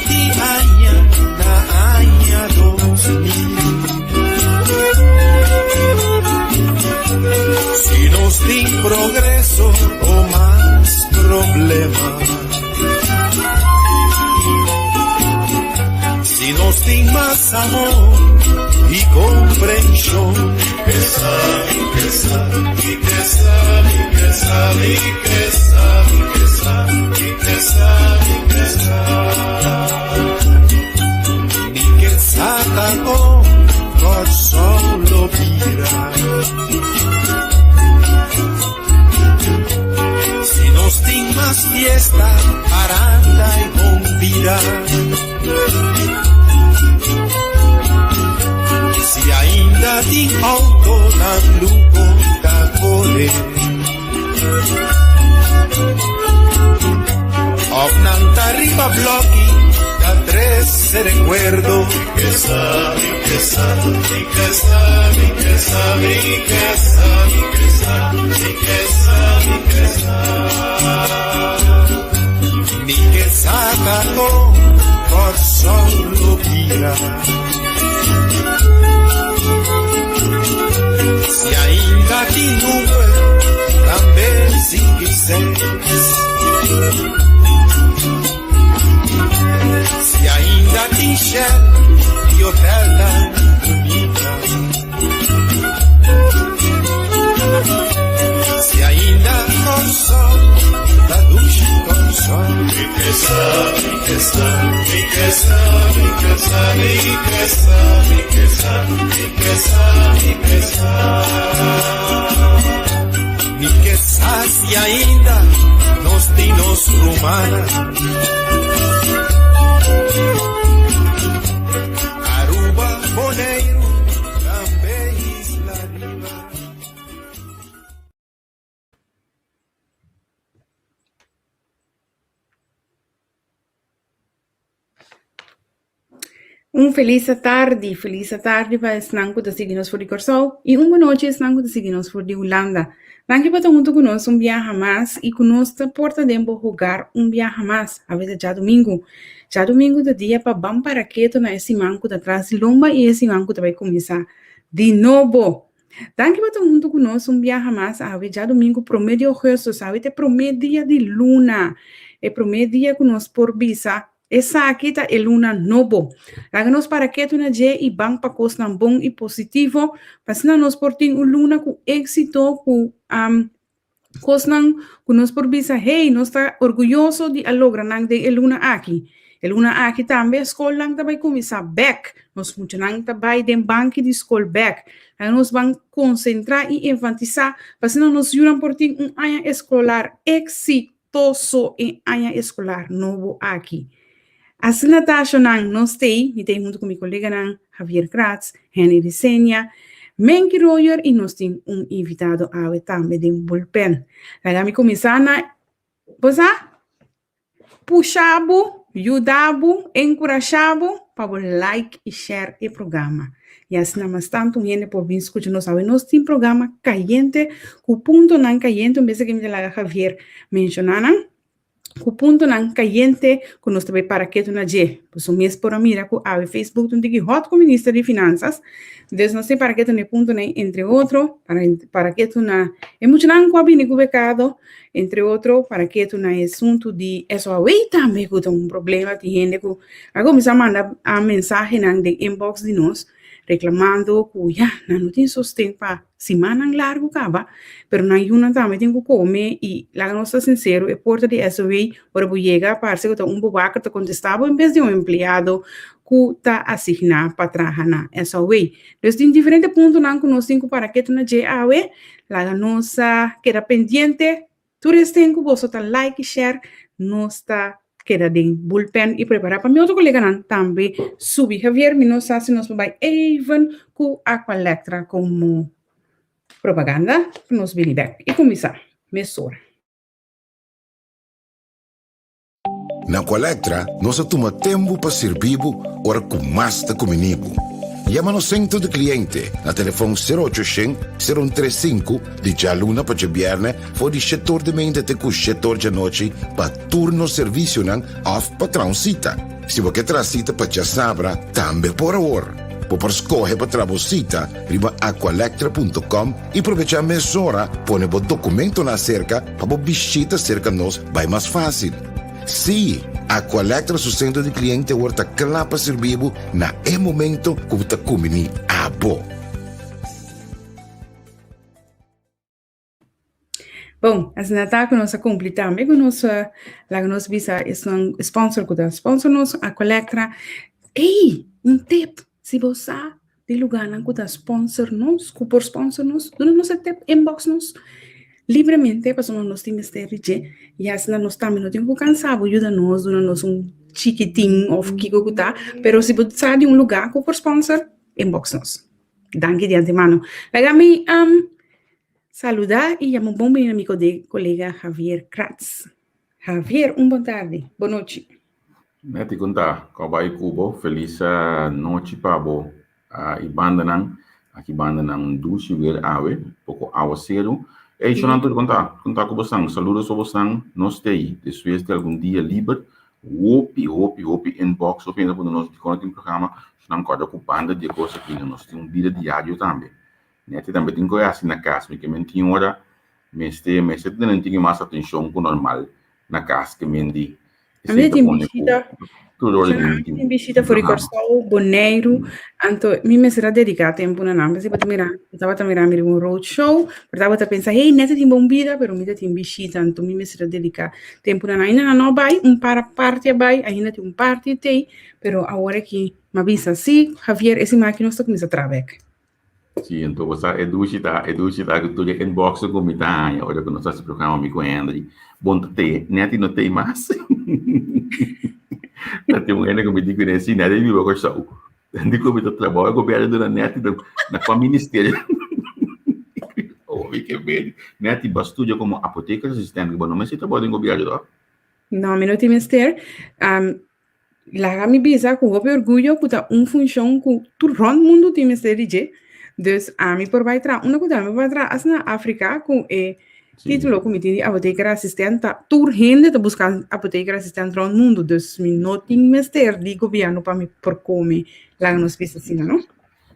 Siguiente aña na aña 2000. Si nos tin progreso o mas problema. Si nos tin mas amor i komprenshon. Ke sa, mi ke sa, mi ke sa, mi ke sa, mi ke sa, mi ke sa, mi ke sa, mi ke sa. Mi ke sa ta kon Kòrsou lo bira. Si nos tin mas fiesta, paranda i bon bida. Si ainda tin autonan luho ta kore. Of nan ta riba bloki ta trese rekuerdo. Mi ke sa, mi ke sa, mi ke sa, mi ke sa, mi ke sa, mi ke sa, mi ke sa, mi ke sa. Mi ke sa ta kon Kòrsou lo bira. Si ainda tin nube, tambe sigui ses. Si ainda tin Shell i hotelnan bunita. Si ainda Kòrsou ta dushi Kòrsou. Mi ke sa, mi ke sa, mi ke sa, mi ke sa, mi ke sa, mi ke sa, mi ke sa, mi ke sa. Mi ke sa si ainda nos tin nos rumannan. Aruba, Boneiru, tambe Isla Riba. Un felis atardi, felis atardi pa esnan ku ta sigui nos for di Kòrsou i un bonochi esnan ku ta sigui nos for di Hulanda. Danki pa ta huntu ku nos un biaha mas i ku nos ta porta den bo hogar un biaha mas. Awe ta djadumingu. Djadumingu ta dia pa ban para ketu na e siman ku ta tras di lomba i e siman ku ta bai kuminsá di nobo. Danki pa ta huntu ku nos un biaha mas awe djadumingu promé di ougùstùs. Awe ta e promé dia di luna, e promé dia ku nos por bisa esaki ta e luna nobo. Laga nos para ketu na dje i ban pa kosnan bon i positivo, pa asina nos por tin un luna ku éksito, ku Kosnan ku nos por bisa, hey, nos ta orguyoso di a logra nan den e luna aki. E luna aki tambe skolnan ta bai kuminsá bèk. Nos muchanan ta bai den banki di skol bèk. Laga nos ban konsentrá i enfatisá pa asina nos yunan por tin un aña eskolar eksitoso e aña eskolar nobo aki. Asina ta ashonan nos t'ei, mi t'ei huntu ku mi koleganan Javier Kratz, Henny Risenia, Menky Royer i nos tin un invitado awe tambe den Bullpen. Laga mi kuminsá na, bo sa, pusha bo, yuda bo, enkurashá bo pa bo like i share e programa. I asina mas tantu hende por bin skucha nos awe. Nos tin programa kayente ku puntonan kayente, un bes aki mi ta laga Javier menshoná nan. Ku puntonan kayente ku nos ta bai para ketu na dje. Boso mes por a mira ku awe Facebook ta un tiki hot ku Minister di Finansas. Dus nos tin para ketu na e puntonan entre otro, para para ketu na e muchanan ku a bini ku bekado, entre otro para ketu na e asuntu di SOAW tambe ku ta un problema. Tin hende ku a kuminsá manda a mensahenan den inbox di nos reklamando ku ya nan no tin sosten pa Simannan largu kaba, pero nan yunan tambe tin ku kome i laga nos ta sinsero, e porta di SOA ora bo yega parse ku ta un bobaker ta kontestá bo en bes di un empleado ku ta asigná pa traha na SOA. Dus tin diferente puntonan ku nos tin ku para ketu na dje awe, laga nos keda pendiente. Tur esten ku boso ta like i share, nos ta keda den bullpen i prepará pa mi otro koleganan tambe subi. Javier, mi no sa si nos por bai even ku Aqualectra komo propaganda pa nos bini bèk i kuminsá mesora. Na Aqualectra nos a tuma tempu pa sirbi bo ora ku mas ta kumini bo. Yama nos sentro di kliente na telefòn sero ocho shen, sero un tres sinku di djaluna pa djabièrnè for di shetor di meinta te ku shetor djanochi pa tur nos servisionan òf pa traha un sita. Si bo ke traha sita pa djasabra, tambe por awor. Bo por skohe pa traha bo sita riba aqualectra punto com i probechá mesora pone bo dokumentonan aserka pa bo bishita serka nos bai mas fásil. Sí, Aqualectra su sentro di kliente awor ta kla pa sirbi bo na e momento ku bo ta kumbiní abo. Bon, asina ta ku nos a kumpli tambe ku nos, laga nos bisa esnan sponsor ku ta sponsor nos, Aqualectra. Ey, un tip, si bo sa di lugarnan ku ta sponsor nos, ku por sponsor nos, duna nos e tip, inbox nos libremente pasobra nos tin mester di dje i asina nos tambe no tin ku kansa bo yuda nos, duna nos un chikitin òf kiko ku ta, pero si bo sa di un lugar ku por sponsor, inbox nos. Danki di antemano. Laga mi Saluda y yama un bon bini na mi colega Javier Kratz. Javier, un bon tardi, bon nochi. Netty con ta? Con bai cu bo? Feliz nochi pa bo y bandanan. Aki bandanan un dushi weer awe, poco awaceru. Ey, Shonan tur con ta? Con ta cu bosan? Saludos pa bosan. Nos t'ey despues di algun dia liber. Hopi, hopi, hopi inbox. Hopi hende a puntra nos dicon no tin programa. Shonan corda cu banda di e cos aki nos tin un bida diario tambe. Neti tambe tin ku hasi na kas, mi ke men tin ora mester mester tene un tiki mas atenshon ku normal na kas ke men di A mi tin bishita, tur ora tin tin bishita for di Kòrsou, Boneiru, anto mi mester a dediká tempu na nan, pasobra bo ta mira, mi tabata mira mi riba un road show, pero tabata pensa, hey, Neti tin bon bida, pero mi ta tin bishita, anto mi mester a dediká tempu na nan. Ainda nan no bai, un par parti a bai, ainda tin un parti t'ei, pero awor aki mi a bisa, sí, Javier, e siman aki nos ta kuminsá traha bèk. Sí, anto bo sa e dushi ta, e dushi ta ku tur e inbox ku mi ta haña ora ku nos hasi programa mi ku Henry. Bon ta te, Netty no t'ei mas. Ta tin un hende ku mi di kuné, sí, Netty biba Kòrsou. Di ku mi ta trabou e gobièrnu duna Netty na kua ministerio. Oh, mi ke bedi. Netty, bo a studia komo apoteker asistente, bo no mester trabou den gobièrnu, tòg? No, mi no tin mester. Laga mi bisa ku hopi orguyo ku ta un funshon ku tur rònt mundu tin mester di dje. Dus ami por bai traha unda ku ta, mi por bai traha asta na Afrika ku e título ku mi tin di apoteker asistent ta tur hende ta buska apoteker asistent rònt mundu. Dus mi no tin mester di gobièrnu pa mi por kome, laga nos bisa asina, no?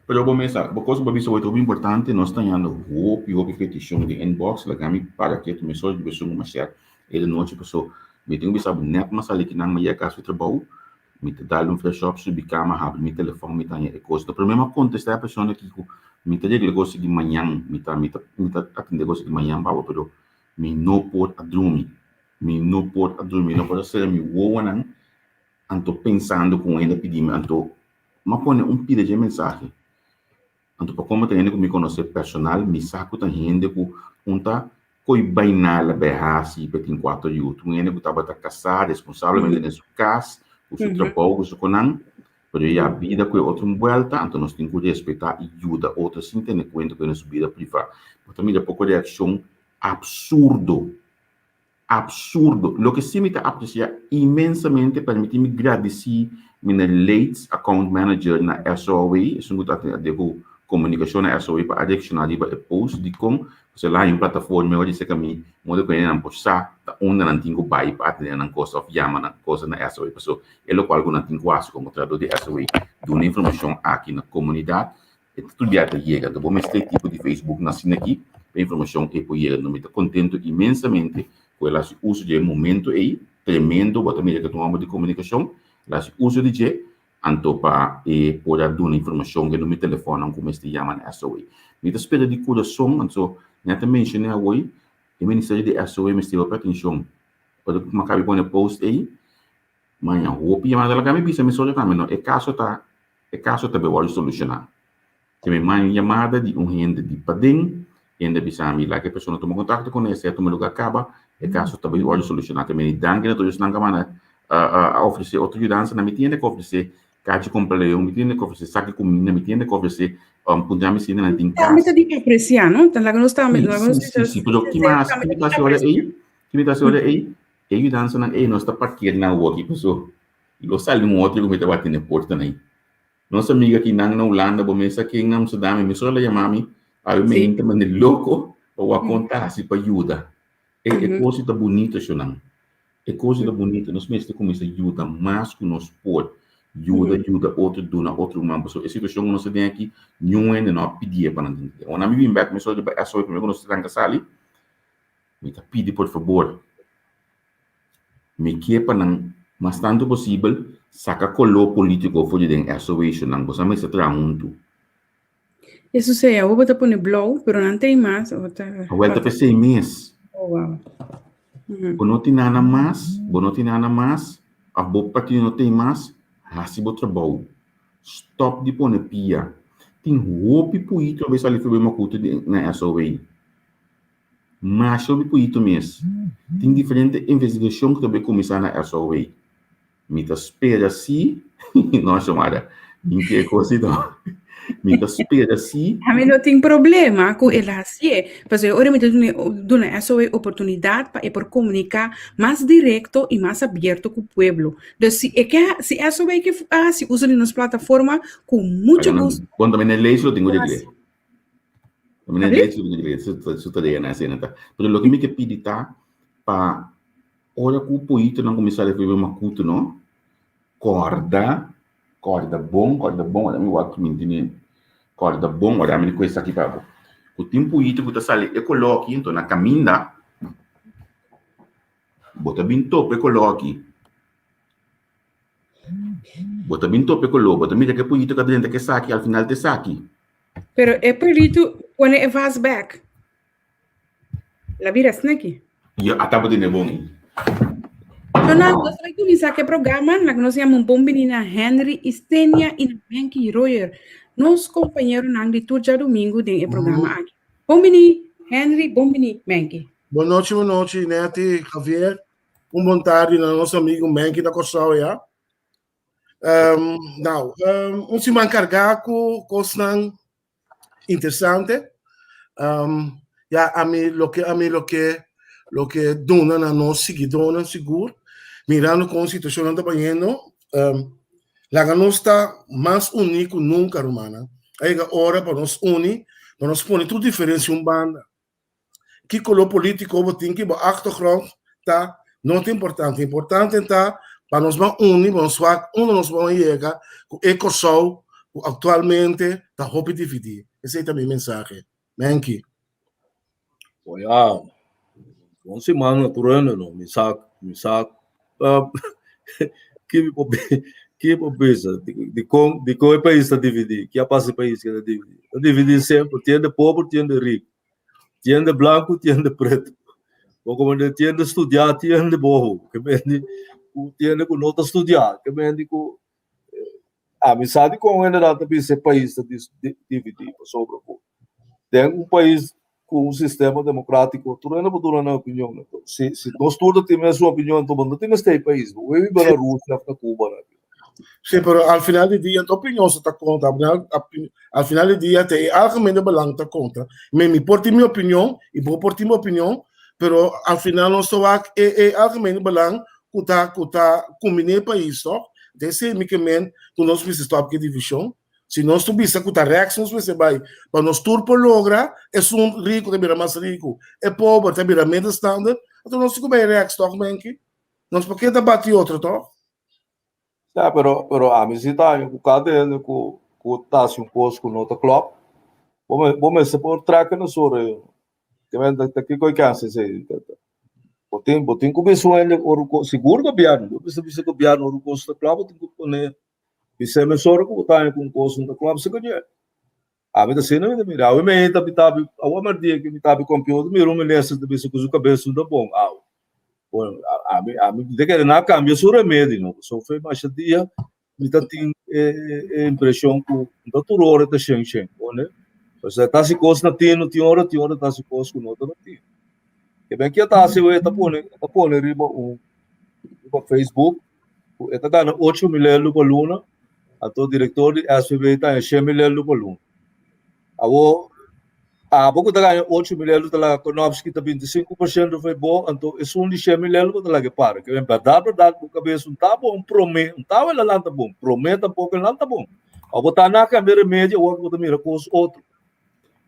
Pero bo mes sa, bo kos bo bisa hoy ta hopi importante, nos ta hañando hopi hopi petishon den inbox, laga mi para ketu mesora di besun ku mashèr e de nochi paso mi tin ku bisa bo nèt mas sali kinan mi yega kas di trabou mi ta dal un fresh up subi kama habri mi telefòn mi ta haña e kos promé mi a kontestá e persona aki ku mi ta regla e kos aki mañan mi ta mi ta mi ta atendé e kos aki mañan pa bo pero mi no por a drumi mi no por a drumi mi no por a sera mi wowonan anto pensando ku un hende a pidi mi anto mi a pone un pida dje mensahe. Anto pa komo ta hende ku mi konosé personal, mi sa ku ta hende ku un ta koi bainal a bai hasi pa tin kuater yu. Un hende ku tabata kasá responsablemente den su kas, ku su trabou, ku su konan, pero ya bida ku e otro un buelta, anto nos tin ku respetá i yuda otro sin tene kuenta ku hende su bida privá. Bo ta mira poko reakshon absurdo. Absurdo. Loke si mi ta aprecia inmensamente, permiti mi gradici meneer Leitz, account manager na SOAW, esun cu ta atende cu comunicacion na SOAW pa a reacciona riba e post dicon pasobra el a haña un plataforma ora di seca mi modo cu hendenan por sa ta unda nan tin cu bay pa atende nan cosa of yama nan cosa na SOAW pasobra e locual cu nan tin cu haci como trahador di SOAW duna informacion aki na comunidad E ta tur bia ta yega. Anto bo mester e tipo di Facebook na asina aki pa e informacion ei por yega. Anto mi ta contento inmensamente cu el a haci uso di e momento ei. Tremendo, bo ta mira cu ta un homber di comunicacion. El a haci uso di dje anto pa e por a duna informacion den mi telefonnan cu mester yama na SOA. Mi ta spera di curason, anto mi a ta menciona awor, e ministerio di SOA mester hopi atencion. Ora cu mi a caba di pone e post ei, maña hopi yamada. Laga mi bisa mesora tambe no, e caso ta E kaso ta be wòrdu solushoná. Te mi manda un yamada di un hende di paden, e hende a bisa mi laga e persona tuma kontakto ku nos, e a tuma lugá kaba, e kaso ta bai wòrdu solushoná. Te mi danki na tur esnan ku a manda a ofresé otro yudansa na mi tienda ku a ofresé kachi kompra leon, mi tienda ku a ofresé saki kuminda, mi tienda ku a ofresé puntra mi si nan tin kas. Tambe ta di apresiá, no? Ta laga nos tambe, laga nos Sí, sí, sí, pero ki mas, ki mi ta hasi ora ei? Ki mi ta hasi ora ei? E yudansanan ei nos ta parker nan awor aki paso lo sali un otro ku mi ta bati na e portanan ei. Nos amiga ki nan na Hulanda, bo mesa ken na Amsterdam, mi mesora la yama mi, awe me inta mande loko pa wak kon ta hasi pa yuda. E e kos ta bunito shonnan. E kos ta bunito. Nos mester kuminsá yuda mas ku nos por. Yuda, yuda otro, duna otro man. Pasobra e situashon ku nos ta den aki, niun hende no a pidié pa nan tin. Ora mi bin bèk mesora riba SOE promé ku nos tranka sali, mi ta pidi por fabor, Mi ke pa nan mas tantu posibel saka koló polítiko for di den SOA nan. Boso a mester traha huntu. Eso sea, bo ta pone blou, pero nan tin mas. O ta, Awel ta p'esei mes. Oh, wow. Bo no tin nada mas, bo no tin nada mas, of bo partido no tin mas, hasi bo trabou. Stop di pone pia. Tin hopi puito a bay sali for bay makutu na SOA. Masha hopi puyito mes. Tin diferente investigashon ku ta bai kuminsá na SOW. Mi ta spera si, no Xiomara, mi ke kos i no. Mi ta spera si. Ami no tin problema ku el hasié, pasobra ora mi ta duna SOW oportunidat pa e por komuniká mas direkto i mas abierto ku pueblo. Dus si e ke, si SOW ke hasi uso di nos plataforma, ku mucho gusto. Bon, tambe na e lei si lo tin ku regl'é. Meneer Leitz lo tin su, su tarea na esena ta. Pero loke mi ke pidi ta pa ora ku poyitonan kuminsá rekohe makutu no, kòrda, kòrda bon, kòrda bon, ora mi wak mi tene, kòrda bon, ora mi kohe esaki pa bo. Ku tin poyito ku ta sali e koló aki, enton na kaminda bo ta bin topa e koló aki. Bo ta bin topa e koló, bo ta mira ke poyito ka drenta ke esaki, al final ta esaki. Pero e perrito pone e vas back. La bira sneki. Yo ata bo tene bon. So na nos vai kuminsá ku e programa, na nos yama un bon bini na Henry Istenia i na Menky Royer, nos kompañeronan di tur djadumingu den e programa aki. Bon bini Henry, bon bini Menky. Bon nochi, bon nochi Netty, Javier. Un bon tardi na nos amigo Menky na Kòrsou ya. Um, nou, um, un siman kargá ku kosnan interesante. Um, ja, ami loke ami loke loke duna na nos siguidónan sigur, mirando kon situashonnan ta bayendo, um, laga nos ta mas uní ku nunka, rumannan. A yega ora pa nos uni, pa nos pone tur diferensia un banda. Ki koló polítiko bo tin, ki bo achtergrond ta, no ta importante. Importante ta pa nos ban uni, pa nos wak unda nos por yega ku e Kòrsou ku aktualmente ta hopi dividí. Esei ta mi mensahe. Menki. Bo ya, bon siman na tur hende no. Mi sa, mi sa ki mi por ki mi por bisa dikon dikon e pais ta dividí, ki a pasa e pais ku ta dividí. Ta dividí semper, tin hende pober, tin hende riku. Tin hende blanku, tin hende pretu. Bo komprende? Tin hende studiá, tin hende bobo. Ke mende ku tin hende ku no ta studiá. Ke mende ku ami sa dikon hendenan ta bisa e pais ta dividí pasobra ku den un pais ku un sistema demokratiko tur hende por duna nan opinion. Si si nos tur ta tin mesun opinion anto bo no tin mester e pais. Bo biba na Rusia òf na Cuba. Sí, pero al final di dia, opinion se ta konta. Al final di dia, te e algemene belang ta konta. Mi, mi por tin mi opinion, i bo por tin bo opinion, pero al final nos ta wak e, e algemene belang ku ta, ku ta kumbiné e pais, toch? Dese mi ke men ku nos mester stop ku e divishon. Si nos tur bisa ku ta rèks nos mester bai, pa nos tur por logra, esun riku ta bira mas riku, e pober ta bira middenstander, anto nos tin ku bai rèks, toch, Menki? Nos por keda bati otro, toch? Ya, pero, pero ami si ta haña ku kada hende ku, ku ta hasi un kos ku no ta klòp, bo me, bo mester por trèk na su orea. Ke men ta, ta kiko e kèns esei? Ta, ta, bo tin, bo tin ku bisa un hende ora un kos, sigur gobièrnu, bo mester bisa gobièrnu ora un kos ta klòp, bo tin ku pone, bisa e mesora ku bo ta haña ku un kos no ta klòp, si kuné. Ami ta asina mi ta mira, awe mi ta mi ta awe merdia ki mi ta computer mira un minister ta bisa ku su kabes no ta bon awe. Bueno, ami ami ta kere nan a kambia su remedi no, pasobra fe masha dia mi ta tin e e impreshon ku no ta tur ora ta shen shen, bo Pasobra ta hasi kos na tino tin ora, tin ora ta hasi kos ku no ta na tino. Ke ben ke ta hasi e ta pone e ta pone riba un riba Facebook ku e ta gana 8000 euro pa luna, anto direktor di SVB ta haña 100000 euro pa luna. Awor, abo ku ta gana 8000 euro ta laga Konopsky ta 25% for bo, anto esun di 100000 euro bo ta laga e para. Ke ben bèrdat bèrdat bo kabes un ta bon promé, un ta wela lanta bon, promé tampoko e lanta bon. Abo bo ta na kambia remedio awor ku bo ta mira kos otro.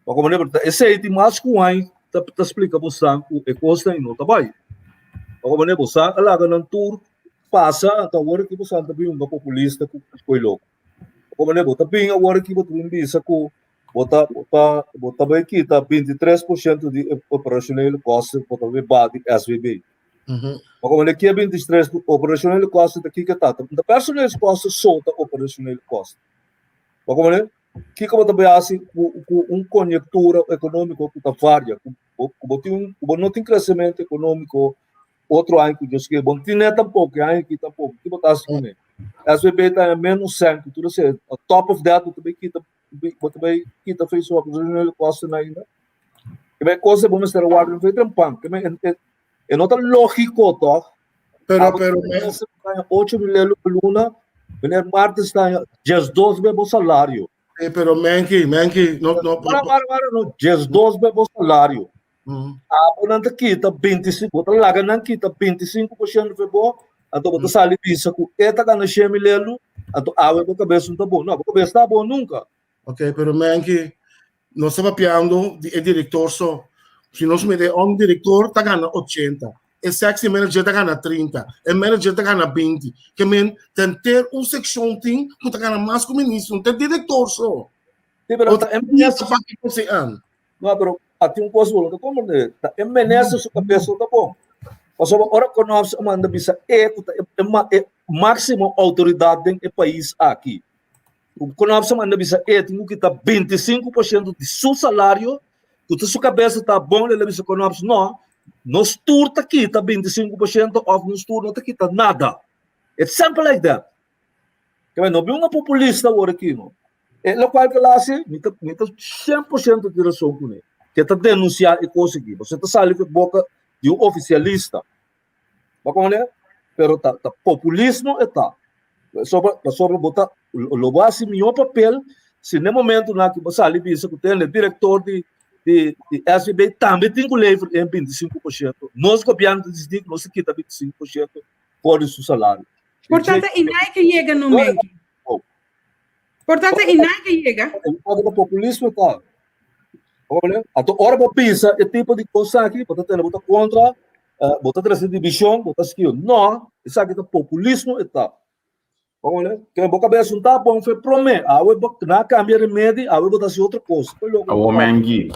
Pa komo ne ta esei tin mas ku aña ta ta splika bosan ku e kosnan ei no ta bai. Pa komo ne bosan a laga nan tur pasa anto awor aki bosan ta bin hunga populista ku koi loko. Pa komo ne bo ta bin awor aki bo ta bin bisa ku bo ta bo ta bo ta bai kita 23% di e operationele kosten bo ta bai baha di SVB. Pa komo ne ki e 23 operationele kosten ta kiko ta? Ta personeelskosten so ta operationele kosten. Pa komo ne Kiko bo ta bai hasi ku ku un konjektura ekonómiko ku ta varia, ku bo ku bo tin un ku bo no tin kresementu ekonómiko otro aña ku Dios ke, bo no tin net tampoko, e aña aki tampoko, ki bo ta hasi kuné? SVB ta haña ménos sèn ku tur esei, on top of that bo ta bai kita bo ta bai kita for su operasionele kosten ainda. Ke men kos bo mester a warda un fecha pan, ke men e no ta lógiko tòg? Pero, Abo pero, ta gana 8 mil euro pa luna, meneer Martens ta gana 12 be bo salario. Eh, pero Menki, Menki, no, no. Para, para, para, no, 12 be bo salario. Abo nan ta kita 25, bo ta laga nan kita 25% fe bo, anto bo ta sali bisa ku e ta gana 100 mil euro, anto awe bo kabes no ta bon. No, bo kabes ta bon nunca. Ok, pero Menki, nos ta papiando di e director so. Si nos mete un director ta gana 80, e sexy manager ta gana 30, e manager ta gana 20. Ke men ten ter un seccion tin ku ta gana mas ku ministro, no ta director so. Sí, pero ta e minister pa ki kos an. No, pero a tin un kos bo no ta komprende. Ta e minister su kabes no ta bon. Pasobra ora Konops a manda bisa e ku ta e máksimo outoridat den e pais aki. Konops a manda bisa e tin ku kita 25% di su salario, ku ta su kabesa ta bon, el a bisa Konops no, nos tur ta kita 25% òf nos tur no ta kita nada. It's simple like that. Kebé no bin un populista awor aki no. E lokual ke el hasi, mi ta mi ta 100% di rason kuné. Ke ta denunsiá e kos aki. Pasobra ta sali ku e boka di un ofisialista. Bo komprende? Pero ta ta populismo e ta. Pasobra pasobra bo ta lo bo hasi mihó papel si n'e momentunan ku bo sali bisa ku tende direktor di di di SVB tambe tin ku lever e 25%. Nos gobièrnu ta disidí ku nos ta kita 25% for di su salario. Por ta ta inai ke yega no Menki. Por ta ta inai ke yega. Ora populismo ta. Anto ora bo bisa e tipo di kos aki, bo ta tende bo ta kontra, bo ta trese divishon, bo ta skiu. No, esaki ta populismo e ta. Ke bo kabes no ta bon fe prome, awe bo na kambia remedi, awe bo ta hasi otro kos. Awo Mengi,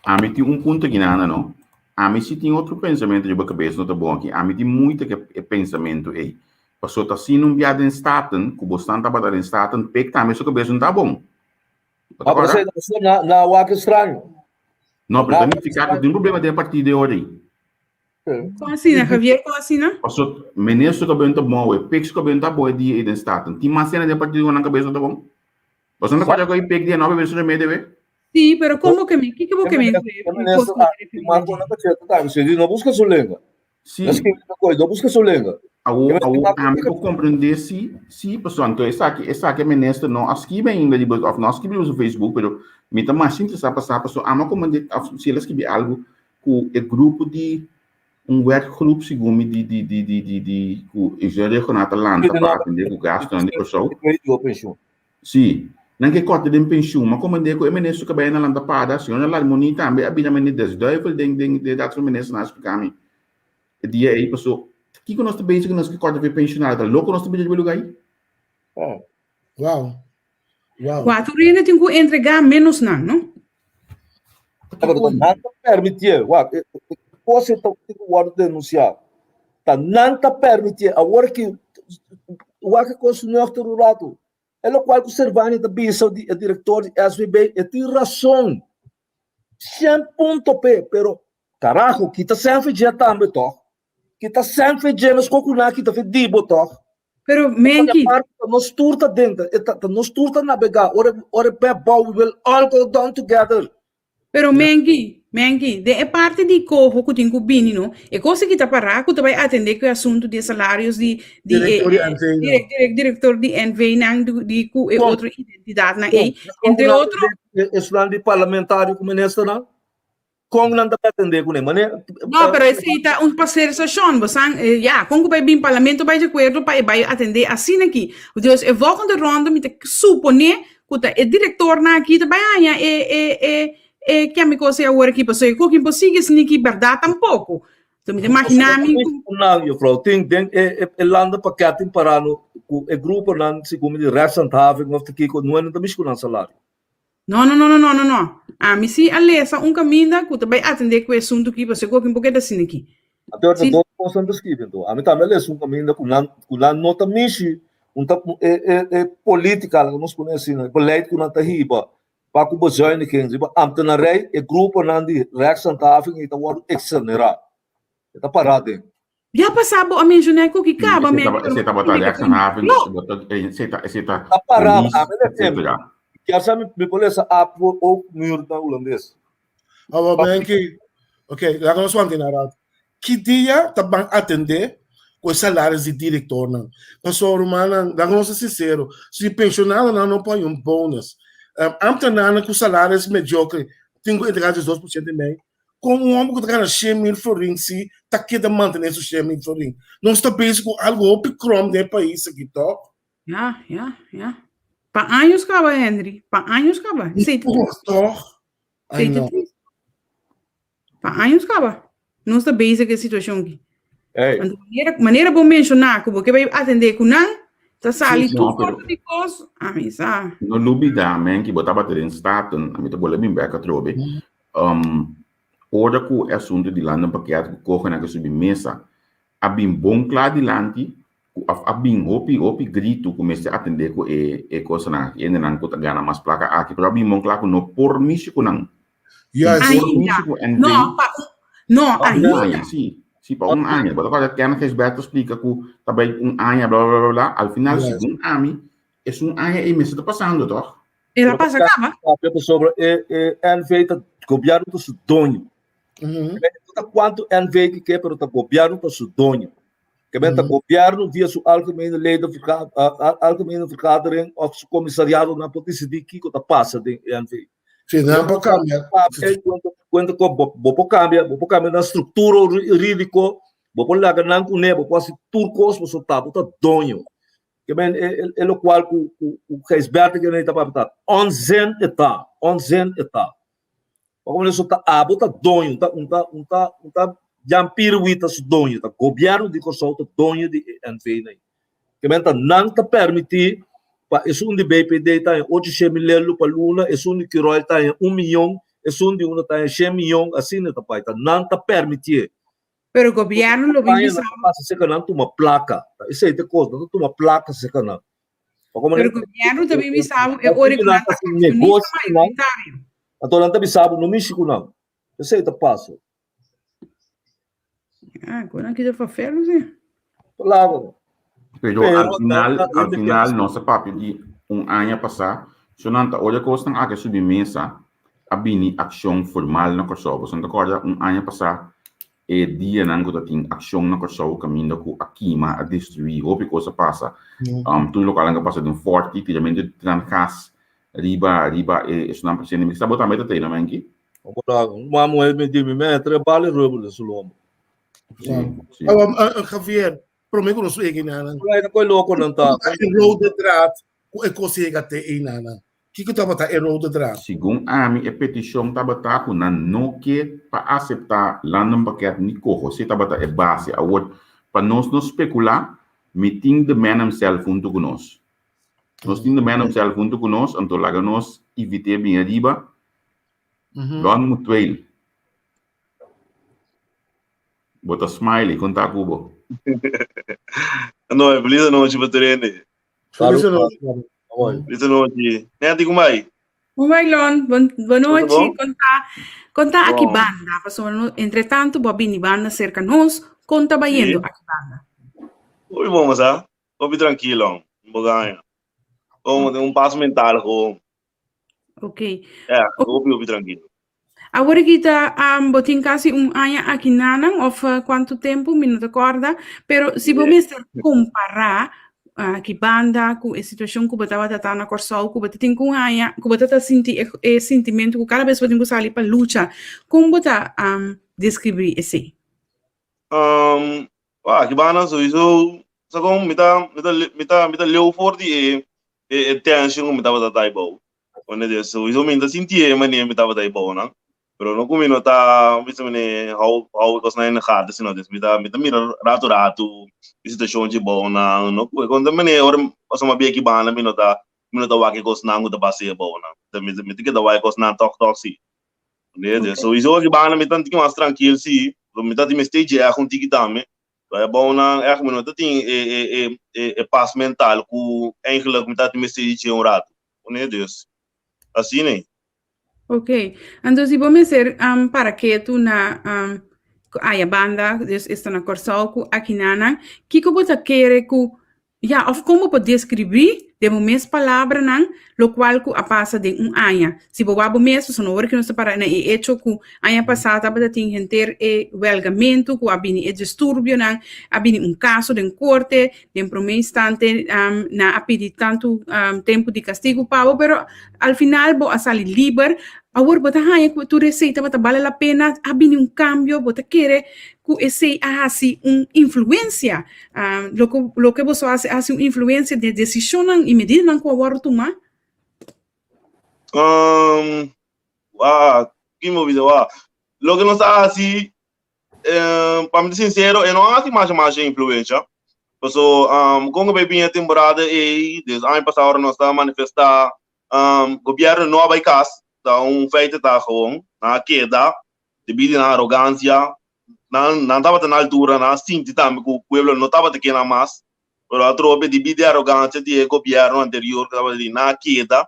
ami tin un punto aki nana no. Ami si tin otro pensamentu riba kabes no ta bon aki. Ami tin muita ke e pensamentu ei. Paso ta asina un bia den Staten, ku bosnan tabata den Staten, pek tambe su kabes no ta bon. Bo ta Ah, pero kòrda? esei na, na wak straño. No, pero ta nifiká ku tin problema den e partido e ora ei. Kon asina, Javier? Kon asina? Paso meneer su kabes no ta bon awe, pek su kabes no ta bon e dia ei den Staten. Tin mas hende den e partido ku nan kabes no ta bon. Boso no ta kòrda ku ei pek dia no a bebe su remedio awe? Sí, pero kon bo ke men? Kiko bo ke men ku e kos ku bo ta referí na dje? No busca su lenga. Sí. No busca su lenga. Awo, awo, ami por comprende si, si, pasobra anto esaki, esaki e minister no a skibi ainda riba, of no a skibi riba su Facebook, pero mi ta mas interesa pa sa, pasobra ami a comprende, of si el a skibi algo ku e grupo di un werkgroep segun mi di di di di di di ku Eugene Rhuggenaath ta lanta pa atende ku gastonan di Kòrsou. Sí, nan ke kòrta den penshun. Ma komandé ku e minister ku a bai na lanta pada, señor Larmonie tambe a bira mende des duivel den den den dat soort ministernan a splika mi e dia ei. Paso, kiko nos ta bezig ku nos ke kòrta for penshonado? Ta loko nos ta bira riba e lugá ei? Wow. Wow. Wak, tur hende tin ku entregá ménos nan, no? Pero ta nan ta permitié. Wak, e e kos ei ta tin ku wòrdu denunsiá. Ta nan ta permitié. Awor ki wak e kos nuchter un ratu. E lokual ku Servania ta bisa di e direktor di SVB e tin rason. Shen punto p'e, pero karaho kita sèn fe dje tambe tòg. Kita sèn fe dje meskos ku nan kita fe di bo tòg. Pero Menki. Ta nos tur ta den, ta nos tur ta nabegá. Ora ora e bèt bou, we will all go down together. Pero Menki, Menki, den e parti di coho cu tin cu bini no, e cos aki ta para cu ta bay atende cu e asunto di e salarios di di e Director di NV nan. direc direc director di NV nan di di cu e Con. otro identidadnan Con. ey, entre otro. Esnan di parlamentario cu ministernan. Kon nan ta pretendé kuné? Manera No, pero esei ta un pasversashon. Bo san, eh, ja, kon ku bai bin parlamento bai de akuerdo pa e bai atendé asina aki. Dus e volgende ronde mi ta suponé ku ta e direktornan aki ta bai haña e e e e kemikos ei awor aki, pasobra e koki por sigui sniki bèrdat tampoko. Enton mi ta imaginá mi ku. Nan, juffrouw, tin den e e e landenpakket tin pará no ku e gruponan segun mi di rechtshandhaving of ta kiko no ta mishi ku nan salario. No, no, no, no, no, no, no. Ami sí a lesa un kaminda ku ta bai atendé ku e asuntu aki, pasobra ku por keda asina aki. Anto ta Sí. dos kosnan ta skibi anto. Ami tambe a lesa un kaminda ku nan ku nan no ta mishi un ta e e e politika laga nos pone asina, e beleid ku nan ta hiba pa ku bezuiniging riba ambtenarij, e gruponan di rechtshandhaving ei ta wòrdu eksonerá. E ta pará den. Ya pasá bo a menshoná ku ki kaba Ese men taba, ese tabata Rechtshandhaving, ese ta, ese ta Ta pará, polis, ami na tempo. etcetera. Kier sa mi mi por lesa A por ook muur na Hulandes. Awa Benki, ok, laga nos wanta na rato. Ki dia ta ban atendé ku e salaris di direktornan? Pasobra rumannan, laga nos ta sinsero, si penshonadonan no por haña un bonus, um, ambtenarnan ku salaris mediokre tin ku entregá 12% i mei, Kon un hòmber ku ta gana 100,000 florin si ta keda mantené su 100,000 florin? Nos ta bezig ku algu hopi krom den e pais aki, tòg? Ja, ja, ja. Pa años kaba, Henry. Pa años kaba. Esei ta Por, tòg? Ai Esei ta no. trist. Pa años kaba. Nos ta bezig ku e situashon aki. Ey. Anto manera, manera bo menshoná ku bo ke bai atendé ku nan, ta sali Sí, tur no, pero- sorto di kos. Ami sa. No lubida, men, ki bo tabata den Staten, ami ta bolbe bin bek atrobe. Um, ora ku e asuntu di landenpakket ku kohe nan ke subi mesa, a bin bon kla dilanti ku of a bin hopi hopi gritu ku mester atendé ku e e kosanan aki, hendenan ku ta gana mas plaka aki, pero a bin bon kla ku no por mishi ku nan. Juist. Por Ainda. mishi ku NV. No, pa un, no, Pa un ainda. aña, sí. Sí, pa un aña. Bo ta kòrda Kenneth Gijsbertha splika ku ta bai un aña bla bla bla bla. Al final, Juist. segun ami, esun aña ei mester ta pasando tòg? El a pasa kaba. Papia pasobra e e NV ta gobièrnu ta su doño. Mhm. No ta kuantu NV ki ke pero ta gobièrnu ta su doño. Ke men ta Mhm. gobièrnu via su algemene leden verga algemene vergadering òf su komisariado nan por disidí kiko ta pasa den e NV. Si nan por kambia. Papia kuenta kuenta ku bo bo por kambia bo por kambia nan struktura hurídiko bo por laga nan kuné bo por hasi tur kos pasobra ta bo ta doño. Ke men e e e lokual ku ku ku Gijsbertha ke ta papia ta onzin e ta, onzin e ta. Pasobra eso ta abo ta doño, ta un ta un ta un ta Jan Pierwit ta su doño, ta gobièrnu di Kòrsou ta doño di e NV nan. Ke men ta nan ta permití pa esun di BPD ta haña ocho shen mil lelu pa luna, esun di Curoil ta haña un miyon, esun di una ta haña shen miyon, asina ta bai. Ta nan ta permitié. Pero gobierno lo bin Paña bisa. nan ta pasa cerca nan tuma placa. Ta esey ta cos, nan ta tuma placa cerca nan. Pero gobierno ta bin bisa bo e ora cu nan ta accionista mayoritario. Anto nan ta bisa bo no mishi cu nan. Esey ta pasa. Ah, cu nan kita fafer no si. Palabra. Pero al final, al final nos a papia di un aña pasá, so nan ta ora kosnan aki a subi mesa, a bini akshon formal na Kòrsou. Boso no ta kòrda un aña pasá e dianan ku ta tin akshon na Kòrsou kaminda ku a kima, a destruí, hopi kos a pasa. Um, tur lokual nan a pasa den Fòrti, tiramentu di trangas riba riba e esnan presente. Mi sa bo tambe ta tei no, Menki? Uma muher me di mi, men, tre bale ruebo den su lomo. Sí, sí. Awa, Javier, promé ku nos yega einan. Ai, ta koi loko nan ta. E rode draad ku e kos yega te einan. Kiko tabata e rode draad? Segun ami e petishon tabata ku nan no ke pa aseptá landenpakket ni koho. Esei tabata e base. Awor, pa nos no spekulá, mi tin the man himself huntu ku nos. Nos tin the man himself huntu ku nos, anto laga nos invit'é bin ariba. Lon Mutueel. Bo ta smiley, kon ta ku bo? No, feliz anochi pa tur hende. Feliz anochi. Feliz anochi. Neti, ku mai? Ku mai, Lon. Bon, bon nochi. Kon ta, kon ta aki Bon. banda? Pasobra no, entretanto bo a bini banda serka nos. Kon ta bayendo Sí. aki banda? Hopi bon, masa. Hopi trankilo. Un bo gaña. Como un pas mental gewoon. Ok. Ja, hopi, hopi trankilo. Awor aki ta um, bo tin kasi un aña aki nanan of uh, cuanto tempo, mi no te acorda, pero si bo mester compara aki banda ku e situashon ku bo tabata ta na Kòrsou ku bo ta tin ku haña ku bo ta ta sinti e e sintimentu ku kada bes bo tin ku sali pa lucha. Kon bo ta deskribí esei? Aki banda souiso sa kon mi ta mi ta mi ta mi ta leu for di e e tension ku mi tabata ta aibou. Wanneer dus souiso mi no ta sinti e manera mi tabata aibou nan. Pero no ku mi no ta bisa mene hou hou e kosnan in de gaten sino dus mi ta mi ta mira ratu ratu e situashon dje bounan no ku e kon ta mene ora pasobra mi a bia aki banda mi no ta mi no ta wak e kosnan ku ta pasa e bounan mi ta mi ta keda wak e kosnan tòg tòg si dus souiso aki banda mi ta un tiki mas trankil si mi ta tin mester dje èg un tiki tambe pero e bounan èg mi no ta tin e e e e pas mental ku eigenlijk mi ta tin mester di dje un ratu dus asina ei. Ok, anto si bo mester um, para ketu na um, aya banda, dus esta na Kòrsou ku akinanan, kiko bo ta kere ku, ya, òf kon bo por deskribí den bo mes palabranan lokual ku a pasa den un aña? Si bo wak bo mes, pasobra ora ku nos ta para na e echo ku aña pasá tabata tin henter e wèlgamentu ku a bini e disturbionan, a bini un kaso den korte, Den promé instante nan a pidi tantu tempu di kastigu pa bo, pero al final bo a sali liber. Awor bo ta haña ku tur esei tabata bale la pena? A bini un kambio? Bo ta kere ku esei a hasi un influensia? Loke loke boso a hasi a hasi un influensia den desishonnan i medidanan ku a wòrdu tumá? Wak, kin bo bisa wak? Loke nos a hasi pa mi ta sincero, e no a hasi masha masha influencia. Paso, um, con que bin e temporada ei, desde año pasado ora nos ta manifesta, um, gobierno no a bai cas, ta un feite ta gewoon, nan a keda, debido na arrogancia, nan, nan tabata na altura, nan a sinti tambe cu pueblo no tabata ke nan mas, pero atrobe debido e arrogancia di e gobierno anterior cu tabata tin, nan a keda,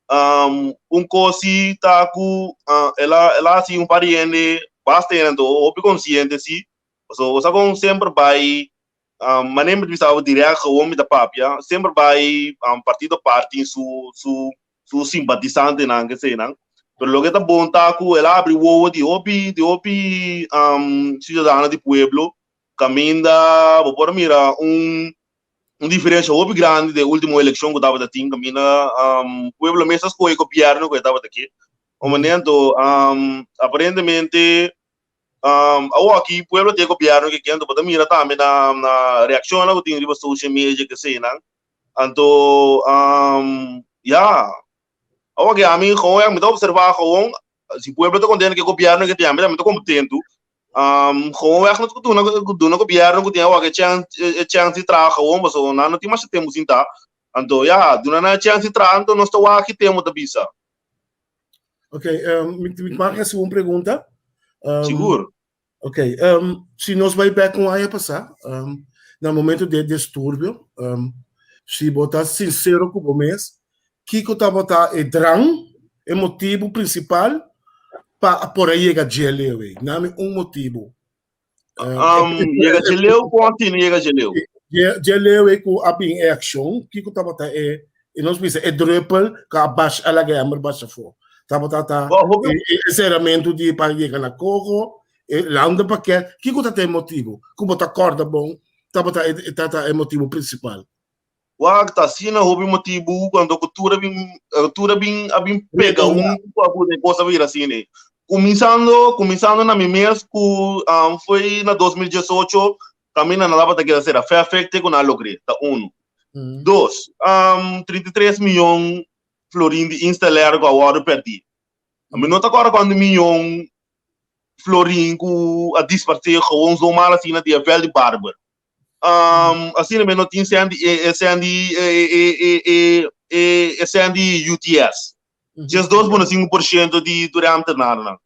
Um, un kos si ta ku uh, el a el a hasi un par di hende basta hende anto hopi konsiente si. So bo sa kon semper bai um, manera mi ta bisa bo direct gewoon mi ta papia, semper bai um, partido par tin su su su simpatisantenan kesenan. Pero loke ta bon ta ku el a abri wowo di hopi di hopi um, ciudadano di pueblo kaminda bo por mira un un diferencia hopi grandi den ultimo eleccion cu tabata tin caminda um, pueblo mes a scoge gobierno cu e tabata ke. Un momento, um, aparentemente um, awor aki pueblo tin gobierno ke ke, anto bo ta mira tambe na, na reaccionnan cu tin riba social media ke eseinan. Anto, um, ya, awor aki ami gewoon, mi ta observa gewoon, si pueblo ta contento ke gobierno ke tin, ami tambe ta contento. Um, gewoonweg nos ku duna, duna gobierno ku tin awor e chance, e chance di traha gewoon, pasobra nan no tin masha tempu sintá. Anto, ya, duna nan e chance di traha, anto nos ta wak ki tempu ta bisa. Ok, um, mi, mi mag hasi un pregunta. Um, Sigur. Ok, um, si nos bai bek un aña pasá, um, na momento de disturbio, um, si bo ta sincero ku bo mes, Kiko tabata e dran, e motibu prinsipal pa a por a yega dje leu ei? Nami un motibu. Um, yega dje leu ku asina yega dje leu? Dje leu ei ku a bin e akshon, kiko tabata e, e nos bisa e druppel ku a basha, a laga e hamber basha afó? Tabata ta e seramentu di pa yega na Coho, e landenpakket, kiko tabata e motibu ku bo ta kòrda bon tabata e tabata e motibu prinsipal? Wak ta asina hopi motibu cuando cu tur a bin tur a bin a bin pega un cu a pone cos a bira asina ei. Cuminsando cuminsando na mi mes cu um, foi na 2018 caminda nan tabata keda sera fefek te cu nan a logr'é, ta uno. Dos, um, 33 miyon florin di Installair cu a wordo perdí. Mi no ta corda cuanto miyon florin cu a disparcé gewoon zomaar asina di e veld di Barber. Um, asina men no tin sèn di e sèn di e e e e e e sèn di UTS. Djes 2,5% di tur e ambtenarennan.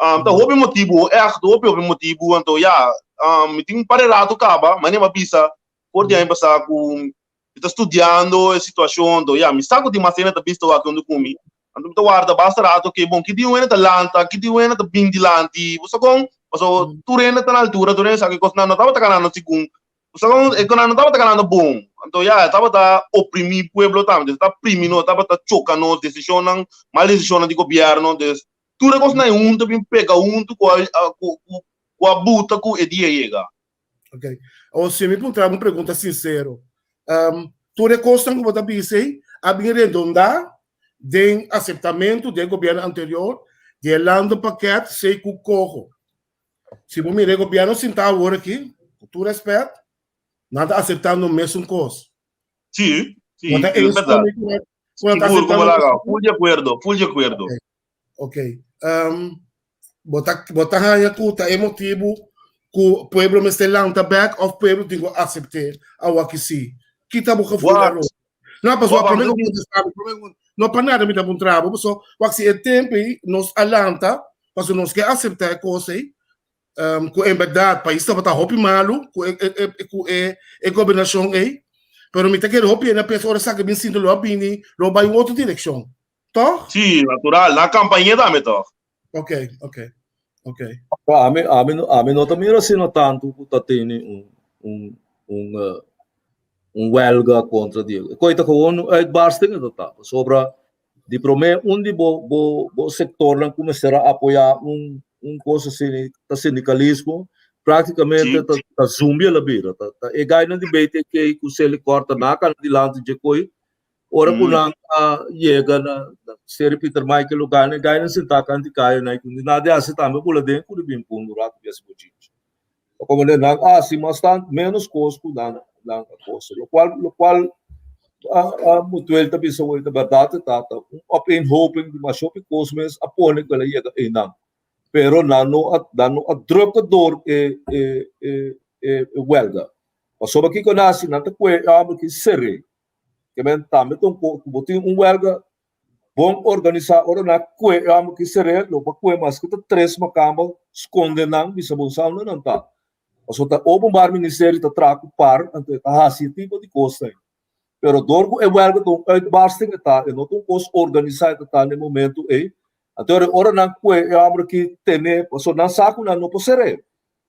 Um, ta hopi motibu, ègt hopi hopi motibu, anto ya, um, mi tin un par de rato kaba, mane mi a bisa for di aña pasá ku mi ta studiando e situashon, anto ya, mi sa ku tin mas hende ta bisto aki huntu ku mi, Anto mi ta warda basta rato, oke, bon, ki di un hende ta lanta, ki di un hende ta bin dilanti, bo sa kon? Pasobra tur hende ta na altura, tur hende sa ki kosnan no tabata kanando segun, bo sa kon? E kosnan no tabata kanando bon. Anto ya, e tabata oprimí pueblo tambe, dus e ta primi nos, e tabata choka nos, desishonnan, mal desishonnan di gobièrnu, dus tur e kosnan ei huntu a bin pega huntu ku a ku ku a buta ku e dia yega. Ok. Awor si mi puntra bo un pregunta sinsero. Um, tur e kosnan ku bo ta bisa ei a bin redondá den aseptamentu den gobièrnu anterior di e landenpakket sei ku koho. Si bo mira e gobièrnu sintá awor aki, ku tur rèspèt, nan ta aseptando mesun kos. Sí, sí, Bo ta es eens verdad. ku mi ku nan ku nan ta Sigur como aseptando laga, mesun kos? full de acuerdo, full de acuerdo. Ok, ok. Um, bo ta bo ta haña ku ta e motibu ku pueblo mester lanta bèk òf pueblo tin ku asept'é awor ki sí? Ki ta bo gevoel Wak, daarover? No, pasobra wak, promé ku mi kontestá bo, promé ku no pa nada mi ta puntra bo, pasobra wak si e tempu ei nos a lanta pasobra nos ke aseptá e kos ei, um, ku en bèrdat pais tabata hopi malu ku e e e ku e e gobernashon ei, pero mi ta kere hopi hende a pensa ora esaki bin sinti lo a bini lo a bai un otro direkshon. Toch? Sí, natural, na kampaña tambe toch. Ok, ok, ok. Ami, ami, ami no ta mira asina tantu ku ta tene un, un, un, uh, un welga kontra di. Koi ta gewoon un uitbarsting e ta. Pasobra di promé un di bo, bo, bo sektornan ku mester a apoyá un, un kos asina ta sindikalismo, práktikamente Sí. ta, ta zumbi el a bira. Ta, ta e gainan di BTK ku Selikor ta naka dilanti dje koi, Ora ku nan a yega na Seri Peter Michael Lugano, e gainan sentá kanti kaya na i ku nada di hasi tambe bula den ku di bin pun un ratu di hasi bochinchi. Pa komo de nan a hasi mas tant menos kos ku nan nan a kosa. Lokual lokual a a Mutuel ta bisa wei ta bèrdat e ta ta un opeenhoping di masha hopi kos mes a pone ku el a yega einan. Pero nan no a nan no a drukke door e e e e wèlga. Pasobra kiko nan a hasi nan ta kue e hòmber ki ser'é. Ke men tambe ta un ko ku bo tin un wèlga bon organisá ora nan kue e hòmber ki ser'é lo por kue maske ta tres makamba skonde nan bisa bo sa unda nan ta. Pasobra ta openbaar ministerio ta traha ku par anto e ta hasi e tipo di kosnan. Pero dor ku e wèlga ta un uitbarsting e ta e no ta un kos organisá e ta ta na e momento ei. Anto ora nan kue e hòmber ki tene pasobra nan sa ku nan no por ser'é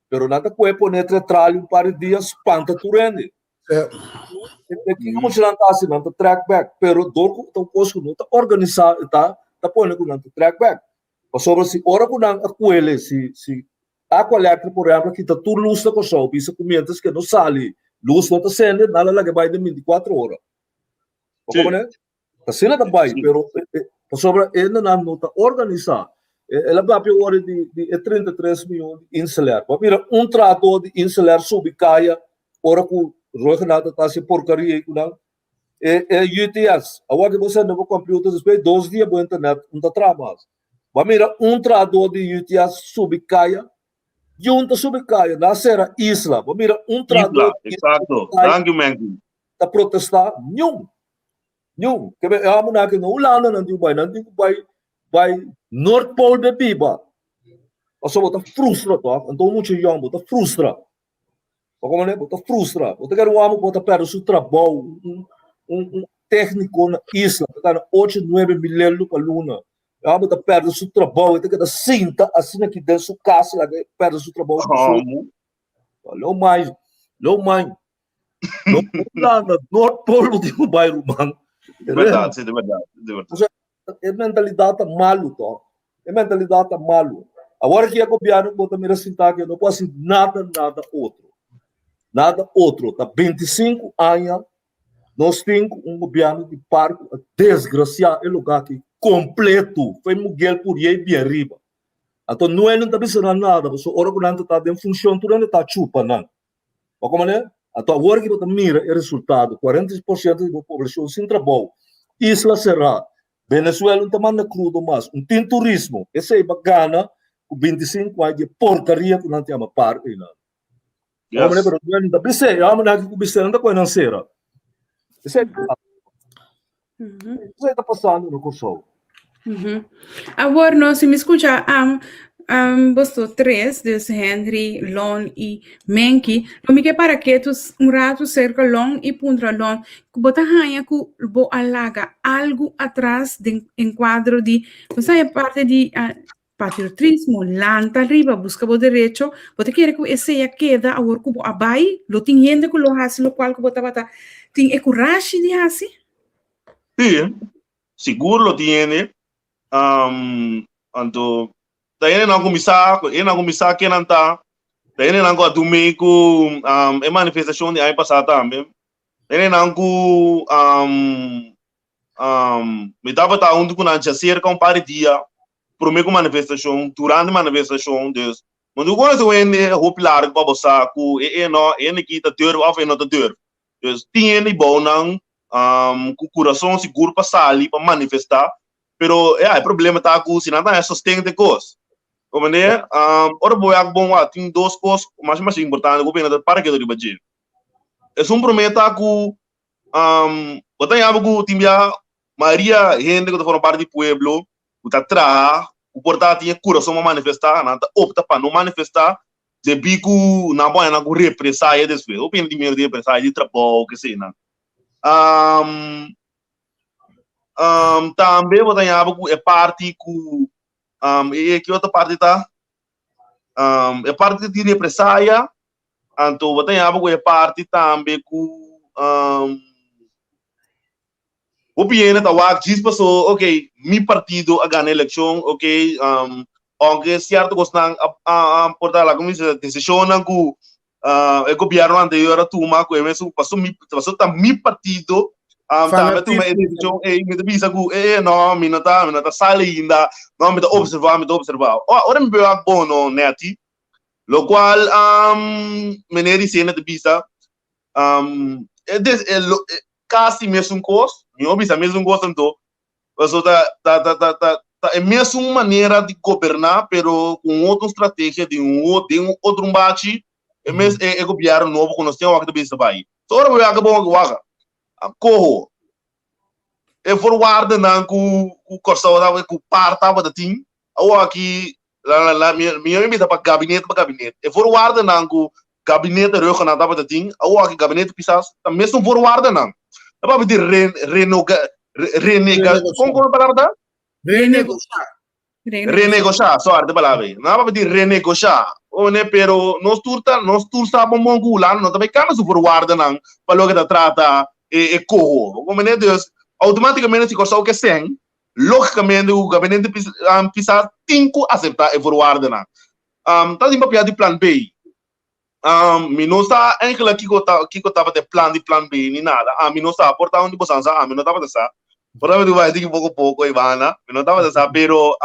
pero nan ta kue pone teatrali un par di dia spanta tur hende. E muchanan ta hasi nan ta track back, pero dor ku ta un kos ku no ta organisá e ta ta pone ku nan ta track back. Pasobra si ora ku nan a kuele si si Aqualectra por ehempel a kita tur lus na Kòrsou bisa ku mientras ke no sali lus no ta sende nan a laga e bai den bintikuatro ora. Bo komprende? Asina ta bai, pero pasobra hendenan no ta organisá. El a papia ora di di e 33 mion di Insular. Bo a mira un trahadó di Insular subi kaya ora ku Rhuggenaath ta hasi porkaria ei ku nan. E e UTS, awor ke bo sende bo computer despues di dos dia bo internet no ta traha mas. Bo a mira un trahadó di UTS subi kaya? Yun ta subi kaya, nan a sera isla. Bo a mira un trahadó Isla, exacto. Thank you, Menky. ta protestá? Niun. Niun. Ke e homennan aki no Hulanda nan tin ku bai, nan tin ku bai bai Noordpool be biba. Pasobra bo ta frustra tòg, anto un mucha yòn bo ta frustra. Bo komprende? Bo ta frustra. Bo ta kere un hòmber ku bo ta pèrdè su trabou, un un un tékniko na isla ta gana ocho nuebe mil lelu pa luna. E hòmber ta pèrdè su trabou, e ta keda sinta asina aki den su kas laga e pèrdè su trabou. Lo mai, lo mai. No Hulanda, Noordpool di ku bai ruman. De verdad, sí, de verdad, de verdad. O sea, e mentalidad ta malu toch? E mentalidad ta malu. Awor ki e gobierno ku bo ta mira sintá aki no por hasi nada, nada otro. Nada otro. Ta 25 aña nos tin ku un gobierno di par ku a desgraciá e lugar aki completo. Foi Miguel Purier bien riba. Anto Noel no ta bisa nan nada, pasobra ora ku nan ta ta den funcion tur hende ta chupa nan. Bo komprende? Anto awor ki bo ta mira e resultado, 40% di bo poblashon sin trabou, isla será, Venezuela no ta manda krudo mas, no tin turismo, esei bo a gana ku 25 aña di e porkaria ku nan ta yama par einan. Bo komprende? Pero nan ta bis'é, e hòmbernan aki ku bis'é nan ta kohe nan sera. Esei Esei ta pasando na Kòrsou. Awor no, si mi skucha am am boso tres, dus Henry, Lon i Menki, lo mi ke para ketu un ratu serka Lon i puntra Lon, ku bo ta haña ku bo a laga algu atras den enkuadro di, bo sa e parti di patriotrismo, lanta riba, buska bo derecho, bo ta kere ku esei a keda awor ku bo a bai? Lo tin hende ku lo hasi lokual ku bo tabata tin e kurashi di hasi? Sí, sigur lo tin hende. Anto ta hendenan ku mi sa, hendenan ku mi sa ken nan ta, ta hendenan ku a dun mei ku e manifestashon di aña pasá tambe. Hendenan ku mi tabata huntu ku nan djaserka un par di dia promé ku manifestashon, durante manifestashon, dus bo no konosé un hende hopi largu pa bo sa ku e e no, e hende aki ta durf òf e no ta durf. Dus tin hende bou nan ku kurason sigur pa sali pa manifestá, pero ya e problema ta ku si nan ta haña sosten ta e kos. Komprendé? Ora bo wak bon wak tin dos kos masha masha importante ku bo bini ta para ketu riba dje. Esun promé ta ku bo ta haña bo ku tin bia mayoria hende ku ta forma parti di pueblo ku ta traha ku por ta tin e kurason pa manifestá nan ta opta pa no manifestá debí ku nan por haña nan ku represaya despues. Hopi hende tin miedu di represaya di trabou keseinan. Tambe bo ta haña bo ku e parti ku e ki otro parti ta? E parti di represaya anto bo ta haña bo ku e parti tambe ku Hopi hende ta wak djis paso, ok, mi partido a gana elekshon, ok, ounke sierto kosnan a por ta laga mi bisa desishonnan ku e gobièrnu anterior a tuma ku e mes paso mi paso ta mi partido tambe a tuma e desishon ei mi ta bisa ku e no mi no ta mi no ta sali ainda, no mi ta opservá mi ta opservá. Ora mi wak bon no Netty, lokual meneer Isena ta bisa e des e lo e kasi mesun kos, mi no bisa mesun kos anto, paso ta ta ta ta ta ta e mesun manera di goberná pero ku un otro strategia di un o den un otro bachi e mes e e gobièrnu nobo ku nos tin awor ta bisa bai. So ora bo wak bon wak koho e voorwaardennan ku ku Kòrsou tabata ku par tabata tin awor aki La la la mi mi a bisa pa gabinete pa gabinete. E voorwaardennan ku gabinete Rhuggenaath tabata tin, awor aki gabinete Pisas ta mesun voorwaardennan. Ta papia di re renoga renega kon kon e palabra ta? Renegosha. Renegosha, sorry ta palabra ei. Nan a papia di renegosha. One pero nos tur ta nos tur sa bon bon ku Hulanda no ta bai kambia su voorwaardennan pa loke ta trata e e koho. Bo komprende? Dus outomatikamente si Kòrsou ke sèn Lógicamente cu gabinete Pisas tin cu acepta e voorwaardennan. Ta tin papia di plan B. Mi no sa eigenlijk kico ta kico tabata e plan di plan B ni nada. Ami no sa, por ta un di bosan sa, ami no tabata sa. Por ta bai tiki poco poco Ivana, mi no tabata sa, pero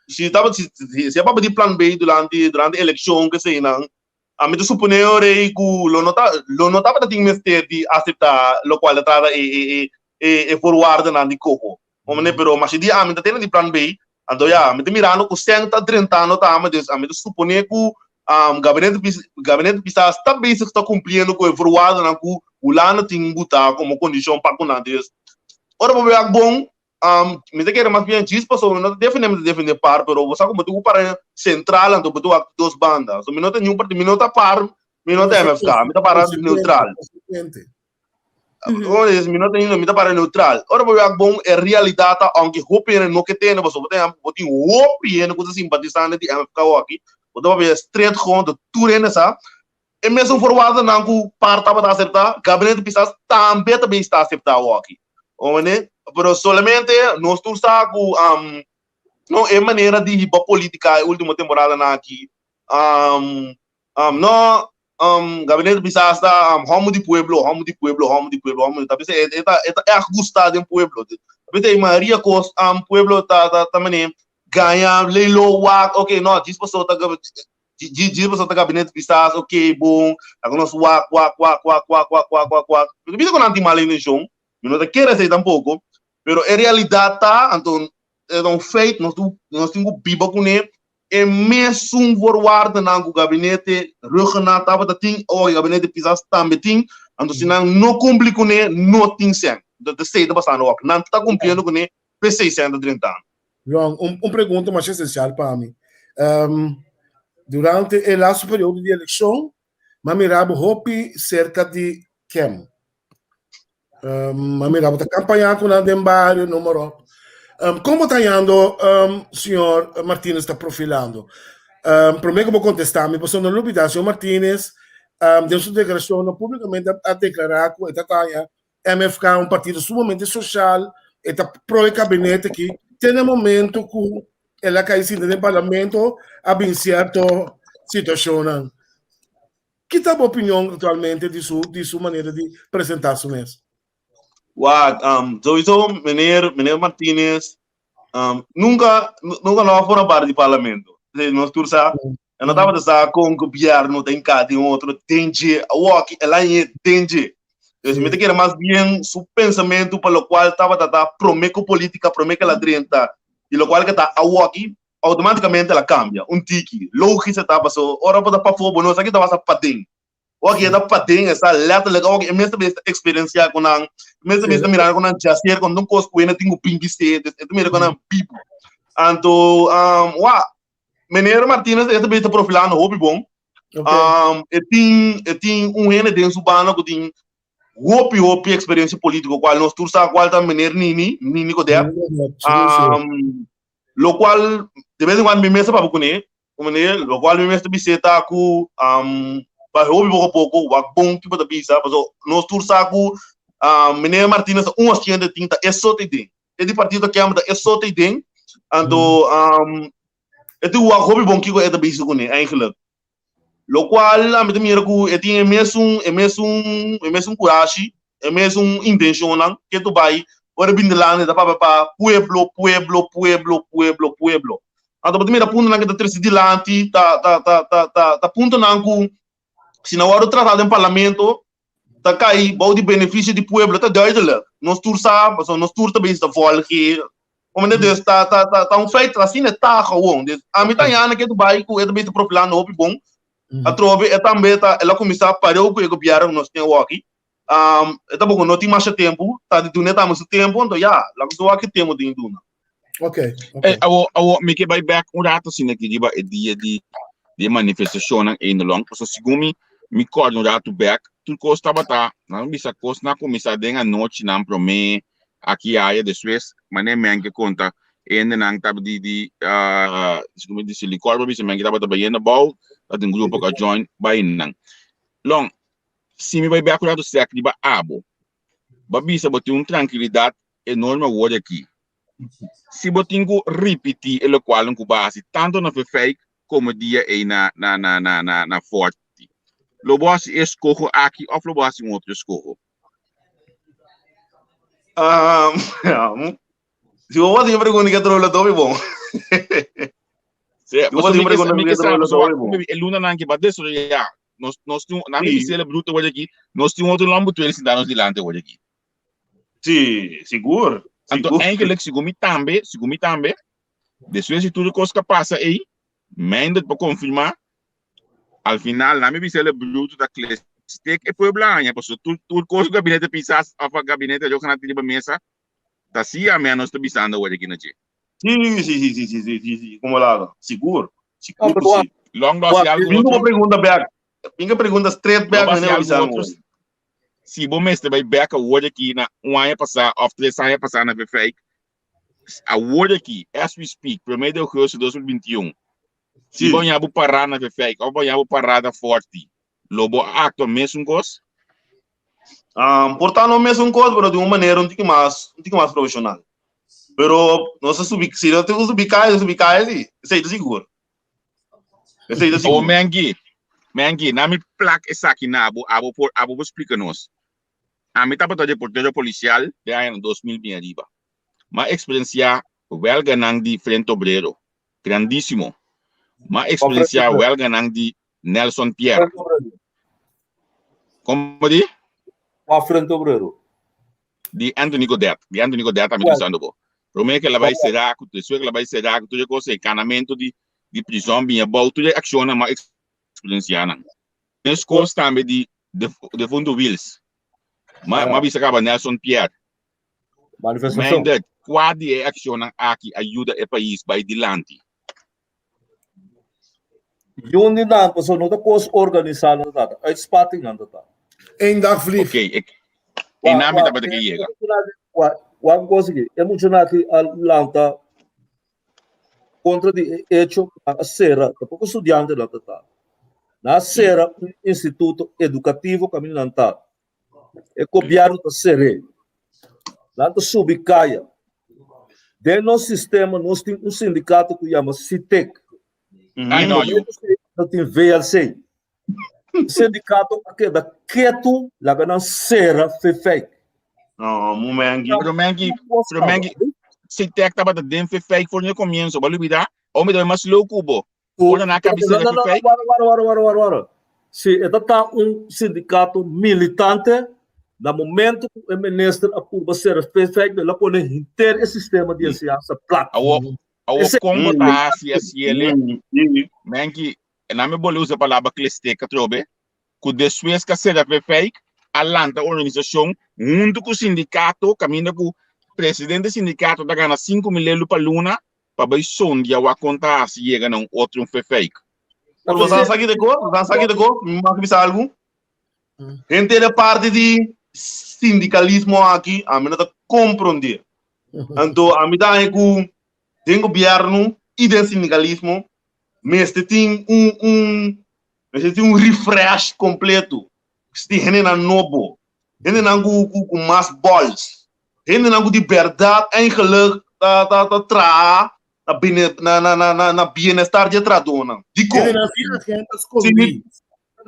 si tabata si a papia di plan B durante durante eleccion keseinan, Ami ta suponé ora ei ku lo no ta lo no tabata tin mester di aseptá lokual ta trata e e e e e voorwaardennan di koko. Omené pero masha dia ami ta tene di plan B, anto ya mi ta mirando ku sèn ta drentando tambe, dus ami ta suponé ku gabinete Pis gabinete Pisas ta bezig ta kumpliendo ku e voorwaardennan ku Hulanda tin butá komo kondishon pa ku nan. Dus ora bo wak bon Mi ta kere mas bien djis pasobra mi no ta defende mi ta defende par pero bo sa ku bo tin ku para sentral anto bo tin wak dos banda so mi no ta niun partido mi no ta par mi no ta MFK mi ta para neutral mi no ta mi ta para neutral ora bo wak bon e realidat ta aunke hopi hende no ke tende pasobra bo ta bo tin hopi hende ku ta simpatisante di MFK aki bo ta papia stret gewoon tur hende sa E mesun voorwaardennan ku par tabata aseptá, gabinete Pisas tambe ta bin sta aseptá awoki. Oene, pero solamente nos tur sa ku no e manera di hiba polítika e último temporadanan aki no gabinete Pisas ta hòmber di pueblo, hòmber di pueblo, hòmber di pueblo, hòmber di ta bisa e ta e ta ègt gustá den pueblo. Ta bisa e mayoria kos pueblo ta ta manera gaña lei lo wak, oke no djis pasobra ta Djis pasobra ta gabinete Pisas, ok, bon, laga nos wak, wak, wak, wak, wak, wak, wak, wak, wak. Mi no bisa ku nan tin mal intenshon, mi no ta kere esei tampoko, pero e realidat ta, anto e ta un feit, nos tin nos tin ku biba kuné, e mesun voorwaardennan ku gabinete Rhuggenaath tabata tin, awor gabinete Pisas tambe tin, anto si nan no kumpli kuné, no tin sèn. Anto esei ta pasando awor, nan ta kumpliendo kuné, p'esei sèn ta drentando. Ron, un, un pregunta mas esencial pa mi. Um, durante e laatste periodo di eleccion, ma mirabo hopi cerca di Kem. Um, ma mirabo ta campaña con nan den barrio, noem maar op. Um, como ta yando, um, señor Martinez ta profilando? Um, prome que bo contesta mi, pasobra no lubida, señor Martinez, um, den su declaracion no publicamente a, a declara cu e ta taya MFK un partido sumamente social, e ta pro e gabinete aki, te na momento ku el a kai sinta den parlamento a bin sierto situashonnan. Ki ta bo opinion aktualmente di su di su manera di presentá su mes? Wak, um, sowieso meneer, meneer Martinez, um, nunca, nunca no a forma parte di parlamento. Nos tur sa, e no tabata sa con gobierno ta hinká den otro den dje. Awoki el a hañ'é den dje. Dus mi ta kere mas bien su pensamentu pa lokual tabata ta promé ku polítika, promé ku el a drenta i lokual ke ta awoki, outomátikamente el a kambia un tiki. Lógis e ta paso ora bo ta pafó bo no sa ki ta pasa paden. Oki e ta paden e sa letterlijk oki e mes ta bes ta eksperensiá ku nan, e mes ta bes ta mira ku nan djaser kon un kos ku e no tin ku bin bis'é, dus e ta mira ku nan bibu. Anto wak, meneer Martinez e ta bes ta profilando hopi bon. E tin e tin un hende den su banda ku tin hopi hopi eksperensia polítiko kual nos tur sa kual ta meneer Nini, Nini Godett. Lokual de bes en kuando mi mes ta papia kuné, Meneer, lokual mi mester bis'é ta ku bai hopi poko poko, wak bon ki bo ta bisa, pasobra nos tur sa ku meneer Martinez ta un asiento e tin, ta e so ta den. E di partido ta kema ta e so ta den, anto e tin wak hopi bon kiko e ta bisa kuné eigenlijk. Lokual ami ta mira ku e tin e mesun e mesun e mesun kurashi e mesun intenshonnan ke tu bai ora e bin delante ta papia pa pueblo, pueblo, pueblo, pueblo, pueblo. Anto bo ta mira puntonan ke ta trese dilanti ta ta ta ta ta ta puntonan ku si nan wòrdu tratá den parlamento ta kai bou di benefisio di pueblo ta duidelijk. Nos tur sa pasobra nos tur ta bezig ta volge. Omente dus ta ta ta ta un feit asina e ta gewoon. Dus ami ta haña ke tu bai ku e ta bezig ta profilando hopi bon. Atrobe e tambe ta el a kuminsá pareu ku e gobièrnu ku nos tin awoki. Um, e tampoko no tin masha tempu, ta di duna e tambe su tempu, anto ya, laga nos wak ki tempu tin duna. Ok, ok. Ey, awo, awo, mi ke bai bek un rato asina aki riba e dia di, di e manifestashonnan eindelong, pasobra segun mi, mi kòrda un rato bek, tur kos tabata, nan a bisa kosnan a kuminsá den anochinan promé, aki aya, despues, manera men ke konta, hendenan tabata di, di, ah, segun mi di Silicor, bo bisa men ke tabata bayendo abou, tabatin grupo ku a join bai nan. Long, Si mi bai bek un ratu sek riba abo, bo a bisa bo tin un trankilidat enorme awor aki. Si bo tin ku ripití e lokualnan ku bo a hasi tantu na Vefijk komo e dia ei na na na na na na Forti, lo bo hasi e eskoho aki òf lo bo hasi un otro eskoho? Si bo hasi e pregunta ke trola tobi bon. Sí, Si bo hasi e pregunta mi ke ke sa, trola pasobra tobi bon. e lunanan ke bo a desaroyá Nos, nos tin, na mi bisele bruto hoy aquí, nos tin otro lambu tuel sintá nos dilante hoy aquí. Sí, sigur. Anto Sigur. eigenlijk, segun mi tambe, segun mi tambe, despues di tur e kos ku a pasa ei, Meindert por konfirmá, al final, na mi bisele bruto ta klestek e pueblo a haña, pasobra tur, tur kos ku gabinete Pisas òf gabinete Rioja tin riba mesa, ta si a mi nos ta bisando hoy aquí na dje. Sí, sí, sí, sí, sí, sí, sí, sí, como lado. Sigur. Sigur Ah, ku pero sí. Long lo hasi algo Bingo otro. pregunta back. Bingo pregunta straight Lo back, hasi meneer algo Bisano. otro. Si bo mester bai back awor aki na un aña pasá of tres aña pasá na Vefijk, awor aki, as we speak, promé di augustus 2021, si Sí. bo haña bo pará na Vefijk of bo haña bo pará na Forti, lo bo actua mesun cos? Um, por ta no mesun cos, pero di un manera un tiki mas, un tiki mas profesional. Pero nos a subi, si no tengo subi calle, subi calle, sí. Esey ta sigur. Esey ta O sigur. Mengi, Mengi, na mi plak esaki na abo, abo por, abo por splika nos. Ami tabata reportero policial den añanan 2000 bin ariba. M'a experiencia welganan di Frente Obrero, grandísimo. M'a experiencia welganan di Nelson Pierre. Frente Obrero. Como di? Qua Frente Obrero? Di Anthony Godett. Di Anthony Godett ami pensando bo. Prome que la bai será, después que la bai será, tur e cosa, e canamento di di prison bin abou, tur e accionnan m'a experiencia nan. Mescos tambe di defunto Wiels. Ma ma bisa caba Nelson Pierre. Manifestacion. Meindert, cua di e accionnan aki a yuda e pais bai dilanti? Yun di nan, pasobra no ta kos organisá nan ta tata, uitspatting nan ta tata. Eén dag vlieg. Oké, ik, e nami tabata ke yega. Wak un kos aki, e muchanan aki a lanta kontra di e echo ku nan a sera, tampoko studiantenan ta tata. Nan a sera un instituto edukativo kaminda nan ta. E gobièrnu ta ser'é. Nan ta subi kaya. Den nos sistema nos tin un sindikato ku yama SITEK. I know you. Nos tin VLC. Sindikato a keda ketu laga nan sera Fefijk. No, momenki. Pero menki, pero menki, Sitek tabata den Fefijk for di comienzo, bo lubida? O mi ta mas slow ku bo. Ora nan a kabi sera Fefijk. Wara, wara, wara, wara, wara, wara. Si e ta ta un sindikato militante, na momento ku e minister a purba sera Fefijk, el a pone henter e sistema di enseñansa plat. Awo, awo kon bo ta hasi asiele? Menki, E nan me bole usa palabra klestek atrobe, ku despues ka sera Vefijk a lanta organisashon huntu ku sindikato kaminda ku presidente sindikato ta gana 5000 elu pa luna pa bai sondia wak kon ta hasi yega na un otro un Vefijk. Pero bo sa ki de kos? Bo sa ki de kos? Mi mag bisa algu? Henter e parti di sindikalismo aki ami no ta komprondé. Anto ami ta haña ku den gobièrnu i den sindikalismo mester tin un un mester tin un refresh completo. Mester tin hendenan nobo, hendenan ku ku ku mas bols, hendenan ku di berdad eigenlijk ta ta ta traha na bene na na na na na bienestar di e trahadónan. Dikon? Hendenan sin agenda skondí.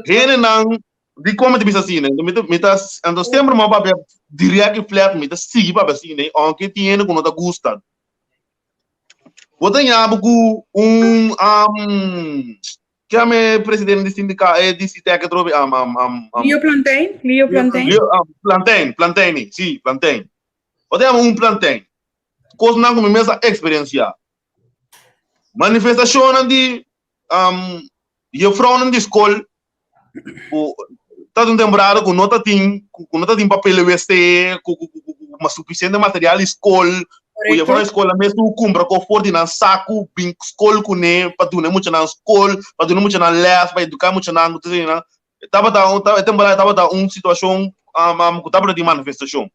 Hendenan dikon mi ta bisa asina? Mi ta mi ta anto semper mi a papia direct i flat mi ta sigui papia asina aunke tin hende ku no ta gusta. Bo ta ña bo ku un um, ke ame presidente di sindika eh, di CITEC atrobe um, um, um, um, Leo Plantijn, Leo Plantijn. Leo, um, Plantijn, Plantijn, sí, Plantijn. Bo ta ña un Plantijn. Kosnan ku mi mes a eksperensiá. Manifestashonnan di um, juffrouwnan di skol ku ta un temporada ku no ta tin ku no ta tin papel wc ku ku ku ku mas sufisiente material di skol ku juffrouw di skol mes ku kumpra ko for di nan saku bin skol kuné pa duna e muchanan skol pa duna e muchanan lès pa eduká e muchanan ku tur esei nan tabata un e temporada tabata un situashon ku tabata tin manifestashon.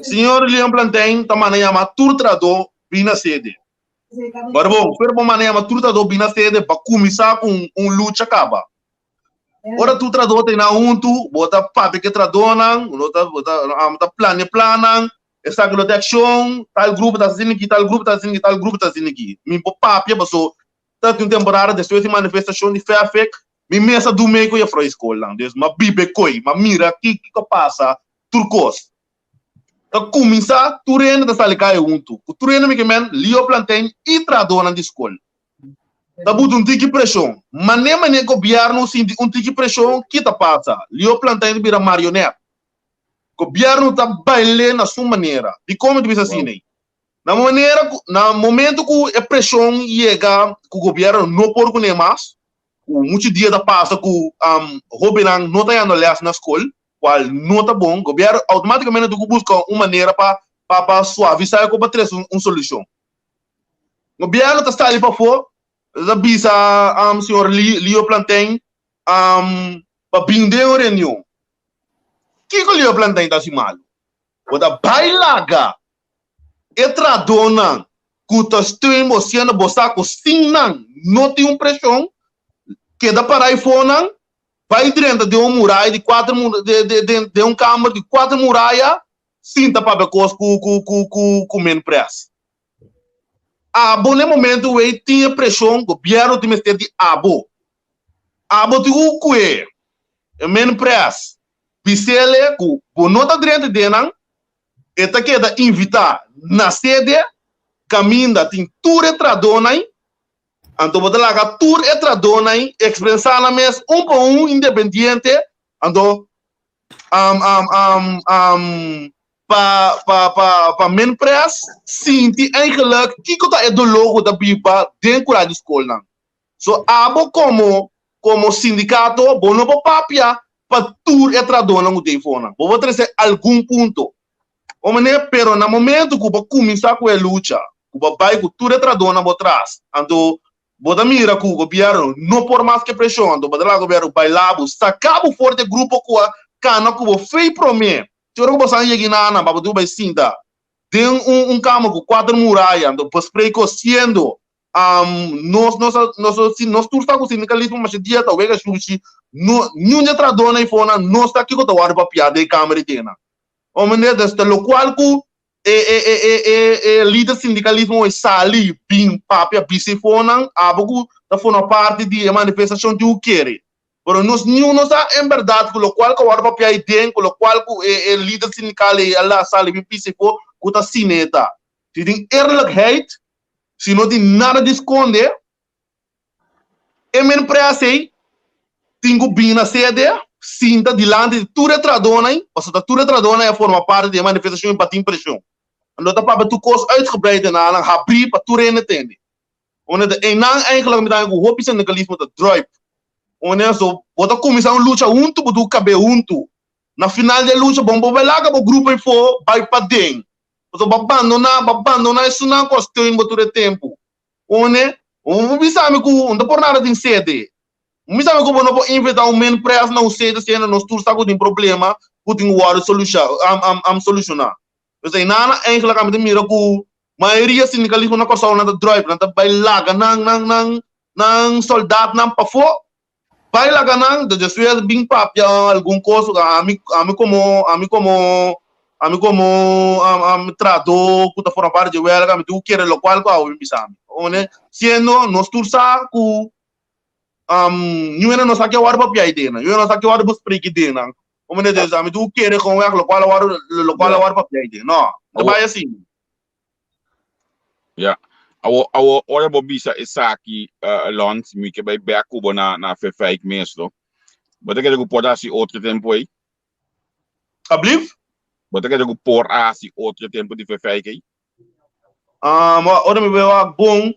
Señor Leon Plantijn ta manda yama tur trahadó bin na sede. Ora bon, pero bo manda yama tur trahadó bin na sede pa kuminsá ku un lucha kaba. Ora tur trahadó ta ina huntu, bo ta papia ku e trahadónan, bo ta bo ta bo ta plania plannan, esaki lo ta e akshon, tal grupo ta asina aki, tal grupo ta asina aki, tal grupo ta asina aki. Mi por papia paso ta tin un temporada despues di manifestashon di FEFEK, mi mes a dumei ku juffrouw di skolnan. Dus m'a biba e koi, m'a mira kiko a pasa, tur kos. Ta kuminsá tur hende ta sali kai huntu. Ku tur hende mi ke men Leo Plantain i trahadónan di skol. Ta buta un tiki preshon. Mané mané gobièrnu sinti un tiki preshon, ki ta pasa? Leo Plantain ta bira marionèt. Gobièrnu ta bail'é na su manera. Dikon mi ta bisa asina ei? Na manera ku na momento ku e preshon yega ku gobièrnu no por kuné mas, ku muchu dia ta pasa ku hóbennan no ta yanda lès na skol, cual no ta bon, gobierno automaticamente tin cu busca un manera pa pa pa suavisa e cu pa trece un solucion. Gobierno ta sali pafo, ta bisa señor Leo Plantain pa bin den un reunion. Kico Leo Plantain ta haci malo? Bo ta bay laga e trahadornan cu ta steun bo siendo bo sa cu sin nan no tin un presion, keda para e fonan Bai drenta den un muraya di kuater mur de de den den un kamber di kuater muraya sinta papia kos ku ku ku ku ku men pres. Abo na e momento wey tin e preshon gobierno tin mester di abo. Abo tin ku kue e men pres bisele ku bo no ta drenta den nan e ta keda invita na sede kaminda tin tur e trahadónan Anto bo ta laga tur e trahadónan ekspresá nan mes un pa un independiente, anto pa pa pa pa Minpres sinti eigenlijk kiko ta e doló ku ta biba den kura di skolnan. So abo komo komo sindikato bo no por papia pa tur e trahadónan ku ta eifonan. Bo por trese algun punto. O manera, pero na momento ku bo kuminsá ku e lucha, ku bo bai ku tur e trahadónan bo tras, anto bo ta mira ku gobièrnu no por mas ku e preshon, anto bo ta laga gobièrnu baila bo, saka bo for di e grupo ku a kana ku bo fei promé. Te ora ku bo san yega inana, pa bo tin ku bai sinta den un un kamer ku kuater muraya, anto bespreken siendo nos nos nos nos tur sa ku sindikalismo masha dia ta wega shushi, no niun di e trahadónan eifonan no sa kiko ta wòrdu papiá den e kamer ei tena. O meneer, dus ta locual cu e e e e e e lider sindicalismo e sali bin papia bisa e fonan, abo cu ta forma parti di e manifestacion tin cu kere. Pero nos niun no sa en berdad ku lokual ku a wòrdu papia ei den, ku lokual ku e e lider sindikal ei a la sali bin pisa afó ku ta asina e ta. Si tin eerlijkheid, si no tin nada di skonde, e men pres ei tin ku bini na sede, sinta dilanti di tur e trahadónan ei, pasobra ta tur e trahadónan ei a forma parti di e manifestashon i batin preshon. Anto ta papia tur kos uitgebreid den nan, habrí pa tur hende tende. Unda ta einan eigenlijk mi ta haña ku hopi sindikalismo ta druip. Unda so bo ta kuminsá un lucha huntu, bo ta kab'é huntu. Na final di e lucha bo no por bai laga bo grupo ei fo bai paden. Pasobra bo a bandoná, bo a bandoná esunnan ku a steun bo tur e tempu. Unda bo por bisa mi ku no ta por nada tin sede. Bo bisa mi ku bo no por inventá un men pres na un sede siendo nos tur sa ku tin problema ku tin ku wòrdu solusha solushoná. Pues einan eigenlijk ami ta mira ku Mayoria sindikalismo na Kòrsou nan ta druip, nan ta bai laga nan nan nan nan sòldatnan pafó, bai laga nan, despues bin papia algun kos, ami ami komo ami komo ami komo trahadó ku ta forma parti di e wèlga mi tin ku kere lokual ku awe bin bisa mi. One siendo nos tur sa ku niun hende no sa ke wòrdu papia ei den nan, niun hende no sa ke wòrdu bespreki den nan. Como ne Dios, ami tin ku kere gewoon weg lokual a wòrdu lokual a wòrdu papia ei den. No, no ta bai asina. Ya. Awo, awo, ora bo bisa esaki, uh, Lons, mi ke bai bek ku bo na, na Verfijk mes, no? Bo ta kere ku por hasi otro tempu ei? Ablief? Bo ta kere ku por hasi otro tempu di Verfijk ei? Um, ora mi bai wak bon,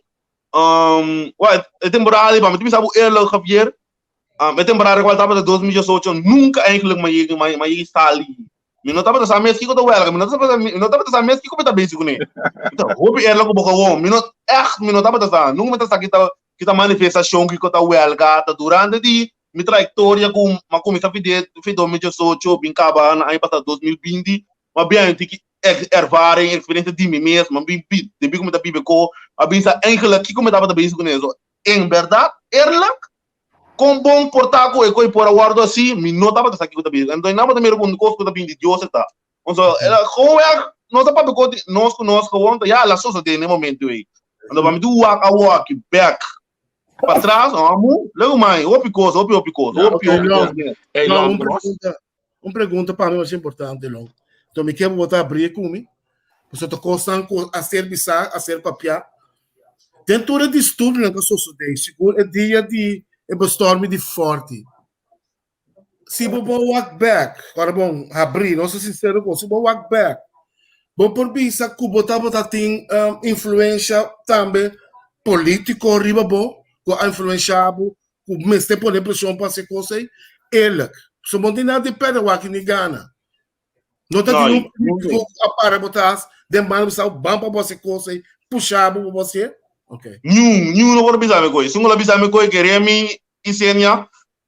um, wa, e temporada ei, pa mi ta bisa bo eerlijk, Javier, um, e temporada kual tabata 2018, nunka eigenlijk mi a yega, mi a yega sali Mi no tabata sa mes kiko ta wèlga, mi no tabata, mi no tabata sa mes kiko mi ta bezig kuné. Mi ta hopi eerlijk ku bo gewoon, mi no, ègt mi no tabata sa. Nunka mi ta sa kita, kita manifestashon, kiko ta wèlga. Ta durante di mi trayektoria ku mi a kuminsá fidé fi 2018 bin kaba na aña pasá 2020, mi a bin tiki ervaring, eksperensia di mi mes, mi a bin bi, debí ku mi ta biba ko, mi a bin sa eigenlijk kiko mi tabata bezig kuné. So, en bèrdat, eerlijk, Kon bon por ta ku e koi por a wòrdu así? Mi no tabata sa kiko ta bisa. Anto e nan tabata mira ku un kos ku ta bini di Dios e ta. Entonces, el a gewoonweg, nos a papia kos di nos ku nos gewoon ta, ya, el a sosodé na e momento ei. Anto pa mi tin wak awoki bèk patras, amo, leu mai, hopi kos, hopi, hopi kos, hopi, hopi kos. Ey, No, Lon, un nos. pregunta, un pregunta pa mi mas importante, Lon. Entonces, mi ke bo ta abrí ku mi. Pasobra ta kosnan ku a ser bisá, a ser papiá. Den tur e disturbionan ku a sosodé, sigur e dia di e bestorming di Forti, si bo por wak bèk, ora bon habrí, nos ta sinsero ku bo, si bo wak bèk, bo por bisa ku bo tabata tin influensha tambe polítiko riba bo, ku a influenshá bo, ku mester pone preshon pa hasi e kos ei? Eerlijk, pasobra bo no tin nada di pèrdè wak ni gana. No ta tin un político a para bo tras den banda bisa ban pa bo hasi kos ei, pusha bo pa bo hasié? Ok. Niun, niun no por bisa mi koi. Si un lo bisa mi koi kere mi Isenia,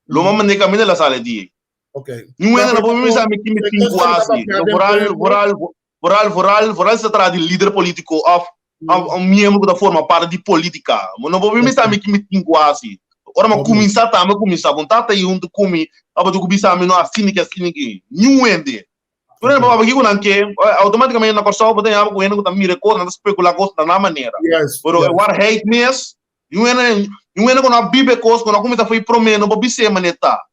lo m'a mand'é kaminda la sala di ei. Ok. Niun hende no por bisa mi ki mi tin ku hasi. Vooral, vooral, vooral, vooral, vooral si ta trata di lider polítiko òf òf un miembro ku ta forma parti di polítika. Bo no por bisa mi ki mi tin ku hasi. Ora mi a kuminsá tambe kuminsá. Bo tata ei huntu ku mi tabata ku bisa mi no asina ki asina ki. Niun hende. Tur hende papia kiko nan ke, outomátikamente na Kòrsou bo ta yama ku hende ku ta mira e kos, nan ta spekulá kos na nan manera. Pero e waarheid mes, niun hende, niun hende ku no a biba e kos, ku no a kuminsá for e promé, no por bis'é manera ta.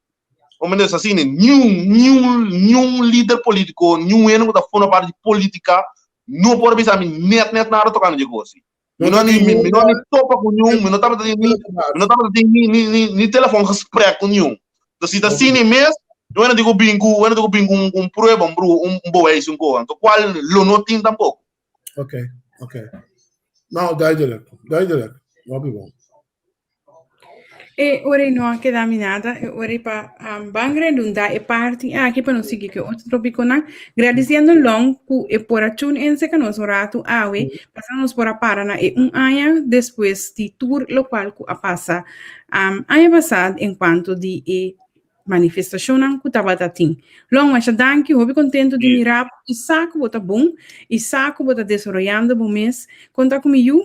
Bo mester sa asina, niun, niun, niun lider polítiko, niun hende ku ta forma parti di polítika no por bisa mi net net nada tokante dje kos. Mi no ni, mi no ni topa ku niun, mi no tabata tin ni, mi no tabata tin ni, ni, ni, ni telefoongesprek ku niun. Entonces, si ta asina mes, wena tin ku bin ku, wena tin ku bin ku un, un prueba, un bru, un, un bewijs, un koha. Entonces, kual lo no tin tampoko. Ok, ok. Nou, duidelijk, duidelijk. Hopi bon. E ora ei no a keda mi nada, e ora ei pa um, ban redunda e parti aki pa nos sigui ku e otro topikonan. Gradisiendo Long ku e por a tune in seka nos un ratu awe, pasa nos por a para na e un aña despues di tur lokual ku a pasa um, aña pasá en kuanto di e manifestashonnan ku tabata tin. Long, masha danki, hopi kontentu di mira bo i sa ku bo ta bon i sa ku bo ta desaroyando bo mes. Konta ku mi yu?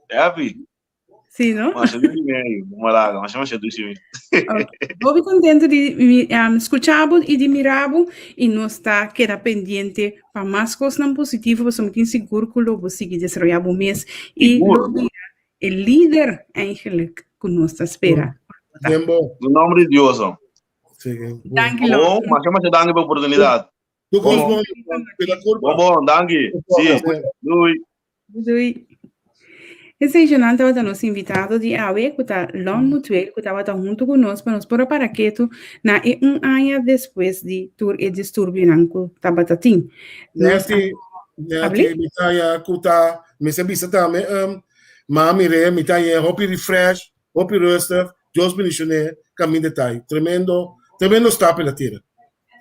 Happy. Sí, no? Masha dushi mi ahí, malaga, masha masha dushi mi. Okay. Hopi contento di um, escuchabo y di mirabo y nos ta queda pendiente pa mas cosnan positivo, pasobra mi tin sigur cu lo bo sigui desaroya bo mes y Sigur. lo bira e lider eigenlijk cu nos ta spera. Tempo. Na nomber di Dios. Sí. Danki, Bon, Lon. masha masha danki pa oportunidat. Tu kos bon, pela kurpa. Bon bon, danki. Sí. Doei. Doei. Esei nan tabata nos invitado di awe, ku ta Lon Mutueel, ku tabata huntu ku nos pa nos por a para ketu na e un aña despues di tur e disturbionan ku tabata tin. Nos a Neti, Neti, Abli? mi ta ya ku ta, mi se bisa tambe, um, mami re, mi ta ya hopi refresh, hopi rustig, Dios bendicione, caminda tai. Tremendo, tremendo stap el a tira.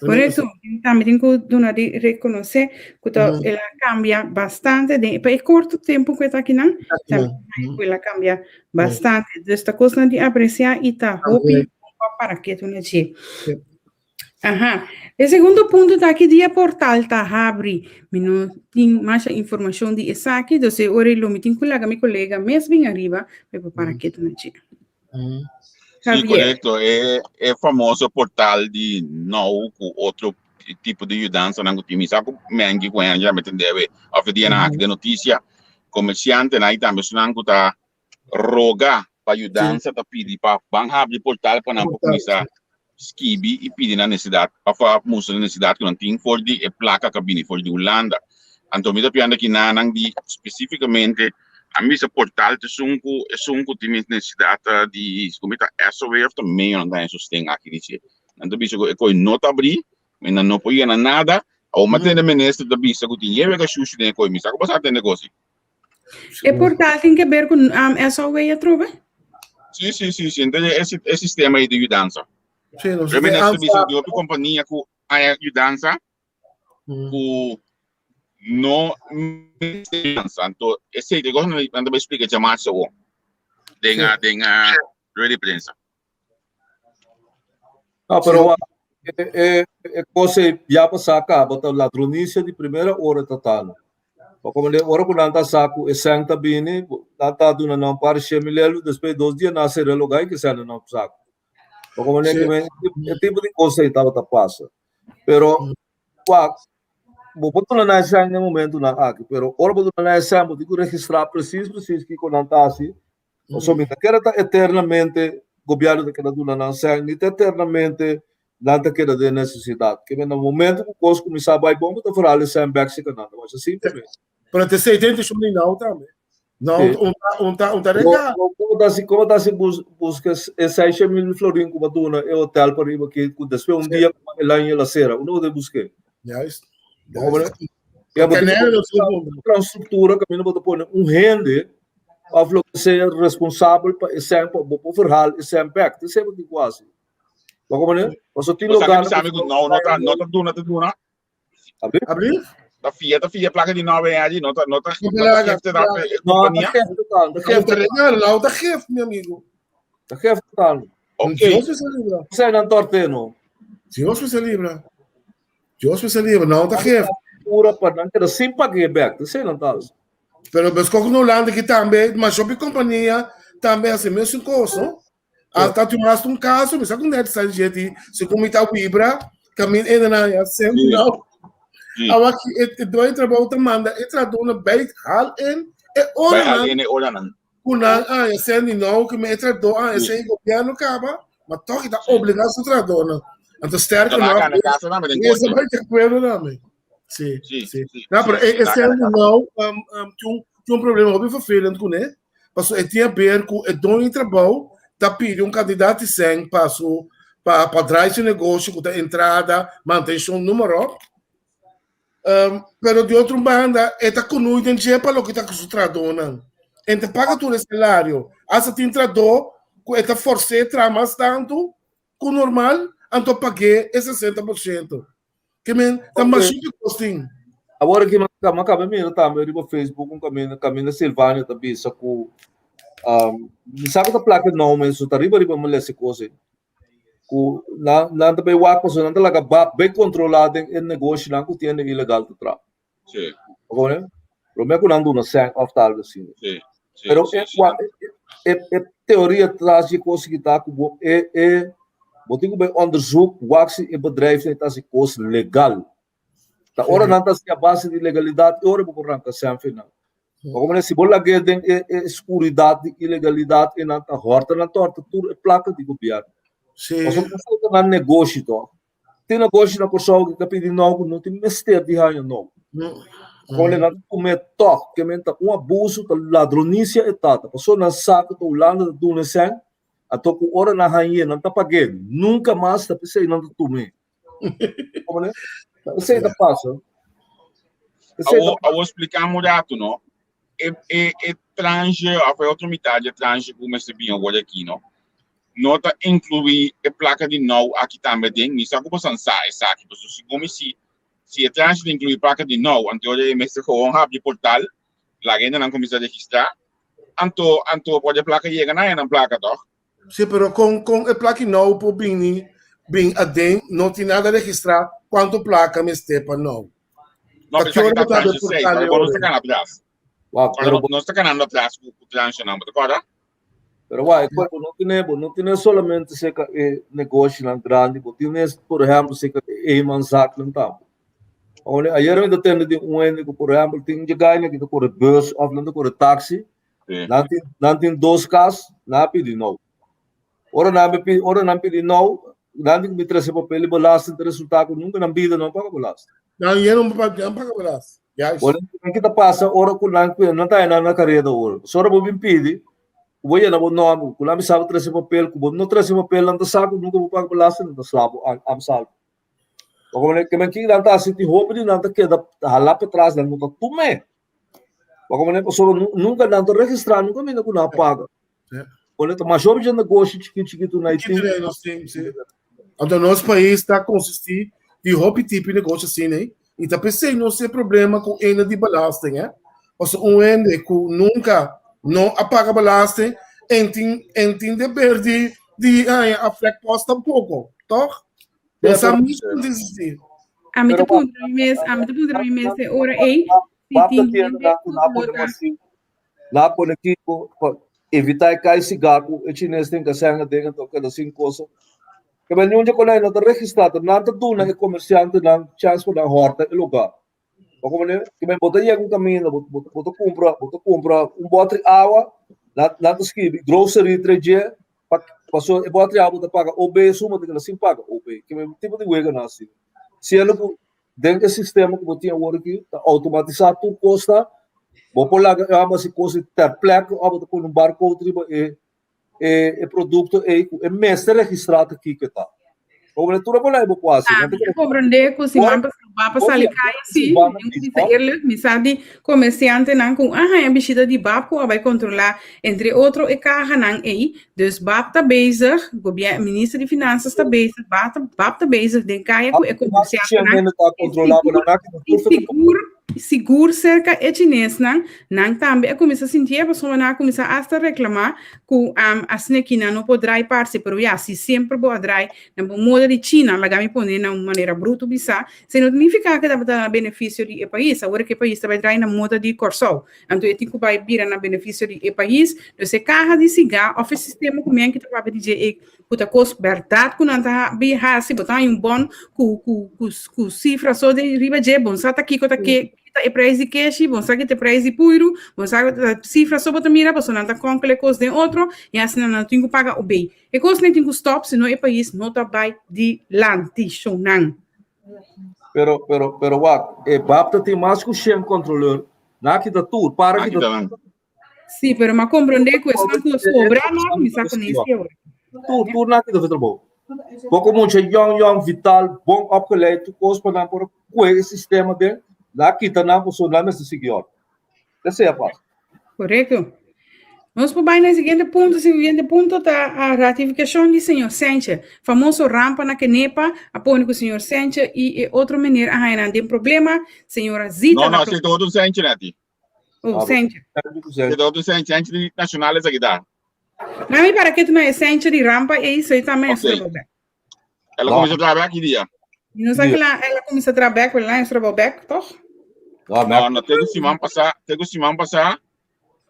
Por eso, tambe tin ku duna di rekonosé ku ta el a kambia bastante den pa e korto tempu ku e ta akinan, tambe ku el a kambia bastante. Dus ta kosnan di apresiá i ta hopi pa para ketu na dje. Aha. E segundo punto ta ki dia portal ta habri. Mi no tin masha informashon di esaki, dus e ora lo mi tin ku laga mi kolega mes bin ariba pa e por para ketu na dje. Sí, korekto. E e famoso portal di nou ku otro tipo di yudansanan ku tin. Mi sa ku Mengi ku Angie tambe tin debe òf e dianan aki den notisia. Komersiantenan i tambe esnan ku ta roga pa yudansa ta pidi pa ban habri portal pa nan por kuminsá skibi i pidi nan nesesidat òf a mustra nan nesesidat ku nan tin for di e plaka ku a bini for di Hulanda. Anto mi ta pianda ki nan di spesífikamente a mi bisa portal ta esun ku esun ku tin nesesidat di komo ta SOW òf ta medio nan ta haña sosten aki di dje. Nan ta bisa ku e koi no ta abrí, nan no por yena nada. Awor mi a tende minister ta bisa ku tin yega shushi den e koi. Mi sa ku bo sa tende kos ei. E portal tin ke ber ku um, SOW atrobe? Sí, sí, sí, sí. Entonces, e, e sistema aí de yudanza. Sí, no Yo minister bisa di hopi compañía ku haya yudanza ku no yudanza. Anto, ese de cosa nan ta explica chamar sa wo. Den a den a rueda de prensa. No, pero e, e, e cosa ya pasá caba ta ladronicia di primera ora ta tano. Pa como de ora ku nan ta sa ku e sèn ta bini, nan ta duna nan un par di shen mil euro, despues dos dia nan a sera e lugar i ke sèn nan saku. Pa como de e tipo di cosa ei tabata pasa. Pero wak, bo por duna nan e sèn den momentunan aki, pero ora bo duna nan e sèn bo tin ku registrá presis presis kiko nan ta hasi. Pasobra mi ta kere ta eternamente gobièrnu ta keda duna nan sèn, ni ta eternamente nan ta keda den nesesidat. Ke men na momento ku kos kuminsá bai bon, bo ta verhal e sèn bèk serka nan. Ta masha simpel mes. Pero te sei den tishon di nou tambe. Nou un ta un ta un ta rega. Komo ta si komo ta si bus buska e seisha mil florin ku bo duna e hotel pariba ki ku despues un dia e laña la sera. Unda bo ta busk'é? Juist. Ya bo tin infrastruktura kaminda bo ta pone un hende òf loke sea responsabel pa e sèn pa bo por verhaal e sèn bèk. Ta esei bo tin ku hasi. Bo komprende? Pasobra tin Bo sa lugar ke bisa mi ku no no ta no ta duna ta duna. Abri? Abri? Ta fia ta fia plaka di nove aña no ta no ta no ta gifte na e No, ta kompania. gifte tal, ta Ta gifte, regalo, nou ta gif, mi amigo. ta gifte tal. Ok. Dios me libra. Sei nan torte no. Dios me libra. Dios me libra, nou ta gif. Pura pa nan keda sin pague bek, ta sei nan tal. Pero beskok no Holanda ki tambe, maar shopi kompania tambe hasi mesun kos, no? Hasta tu mas un caso, mi sa ku net sa jeti, se ku mi ta vibra, kamin ene na ya sem Sí. nou. Sí. Awa ki e e doy trabalho ta manda e tradona bij haal in e Bij ora haal nan in e ora nan. ku nan a ya sem di nou ku me e trado a ya Sí. sem governo kaba, maar toch ita Sí. obliga su tradona. Anto sterker Ta nog, gana casa na den esa korte. vai de acuerdo na me. Sí, Sí, sí. sí, Nou, pero sí. e e Ta sem gana di casa. nou um, um, tin un tin un problema hopi vervelend kuné. Paso e tin haber ku e doño di trabou ta pidi un kandidat di sèn pa su pa pa draai su negoshi ku ta entrada, mantenshon, noem maar op. Um, pero di otro banda e ta konoe den dje pa loke ta ku su trahadónan. En ta paga tur e salario. Hasta tin trahadó ku e ta fors'é traha mas tantu ku normal, anto pag'é e 60%. Ke men ta masha di kos tin. Awor aki mi a kaba mira tambe riba Facebook un kaminda kaminda Silvania ta bisa ku um, mi sa ku ta plaka nou mes so ta riba riba mi lesa e kos ei. Ku nan nan ta bai wak pasobra nan ta laga bab bai kontrolá den e negoshinan ku tienda ilegal ta traha. Sí. Oké? Promé ku nan duna sèn òf tal asina. Sí. Sí, Pero sí, e, sí. wa, e, e teoria tras di kos ki ta ku bo e e bo tin ku bai onderzoek wak si e bedrijf ta hasi kos legal. Ta ora nan ta hasi a base di legalidat e ora bo por ranka sèn final. Como si bo lag'é den e, e skuridat di ilegalidat e nan ta hòrta nan ta hòrta tur e plaka di gobièrnu. Sí. Pasobra esei ta nan negoshi tòg. Tin negoshi na Kòrsou ku ta pidi nou ku no tin mester di haña nou. Kole nan ta kume tòg, ke men ta un abuso, ta ladronisia e tata. Pasobra nan sa ku ta Hulanda ta duna e sèn, anto ku ora nan hañ'é nan ta pag'é. Nunka mas ta p'esei nan ta tum'é. Komprendé? Ta esei ta pasa. Esei ta Awor, awor splikam un ratu, no? E, e, e tranche, of e otro mitad di e tranche ku mester bin awor aki, no? No ta inkluí e plaka di nou aki tambe aden. Mi sa ku boso sa esaki, pasobra segun mi si, si e tranche ta inkluí plaka di nou, anto e mester gewoon habri portal, laga hendenan kuminsá registrá, anto, anto por e plaka yega na nan plaka, tòg? Sí, pero con, con e plaki nou por bini bin aden, no tin nada registrá cuanto placa mester pa nou. No, Ta pero esaki ki ora ta bo ta tranche 6, portal pero e bo no ora ta ei? gana atras. Wak, Ora pero bo no ta ganando atras ku ku tranche nan, bo ta kòrda? Pero wak, e cuerpo no tiene, bo no tiene solamente cerca e negoshonan grandi, bo tiene, por ehempel, cerca e eenmanszaaknan tambe. Awor, ayer mi ta tende di un hende ku, por ehempel, tin dje ku ta kore bus of nan ta kore taxi, Sí. Nan tin, nan tin dos kas, nan a pidi nou. Ora nan a pidi, ora nan pidi nou, nan tin ku mi trese papel di belasting, ta resultá ku nunka nan bida no paga belasting. Nan ya no paga, nan paga belasting. Juist. Ora nan kita pasa ora ku nan ku nan ta nan na kareda ora. So ora bo bin pidi, ku bo yena bo nòmber, ku nan bisa bo trese papel, ku bo no trese papel, nan ta sa ku nunka bo paga belasting, nan ta sla bo amsalvo. Pasobra ke men ki nan ta hasi tin hopi di nan ta keda hala pa tras, nan no ta tum'é. Pasobra pasobra nunka nan ta registrá, nunka minda ku nan a paga. Pone ta mas hopi dje negoshi chikit chikitu na Chikitu na nos tin, si. Anto nos pais ta konsistí di hopi tipo di negoshi asina ei, i ta p'esei nos tin e problema ku enda di belasting, eh. Pasobra un hende ku nunka no a paga belasting, en tin en tin deber di di haña aflekpost tampoko, tòg? No sa mucho con desistir. A mi ta puntra mi mes, a mi ta puntra mi mes e ora ei, si tin hende ku lo ta. Na pone kiko pa evita e kai siga ku e chines tin kasenga den anto keda sin kosa. Ke men niun dje kolei no ta registrá, nan ta duna e komersiantenan chèns pa nan hòrta e lugá. Bo comprende? Ke men bo ta yega un kaminda, bo, bo, bo ta kumpra, bo ta kumpra un bòter awa, nan, nan ta skibi grocery 3G, pa, paso e bòter awa bo ta paga OB, suma ta keda sin paga OB. Ke men tipo di wega nan asina. Siendo ku den e sistema ku bo tin awor aki, ta outomatisá tur kos ta, bo por laga e hòmber hasi kos ter plek, òf bo ta pone un barcode riba e e, e producto ei ku e mester registrá ta kiko ta. Obre tur a bo por hasi. Ah, mi ta comprende ku siman pasá ba pa sali kaya sí, mi bisa eerlijk, mi sa di comerciantenan ku a haña bishita di bab ku a bai kontrolá entre otro e kahanan ei. Dus bab ta bezig, gobier minister di finanzas ta bezig, bab ta bab ta bezig den kaya ku e comerciantenan. I sigur Sigur serka e chinesnan, nan tambe a kuminsá sintié pasobra nan a kuminsá asta reklamá ku asina ki nan no por drai parse, pero ya, si semper bo a drai na bo moda di China, laga mi pone na un manera bruto bisá, esei no ta nifiká ku e tabata na benefisio di e pais. Awor ku e pais ta bai drai na moda di Kòrsou, anto e tin ku bai bira na benefisio di e pais. Dus e kaha di sigá òf e sistema ku men ki ta papia di dje ei ku ta kos bèrdat ku nan ta bi hasi, bo ta haña un bòn ku ku ku ku sifra so di riba dje, bon sa ta kiko ta ke ta e preis di keshi, bon sa ki ta e preis di puiru, bon sa ta sifra so bo ta mira, pasobra nan ta kònkele kos den otro, i asina nan tin ku paga obei. E kosnan tin ku stòp, sino e pais no ta bai dilanti, shownan. Pero, pero, pero wak, e bab ta tin mas ku shen kontroleur, nan a kita tur, para kita tur. Sí, pero m'a comprende cu esnan cu sobra no a cuminsa con ese ahora. Tur, tur nan kita trabou. Poco mucha yong yong vital, bon opgeleid, tur cos pa nan por kue e sistema den, nan a kita nan pasobra nan mester sigui orde. Esei a pasa. Correcto. Nos por bai na e siguiente punto. Siguiente punto ta a ratificacion di señor Sánchez. Famoso rampa na Kenepa a pone cu señor Sánchez y e otro meneer a haña nan den problema. Señora Zita No, no, na esei ta otro Sánchez, Nati. Oh, Sentje. Esei ta otro Sentje, Sentje di Nacional esaki ta. Mami, para que tu me Sentje di rampa ei, soy también Ok. okay. back. El a kuminsá traha bek ki dia? No sa que la, el a kuminsá traha bek, pero la entrou bek, toch? No, no, te ku siman pasá, te ku siman pasá,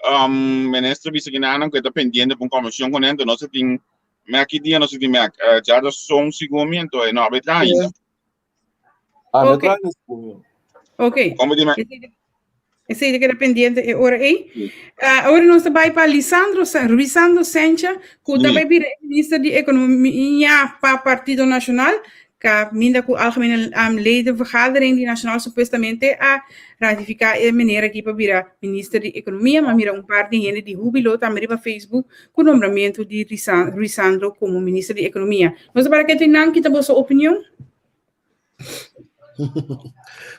um, minister bisa ki nanan ku e ta pendiente pa un komishon ku nento, no se tin mek ki dia, no se tin mek. Uh, djaduson segun mi, anto e no a bai traha ainda. Ah, no Ok. traha ainda segun mi. Ok. Como di me? Esei ta keda pendiente e ora ei. Uh, ora nos ta bai pa Lisandro, Ruisandro Sencha, ku ta bai bira minister di Ekonomia pa Partido Nacional, ka minda ku Algemene um, Ledenvergadering di Nacional supuestamente a ratifiká e meneer aki pa bira minister di Ekonomia, ma mira un par di hende di hubilo tambe riba Facebook ku nombramentu di Ruisandro komo minister di Ekonomia. Nos ta para ketu nan, kita boso opinion?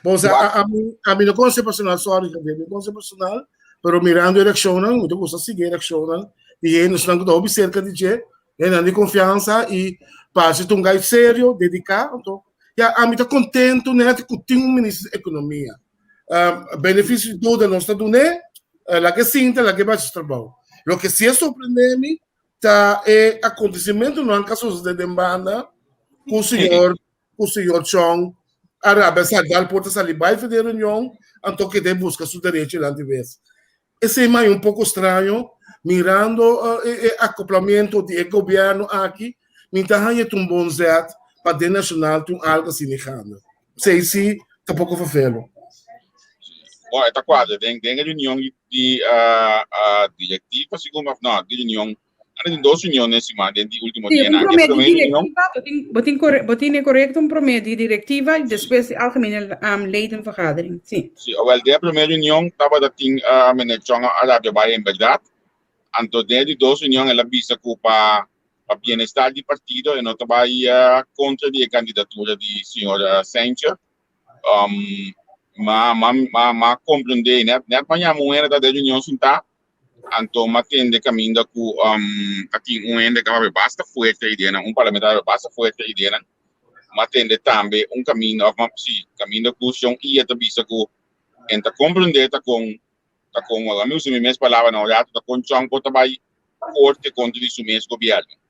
Bom, sa, a, a, mi, a mi no conoce personal, sorry, Javier, mi conoce personal, pero mirando e reaccionnan, mi te gusta sigui e reaccionnan, y e nos nan ku ta hopi cerca di dje, e nan di confianza y parece ta un guy serio, dedica, anto, ya, a mi ta contento net ku tin un minister di economia. Um, beneficio di duda nos ta dune, eh, la ke sinta, la ke baci su trabou. Lo ke si a sorprende mi, ta e acontecimentonan cu a sucede den banda cu señor cu señor Chong a rabia sa dal porta sali bai for den reunion anto keda e busca su derecho dilanti bes. Esey mai un poco straño mirando e e acoplamiento di e gobierno aki mi ta haña ta un bon zet pa den nacional tin un algo asina gana. Esey si ta poco vervelo. Bon, e ta cuadra den den e reunion di di uh, uh, directiva segun of no, di reunion. Anda tin dos reunion den siman den di ultimo Sí, un dianan. E promé di promé reunion, directiva, bo tin, bo tin, corre, bo tin e correcto un promé di directiva y despues di algemene um, ledenvergadering. Sí. sí, wel, den e promé reunion tabata tin uh, meneer Chong a rabia bai en berdad. Anto den e di dos reunion el a bisa cu pa pa bienestar di partido e no ta bai uh, contra di e candidatura di señor uh, Sanchez. Um, ma, ma, ma, ma comprende, net, net ma yama un hende ta den reunion sintá, anto ma tende caminda cu um, a tin un hende que papia basta fuerte ideanan, un parlamentario basta fuerte ideanan, ma tende tambe un caminda, of ma, si, caminda cu Shon Iya ta bisa cu en ta comprende ta con, ta con, mi usa mi mes palabra na un rato, ta con Chong por ta bai corte contra di su mes gobierno.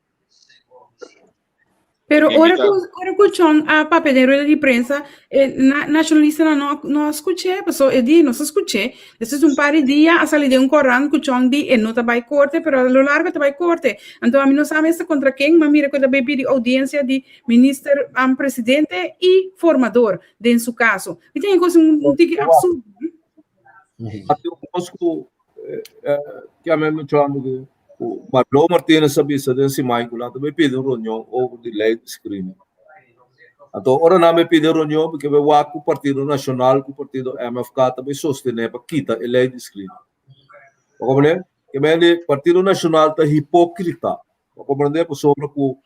Pero ora ku ora ku Chon a papia den rueda di prensa, e na nacionalistanan no no a skuch'é, paso e di nos a skuch'é. Despues un par di dia a sali den un korant ku Chon di e no ta bai korte, pero a lo largo e ta bai korte. Anto ami no sa mester kontra ken, ma mira ku e ta bai pidi oudiensia di minister, presidente i formador den su kaso. Mi ta haya kos un tiki absurdo. Kos ku Kia men mencionando ku ku Marlo Martinez a bisa den siman ku nan ta bai pidi un reunion over di lei di screening. Anto ora nan bai pidi reunion porque bai wak ku Partido Nacional ku Partido MFK ta bai sostene pa kita e lei di screening. Bo comprende? Ke men di Partido Nacional ta hipocrita. Bo comprende? Pasobra ku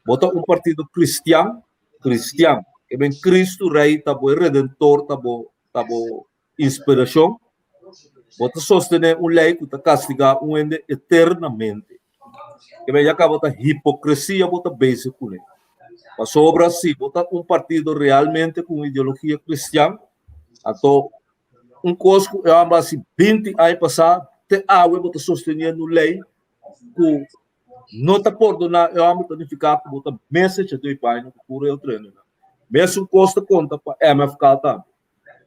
bo ta un partido cristian, cristian. Ke men Cristo Rey ta bo e redentor ta bo ta bo Inspirashon, Bo ta sostené un lei ku ta kastigá un hende eternamente. Ke men ya kaba ta hipokresia bo ta bezig kuné. Pasobra si bo ta un partido realmente ku un ideologia kristian, anto un kos ku e hòmber a hasi binti aña pasá te awe bo ta sosteniendo un lei ku no ta pordoná e hòmber ta nifiká ku bo ta mester cha doi paña ku tur e otro hendenan. Mesun kos ta konta pa MFK tambe.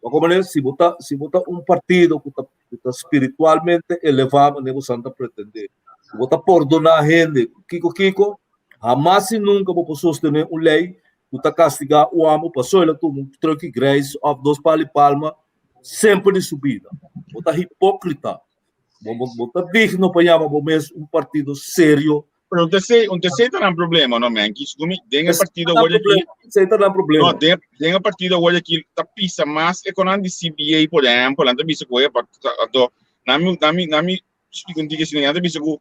Bo comprende? Si bo ta, si bo ta un partido ku ta, ku ta spiritualmente elevá manera bo san ta pretendé, ku bo ta pordoná hende ku kiko kiko, hamas i nunka bo por sostené un lei ku ta kastigá un amo pasobra el a tuma un truki grijs òf dos pal di palma semper di su bida. Bo ta hipókrita. Bo, bo, bo ta digno pa yama bo mes un partido serio. Pero un tercer, un tercer ta nan problema, no, men. Kis gumi, den e partido Esei awor aquí, Esei ta nan problema. No, den, den e partido awor aquí ta pisa mas e konan di CBA, por ejemplo, nan ta bisa ku e anto, nan mi, nan mi, nan mi explica un tiki asina, nan ta bisa ku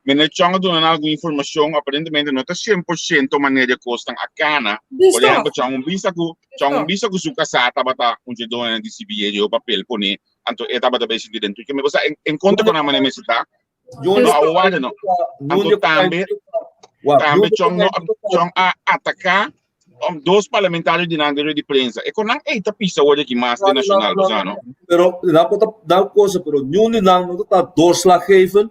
meneer Chong a duna nan algun informacion, aparentemente no ta 100% manera e kosnan a kana. Por ejemplo, Chong un bisa ku, Chong un bisa ku su kasá tabata un dje doño di CBA, di papel pone, anto e tabata bay sinti den tuke. Mi cosa en, en kontra ku nan manera mester ta. No, a wale no. Anto tambe, tambe Chong no, Chong a ataká um, dos parlamentario di nan di prensa. E kon nan ei ta pisa word aki mas de nacional, bo sa no? Pero nan por ta nan cosa, pero niun di nan no ta doorslaggevend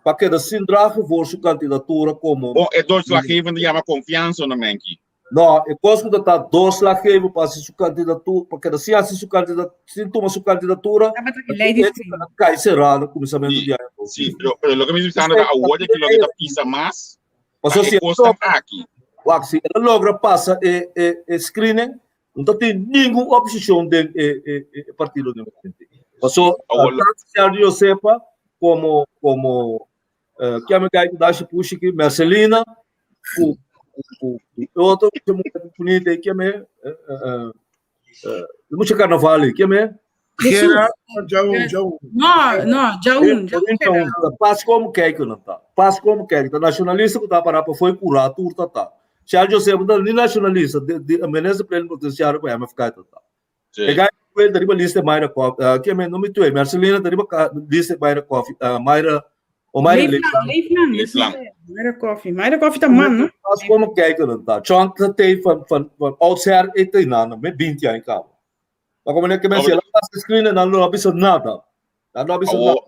pa keda sin dragen voor su candidatura como Bon, e doorslaggevend ta yama confiansa no menki. No, e kos ku ta ta doorslaggevend pa hasi su kandidatura, pa keda sin hasi su kandidatura, sin tuma su kandidatura, Tabata e lei di e ta kai será na kuminsamentu di aña Sí, pero, pero loke mi ta bisando ta awor di aki loke ta pisa mas ta Pasobra e si e kosnan logra, aki. wak, si el a logra pasa e, e, e screening, no ta tin ningun oposishon den e, e, e partido di. Paso, tanto Sergio Josefa como como uh, que amiga que dá puxa aqui, Marcelina, ku ku outro que muito bonito que me uh, uh, mucho carnaval que me Jaun, Jaun. No, no, Jaun, Jaun. Pas como quer que não tá. Pas como quer que tá nacionalista que tá para foi curar turta tá. Charles Joseph tá ni nacionalista, de de minister plenipotenciário com MFK tá. E gai ku ta riba lista Mayra Koffie, uh, ke men no mi tue, Marcelina ta riba lista Mayra Koffie, uh, Mayra o Mayra Leeflang. Leeflang, Leeflang. Mayra Koffie. Mayra Koffie ta man, no? As como kijken dan ta. Chon ta te van van van oudsher e te nana, me 20 jaar in kamer. Maar como ne ke men se la screen nan no bisa nada. Nan no bisa nada.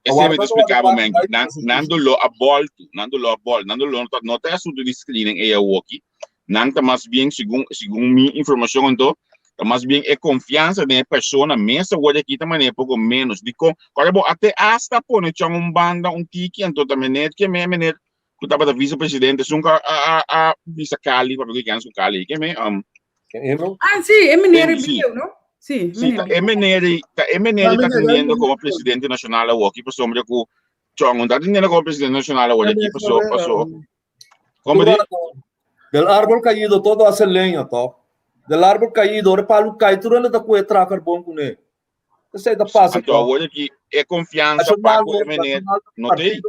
Esei mi ta explica bo men, nan nan doló a bòltu, nan doló a bòltu, nan doló no ta no ta e asuntu di screening ei awoki, nan ta mas bien segun segun mi informashon anto, ta mas bien e konfiansa den e persona mes awor di aki ta manera poko ménos. Dikon? Kòrda bo a te asta a pone chon un banda un tiki anto ta meneer ke me meneer ku tabata visepresidente esun ku a a a bisa Cali papia ku e kens ku Cali ke me Ah, sí, e meneer Sí. bieu, no? Sí, Sí, ta meneer e meneer ei, ta e meneer ei ta atendiendo como presidente nacional awoki pasobra ku Chong no ta atendiendo como presidente nacional awor aki paso paso Como di? Del árbol caído todo hace leña, toch? Del árbol caído, ora palu cai, tur hende ta kue traha carbon kuné. Esei ta pasa Anto awor aki e confiansa pa ku e meneer no ta ei.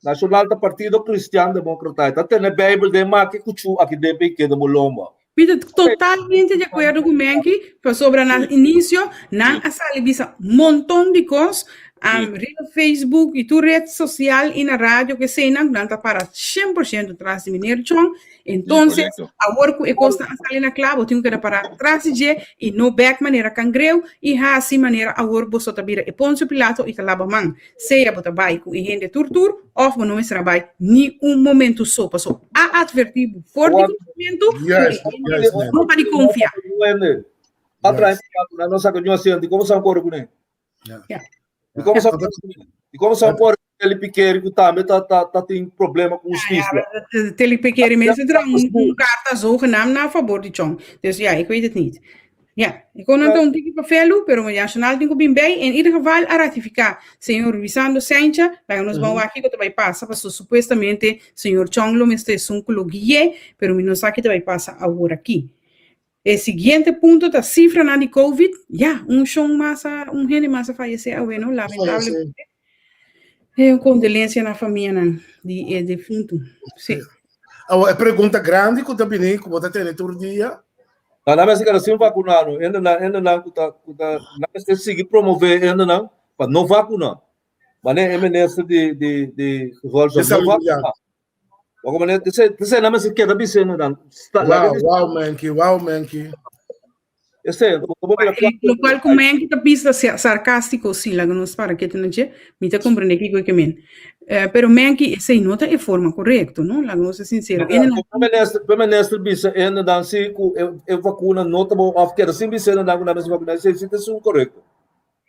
Nacional ta Partido Cristian Democrata. Ta tene Bijbel den maki kuchu aki den pe keda bo lomba. Mi ta totalmente di akuerdo ku Menki, pasobra na inisio nan a sali bisa monton di kos riba Facebook i tur ret sosial i na radio ku eseinan, nan ta para 100% tras di meneer Chong. Entonces, awor ku e kosnan a sali na kla, bo tin ku keda pará tras di dje i no bèk manera kangreu i hasi manera awor boso ta bira e Ponsio Pilato i ta laba man. Sea bo ta bai ku e hende tur tur òf bo no mester a bai ni un momentu so. Paso a atvertí bo for di kuminsamentu ku e hende no ta di konfia. Telly Piqueri ku tambe ta ta ta tin problema ku hustisia. Ja, Telly Piqueri mensen tra un, un carta zogenaamd na favor di Chong. Dus ja, ik weet het niet. Ja, ik kon het een tiki pa velu, pero mi nacional tin ku bin bij. In ieder geval a ratifica señor Ruisando Sencha, laga nos ban wak kiko ta bai pasa, paso supuestamente señor Chong lo mester esun ku lo guié, pero mi no sa ki ta bai pasa awor aki. E siguiente punto ta cifranan di Covid. Ja, un shon mas a, un hende mas a fayece awe, no? Lamentablemente. E un condolencia na famianan di e defunto. Sí. Awa, e pregunta grandi ku ta bini, ku bo ta tene tur dia. Na nan mester keda sin vacuna no. Hendenan, hendenan ku ta, ku ta, nan mester sigui promove hendenan pa no vacuna. Mane e minister di, di, di gezondheid no vacuna. Wak meneer, ese na mester keda bisendo dan. Wow, wow, Menki, wow, Menki. Ese, Lo cual ku Menki ta bisa sarcástico, sí, laga nos para ketu na dje, mi ta comprende kiko ke men. Eh, pero Menki, esei no ta e forma correcto, no? Laga nos ser sincero. Ene na Pe minister bisa ene dan si ku e vacuna no ta bon, of keda sin bisa ene dan ku na mester vacuna, esei si ta esun correcto.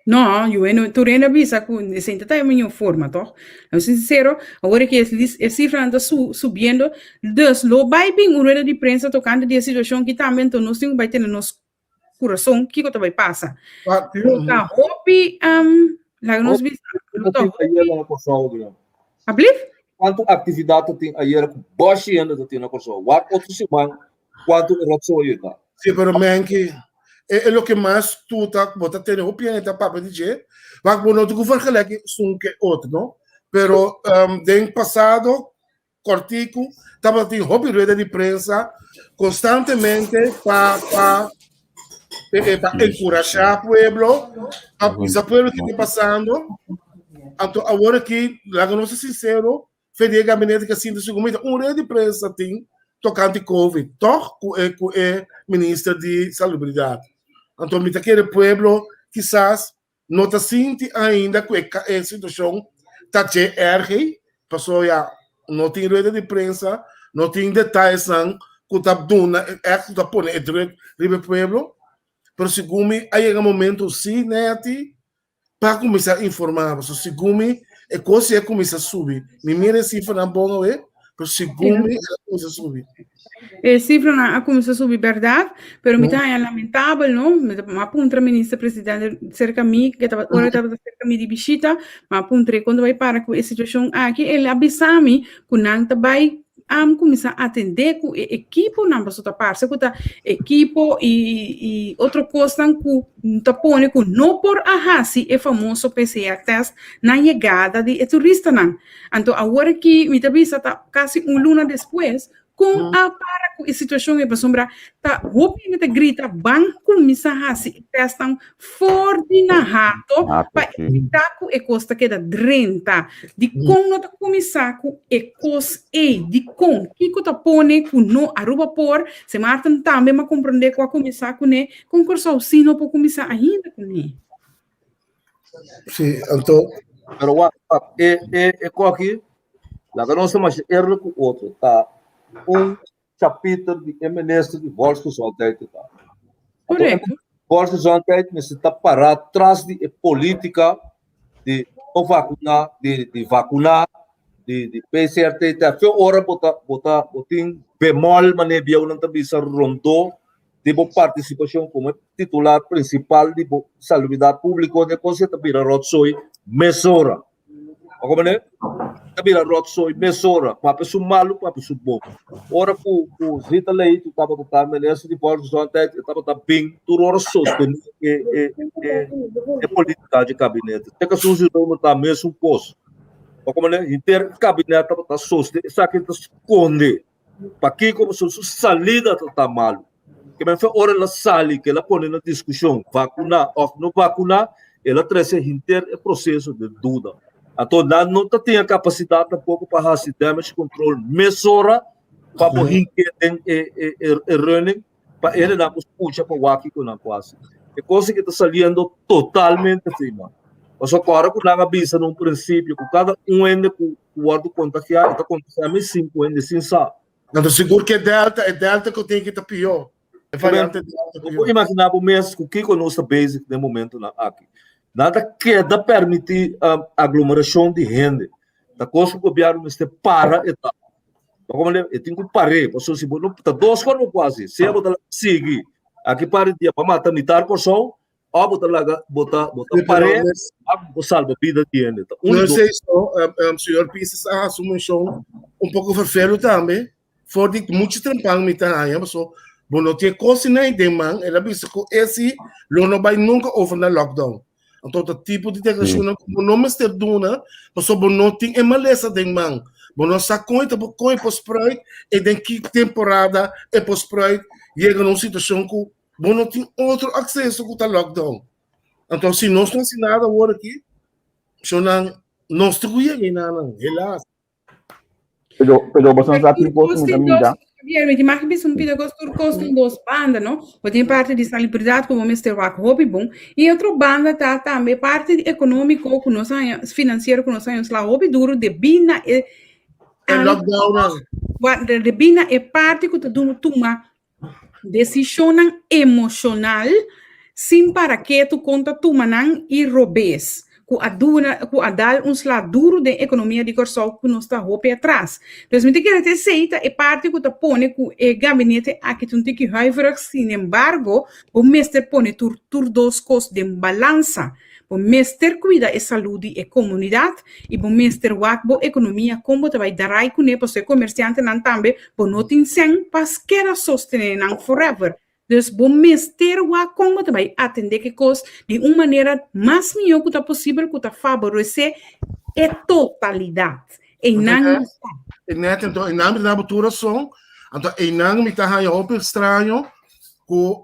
No, yu e tur hende a bisa ku esei ta ta e mihó forma, tòg? Laat ser sinsero, awor ke e sifranan ta subiendo, dus lo bai bin un rueda di prensa tokante di e situashon aki tambe, anto nos tin ku bai tene nos kurason kiko ta bai pasa. Lo ta hopi, laga nos bisa, lo ta hopi. Ablief? Kuantu aktividat ta tin ayera ku bòshi hende ta tin na Kòrsou? Wak otro siman Cuanto e rotzooi ta? Sí, pero Menki, e, e loke mas tu ta, bo ta tene hopi hende ta papia di dje, maar bo no ta ku vergelijken esun ke otro, no? Pero um, den pasado kortiku tabatin hopi rueda di prensa constantemente pa pa eh, eh, pa enkurashá pueblo, pa bisa pueblo ke ta pasando. Anto awor aki, laga nos ser sincero, Fe di e gabinete ke sinta segun mi ta un red di prensa tin tokante covid tòg ku e ku e minister di salubridat. Anto mi ta kere pueblo kisas no ta sinti ainda ku e e situashon ta dje erg ei paso ya no tin rueda di prensa no tin detayesnan ku ta duna ègt ku ta pone e druk riba e pueblo pero segun mi a yega momento si Netty pa kuminsá informá pasobra segun mi e kos ya kuminsá subi. Mi mira e sifranan bon awe, Pero segun mi, a kuminsá subi. E sifranan a kuminsá subi bèrdat, pero mi ta haña lamentabel, no? Mi ta a puntra minister presidente serka mi, ke tabata ora e tabata serka mi di bishita, mi a puntr'é kon ta bai para ku e situashon aki, el a bisa mi ku nan ta bai a kuminsá atendé ku e ekiponan, pasobra ta parse ku ta ekipo i i otro kosnan ku ta pone ku no por a hasi e famoso PCR test na yegada di e turistanan. Anto awor aki mi ta bisa ta kasi un luna despues kon a para ku e situashon ei pasobra ta hopi hende ta grita ban kuminsá hasi e tèstnan for di na hato pa evitá ku e kos ta keda drenta. Dikon no ta kuminsá ku e kos ei? Dikon? Kiko ta pone ku no Aruba por? Sint Maarten tambe mi a komprondé ku a kuminsá kuné. Kon Kòrsou sí no por kuminsá ainda kuné? Sí, anto. Pero wak, wak, e, e, e koki, laga nos ta masha eerlijk ku otro, ta un chapiter di e minister di Volksgezondheid ta. Correcto. Volksgezondheid mester ta pará tras di e polítika di no vakuná, di, di vakuná, di, di PCR test. Fe ora bo ta, bo ta, bo tin bemol manera bieunan ta bisa rondó di bo partisipashon komo e titular prinsipal di bo salubridat públiko den kos ta bira ròtsooi mesora. Bo komprendé? Ta bira ròtsooi mesora. Papia su malu, papia su bon. Ora ku ku Zita Leito tabata ta minister di Volksgezondheid, e tabata bin tur ora sostené e e e e polítika di kabinete. Te ku Suzy Romer ta mesun kos. Bo komprendé? Henter kabinet tabata sostené esaki ta skonde. Pakiko? Pasobra su salida ta ta malu. Ke men fe ora el a sali, ke el a pone na diskushon vakuná òf no vakuná, el a trese henter e proseso den duda. Anto nan no ta tin e kapasidat tampoko pa hasi damage control mesora pa bo hink'é den e e running pa hendenan por skucha pa wak kiko nan por hasi. E kos aki ta saliendo totalmente fei man. Pasobra kòrda ku nan a bisa na un prinsipio ku kada un hende ku ku wòrdu kontagiá, e ta kontagiá mes sinku hende sin sa. Anto sigur ku e delta, e delta ku tin ki ta pió. E variante delta pió. Bo por imaginá bo mes ku kiko nos ta bezig den momentunan aki. Nan ta keda permití aglomerashon di hende. Ta kos ku gobièrnu mester para e ta. Bo komprendé? E tin ku par'é, pasobra si bo no, ta dos kos bo por hasi, sea bo ta sigui aki par di dia pa mata mitar Kòrsou, Òf bo ta laga, bo ta, bo ta par'é, òf bo salba bida di hende. Ta un di No dos. sé so, señor Pisas a hasi un menshon un poko vervelu tambe, for di muchu trempan mi ta haña, paso bo no tin e kos ei den man, el a bisa ku esi lo no bai nunka over na lockdown. Anto ta tipo di deklarashonnan ku bo no mester duna, paso bo no tin e malesa den man. Bo no sa kon e ta kon e por spruit i den ki temporada e por spruit, yega na un situashon ku Bo no tin otro akseso ku ta lockdown. Anto si nos no hasi nada awor aki, shownan nos ta ku yega enanan, helaas. Pero, pero boso no sa tin kos ku mi ta mira. Javier, mi tin mag bisa un pida kos, tur kos tin dos banda, no? Bo tin parti di salibridat ku bo mester wak hopi bon, i otro banda ta tambe parti di ekonómiko ku nos haña, finansiero ku nos haña un sla hopi duru debí na e E lockdownnan. Debí na e parti ku ta duna tuma Desishonnan emoshonal sin para ketu kon ta tuma nan i robes ku a duna ku a dal un sla duru den ekonomia di Kòrsou ku nos ta hopi atras. Dus mi ta kere ta esei ta e parti ku ta pone ku e gabinete aki ta un tiki huiverig, sinembargo bo mester pone tur tur dos kos den balansa. Bo mester kuida e salú di e komunidat i bo mester wak bo ekonomia kon bo ta bai darai kuné pasobra e komersiantenan tambe bo no tin sèn pa keda sostené nan forever. Dus bo mester wak kon bo ta bai atendé ki kos di un manera mas mihó ku ta posibel ku ta faboresé e totalidat. Einan nos ta. Net, anto einan mi ta dabo tur rason. Anto einan mi ta haña hopi straño ku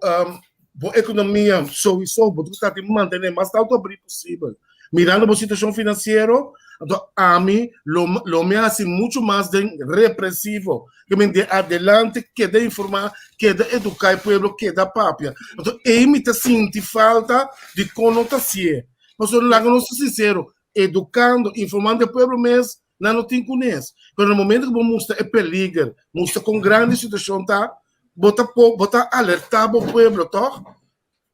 Bo ekonomia souiso bo ta trata di mantené mas tantu abrí posibel. Mirando bo situashon finansiero, anto ami lo lo mi hasi muchu mas den represivo. Ke men de adelante keda informá, keda eduká e pueblo, keda papia. Anto ei mi ta sinti falta di kon no ta hasié. Pasobra laga nos ta sinsero, edukando, informando e pueblo mes, nan no tin kunes. Pero na momento ku bo mustra e peliger, mustra kon grandi e situashon ta, Bo ta po, bo ta alertá bo pueblo, tòg?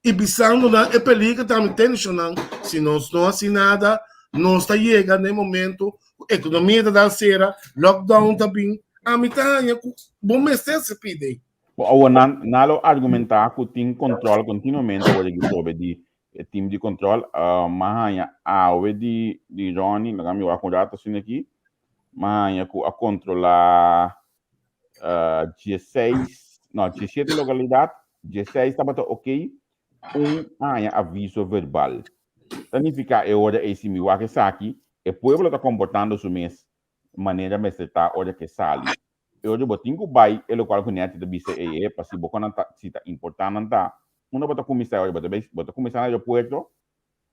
I bisando nan e peliger ta mi tenshonan, si nos no hasi nada, nos ta yega na e momento ku ekonomia ta dal sera, lockdown ta bin. Ami ta haña ku bo mester hasi pidi. Bo awor nan nan lo argumentá ku tin kòntròl kontinuamente awor di sobe di e tim di kòntròl. M'a haña awe di di Ronnie, laga mi wak un rato asina aki, m'a haña ku a kontrolá diesseis, no, diesshete lokalidat, diesseis tabata oké, un a haña aviso verbal. Ta nifiká e ora ei si mi wak esaki, e pueblo ta komportando su mes manera mester ta ora ke sali. E ora bo tin ku bai e lokual ku Netty ta bisa ei e pa si bo konan ta si ta importá nan ta unda bo ta kuminsá e ora bo ta bai bo ta kuminsá na aeropuerto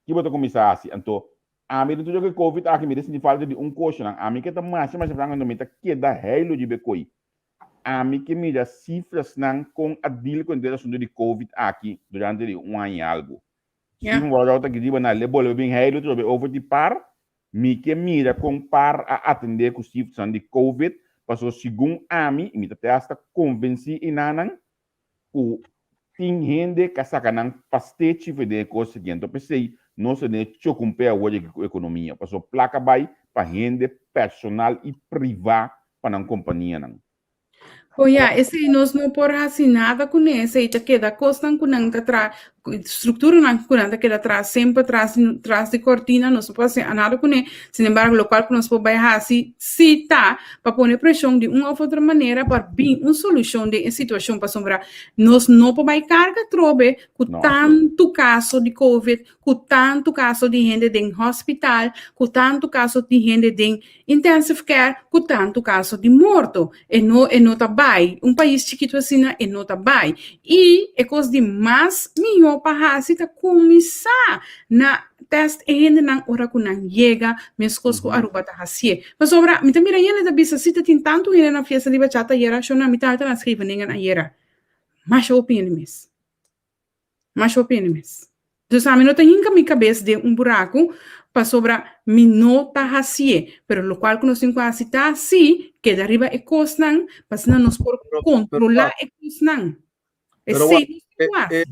ki bo ta kuminsá hasi anto ami den tur loke covid aki mi ta sinti falta di un kosnan ami ke ta masha masha frank anto mi ta keda heilu riba e koi ami ke mira sifrasnan kon a deal ku henter asuntu di covid aki durante di un aña i algu Steven Warau ta riba na le bolbe bin heilu trobe over di par Mi ke mira kon par a atendé ku sifranan di Covid, pasobra segun ami, i mi ta te asta konvensí enanan, ku tin hende ka saka nan pastechi for den e kos aki. Anto p'esei nos ta den e chokumpé awor aki ku ekonomia, pasobra plaka bai pa hende personal i privá pa nan kompanianan. O ya, esei nos no por hasi nada kuné, esei ta keda kosnan ku nan ta tra, strukturanan ku nan ta keda tras semper tras tras di kortina, nos no por hasi nada kuné. Sin embargo, lokual ku nos por bai hasi si ta pa pone preshon di un òf otro manera pa bin un solushon den e situashon, pasobra nos no por bai karga atrobe ku No, tantu kaso di covid, ku tantu kaso di hende den hospital, ku tantu kaso di hende den Intensive care ku tantu kaso di morto. E no e no ta bai. Un pais chikitu asina e no ta bai. I e kos di mas mihó pa hasi ta kuminsá na tèst e hendenan ora ku nan yega meskos ku Aruba ta hasié. Pasobra mi ta mira hende ta bisa si ta tin tantu hende na fiesta di bachata ayera shona mi tabata na Scheveningen ayera. Masha hopi hende mes. Masha hopi hende mes. Dus ami no ta hinka mi kabes den un buraku pasobra mi no ta hasié. Pero lokual ku nos tin ku hasi ta sí keda riba e kosnan pa asina nos por kontrolá e kosnan. Pero Esei wak, nos tin e, ku hasi. e,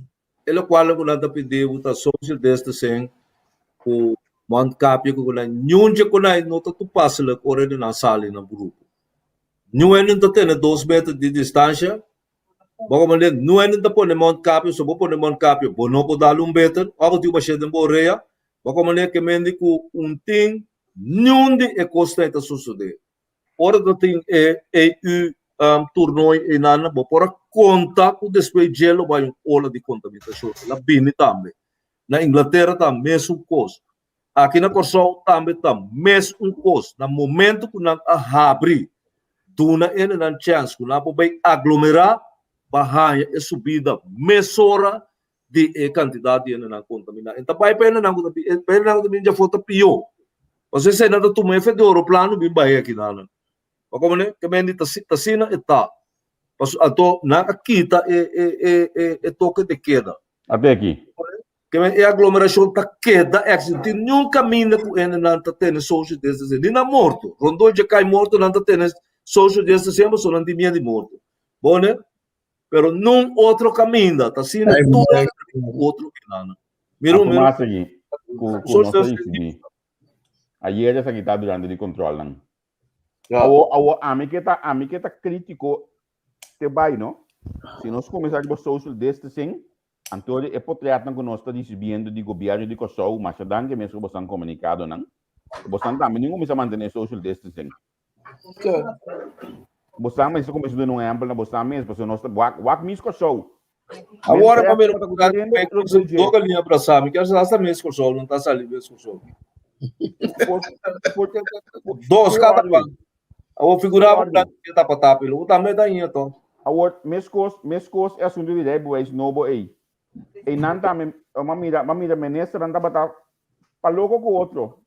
e lokual ku nan ta pidi bo ta social distancing ku mondkapje ku nan niun ku nan no ta toepasselijk ora di nan sali na grupo. Niun hende no ta tene dos meter di distansha. Bo komprende? No hende ta pone mondkapje, so bo pone mondkapje, bo no por dal un beter, ora bo tin un pashente den bo orea, bo komprende ke mende ku un tin niun di e kosnan ei ta sosode. Ora ta tin e EU toernooi einan, bo por a konta ku despues dje lo bai un ola di kontaminashon. El a bini tambe. Na Inglatera ta mesun kos. Aki na Kòrsou tambe ta mes un kos. Na momento ku nan a habri, duna hendenan chèns ku nan por bai aglomerá pa haña e subida mesora di e kantidat di hendenan kontaminá. E ta bai pa hendenan ku ta bin, pa hendenan ku ta bin djafó ta pió. Pasobra esei nan ta tuma efe di oroplano bin bai aki nan. Bo komprende? Ke men di ta asina e ta. Pasobra anto nan a kita e e e e toke de keda. Ate aki. Ke men e aglomerashon ta keda èks. No tin niun kaminda ku hendenan ta tene social distancing. Ni na morto. Rondó dje kai morto nan ta tene social distancing pasobra nan tin miedu di morto. Bo ne? Pero nun otro kaminda. Ta asina tur hende ta bin ku otro kinan. Mira un Anto mira mas aki ku ku nos social a risibí ayer esaki ta durante di controlnan. Awor awor ami ke ta ami ke ta kritiko te bai no. Si nos kuminsá riba social distancing Anto e potretnan ku nos ta risibiendo di gobièrnu di Kòrsou, masha danki mes ku bosan komunikadonan. Bosan tambe tin kuminsá mantené social distancing. Bosan mester kuminsá duna un ehèmpel na bosan mes, pasobra nos ta wak wak mis Kòrsou. Awor pa Mientras mi ta ku tur hende rondó dje. Doga liña brasá, mi kier sa hasta mes Kòrsou no ta sali mes Kòrsou. Por Dos kada kua. Awor figurá bo Orde. ke tapa tapa, lo bo tambe ta inha to. Awor, meskos, meskos e asuntu di rijbewijs nobo ei. Einan tambe, m'a mira, m'a mira ministernan tabata pa loko ku otro.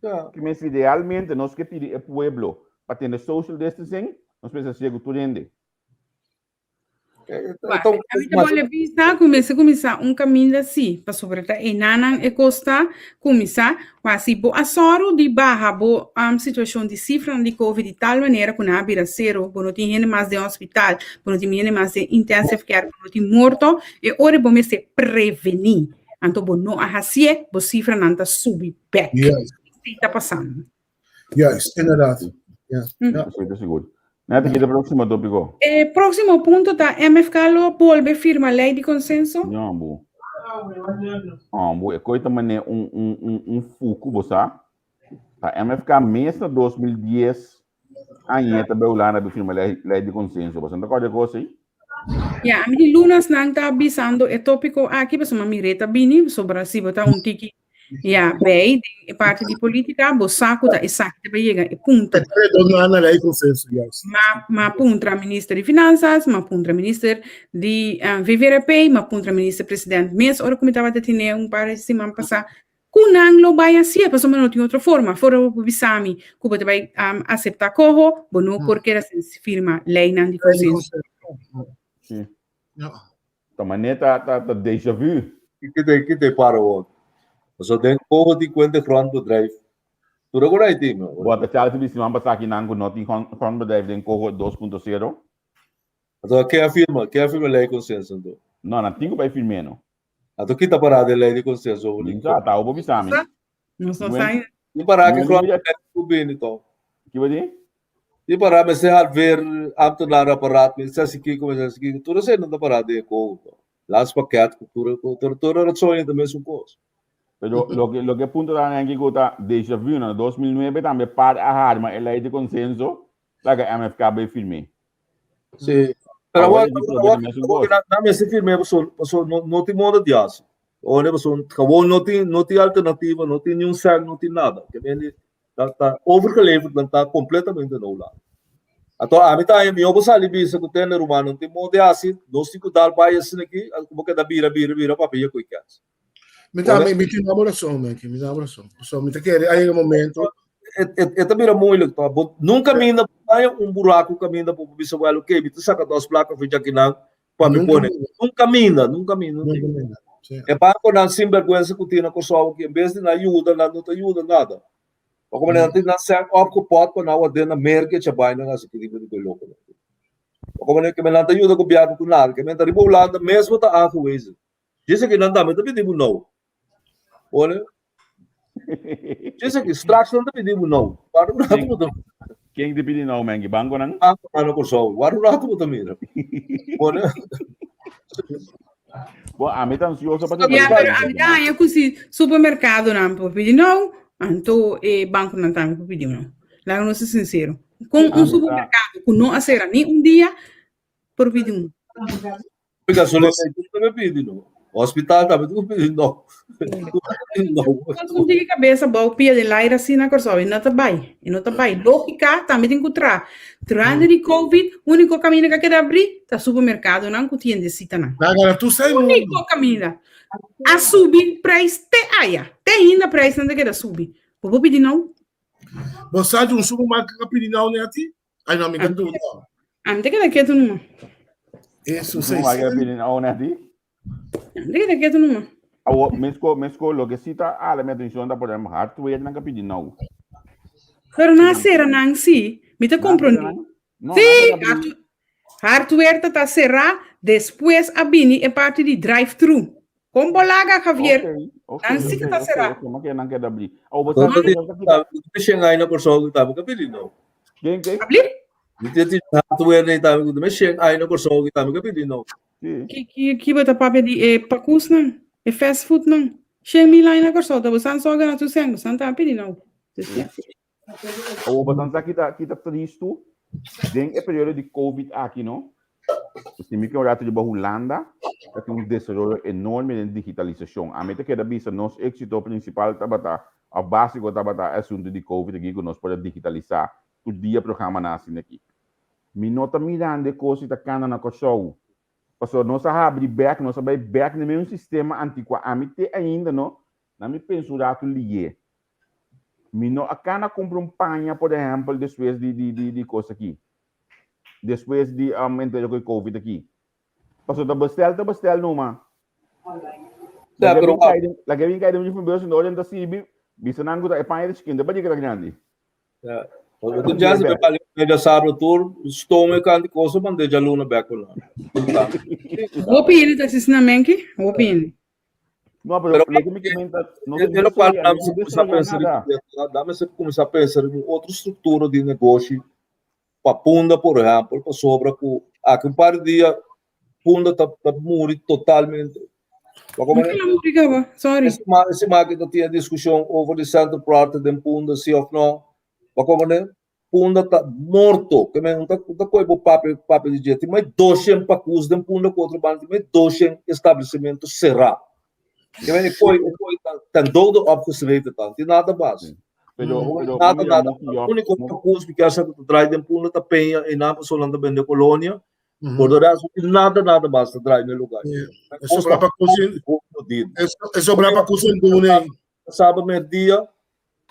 Ja. Ke mes idealmente nos ke pidi e pueblo pa tene social distancing, nos mester hasié ku tur hende. Ami ta bolbe bisa ku mester kuminsá un kaminda sí, pasobra ta enanan e kos ta kuminsá. Wak si bo a sòru di baha bo situashon di sifranan di covid di tal manera ku nan a bira sero, bo no tin hende mas den hospital, bo no tin hende mas den intensive care, bo no tin morto, e ora bo mester prevení. Anto bo no a hasié, bo sifranan ta subi bèk. Juist. Esei ta pasando. Juist, inderdaad. Ja. Esei ta sigur. Neta, kita próximo tópico. E próximo punto ta MFK lo bolbe firma lei di consenso? No, bu. Oh, bu, e koita mané un, un, un, un fuku, bo sa? Ta MFK mes na 2010 aña ta bij Hulanda bi firma lei, lei di consenso. Bo sa no ta kòrda e kos ei? Ja, ami di lunas nan ta bisando e tópiko aki, pasobra mi reta bini, pasobra si bo ta un tiki Ja, bij den e parti di politica, bo sa ku ta esaki ta yega e punto. No na lei consenso, juist. Ma, ma puntra minister di Finanzas, ma puntra minister di uh, eh, VVRP, ma puntra minister president mes ora ku mi tabata tine un par di siman pasá, ku nan lo bai hasié, pasobra no tin otro forma. Fora bo bisa mi ku bo ta bai um, acepta koho, bo no por keda sin firma leinan di consenso. Sí. Ja. Ta mané ta ta ta déjà vu. Ki te ki te para wou. So den koho di kuente grondbedrijf. Tur agora ai tin. Bo ta Charles di siman pasá aki nan ku no tin grondbedrijf den koho 2.0. Anto ken a firma? Ken a firma lei konsenso anto? No, nan tin ku bai firm'é no. Anto ki ta pará den lei di konsenso over di Sa, ta bo bisa mi. Nos no sa. Tin pará ki grondbedrijf ku bini to. Ki bo di? Tin pará mester halver ambtenarenapparaat, mester hasi kiko, mester hasi kiko. Tur esei no ta pará den e koho to. Landspakket ku tur tur tur e rason ta mesun kos. Pero loke loke punto ta nan kiko ta déjà vu na 2009 tambe par a harma e lei di konsenso laga MFK bay firm'é. Sí. Pero awor awor awor nan mester firm'é paso paso no no tin modo di hasi. Ora paso gewoon no tin no tin alternativa, no tin niun sèn, no tin nada. Ke men di Ta ta overgeleverd, nan ta completamente na Hulanda. Anto ami ta haña mihó bo sali bisa ku tende ruman no tin modo di hasi, nos tin ku dal bai asina aki, ku bo keda bira bira bira papia ya ku e kens. Mi ta mi mi tin abo rason Menki, mi tin abo rason. Pasobra mi ta kere a yega momento. E e e ta bira moeilijk to. Bo nunka minda bo haña un buraku kaminda bo por bisa wèl oké mi ta saka dos plaka for djakinan pa mi pone. Nunka minda, nunka minda. Nunka minda. Sí. E bankonan sinbergwensa ku tin na Kòrsou aki, en bes di nan yuda, nan no ta yuda nada. Pa komo nan tin nan sèn opgepot pa nan ward'é na Merka e chabay nan hasi kiriba di loko nan. Pa komo ke nan ta yuda gobièrnu ku nada, ke men ta riba Hulanda mesmo ta aangewezen. Djis aki nan tambe ta pidi bo nou. Hoor. Djis aki straks nan ta pidi bo nou. Wak un rato bo ta. Ken ta pidi nou menki? Bankonan? Bankonan na Kòrsou. Wak un rato bo ta mira. Hoor. Bo ami ta ansioso pa Ya, pero ami ta haña ku si supermerkadonan por pidi nou, anto e bankonan tambe por pidi nou. Laga nos ser sinsero. Kon un supermerkado ku no a sera ni un dia por pidi un. Gasolina y tur tambe pidi no. Hospital tambe tur pidi no. Un tiki cabeza bou pia den laira asina na Kòrsou e no ta bai, e no ta bai. Lógika tambe tin ku traha. Durante di Covid, úniko kaminda ku a keda abrí ta supermerkadonan ku tiendesitanan. Laga tur sai mundu. Úniko kaminda. A subi preis te aya. Te ainda preisnan ta keda subi. Bo por pidi nou? Bo sa di un supermarket ku a pidi nou neti? Ay, no, mi ta duda. Ami ta keda ketu numa. Eso, No, sei. vai keda pidi nou neti? Ami ta keda ketu numa. Awo, mesko, mesko, loke si ta ala mi atenshon ta por ehempel hardware nan ka pidi nou. Pero nan a sera nan si. Mi ta Nan a sera komprondé. nan? No, Sí, nan ta pidi. hardware ta ta será, despues a bini e parti di drive-thru. Kon bo laga, Javier? Ok, ok, Nan sí ok, ta ok, será. ok, ma ke nan keda abrí. Awo, bo sa Tanto ki di ta kita. ta shen ai na Kòrsou ku tambe ka pidi nou. Ken, ken? Abrí? Mi te ti hardware nei tambe ku tambe shen ai na Kòrsou ku tambe ka pidi nou. Sí. Ki, ki, ki bo ta papia di e pakusnan, e fast foodnan? 100.000 aña na Kòrsou, ta bo san so gana tur sèn, bo san ta pidi nou. Dus ja. Awo bo sa kita kita tristu den e periodo di covid aki no. Si mi ke un rato riba Hulanda ta tin un desaroyo enorme den digitalisashon. Ami ta keda bisa nos éksito prinsipal tabata òf básiko tabata e asuntu di covid aki ku nos por a digitalisá tur dia programanan asina aki. Mi no ta mirando e kos si ta kana na Kòrsou. Pasobra nos a habri bèk, nos a bai bèk na e mesun sistema antikuá. Ami te ainda no na mi pensa un ratu lié. Mi no a kana kumpra un paña, por ehèmpel, despues di di di di kos aki. Despues di um entero ku e covid aki. Pasobra ta bestèl ta bestèl numa. Ya, Laga pero bin kai den, laga bin kai den brievenbus en ora ta sirbi, bisa nan ku ta e paña ta chikin, ta badica ta grandi. Ja. Want toen jazz be pali me sabra tur stome kanti koso man de jaluna back ko na. Hopi hende ta asisina menki, hopi hende. No, pero, Pero loke mi ke menta, no e tin lo cual desaroyá, dame no se tin comienza a desaroyá pensar nada. dame se comienza a pensar en otra estructura de negocio. pa Punda por ehèmpel pasobra ku aki un par di dia Punda ta ta muri totalmente. Bo Por ke la muri kaba? Sorry. E siman aki ta tin e diskushon over di Central Park den Punda si òf no. Bo komprende? Punda ta morto. Ke men un ta un ta kohe bo papia papia di dje. Tin mai doshen pakus den Punda ku otro banda tin mai doshen establesimentu será. Ke men e koi e koi ta ten dode opgeschreven ta. No tin nada mas. Pero, pero, Nada mira, nada. Moki Job, Úniko Mo- pakus mi kier sa ku ta draai den Punda ta Peña einan pasobra nan ta bende kolonia. Por lo resto, no tin nada nada mas ta draai na e lugar. E sobra pa kusin, e sobra pa kusin dune. Saba merdia,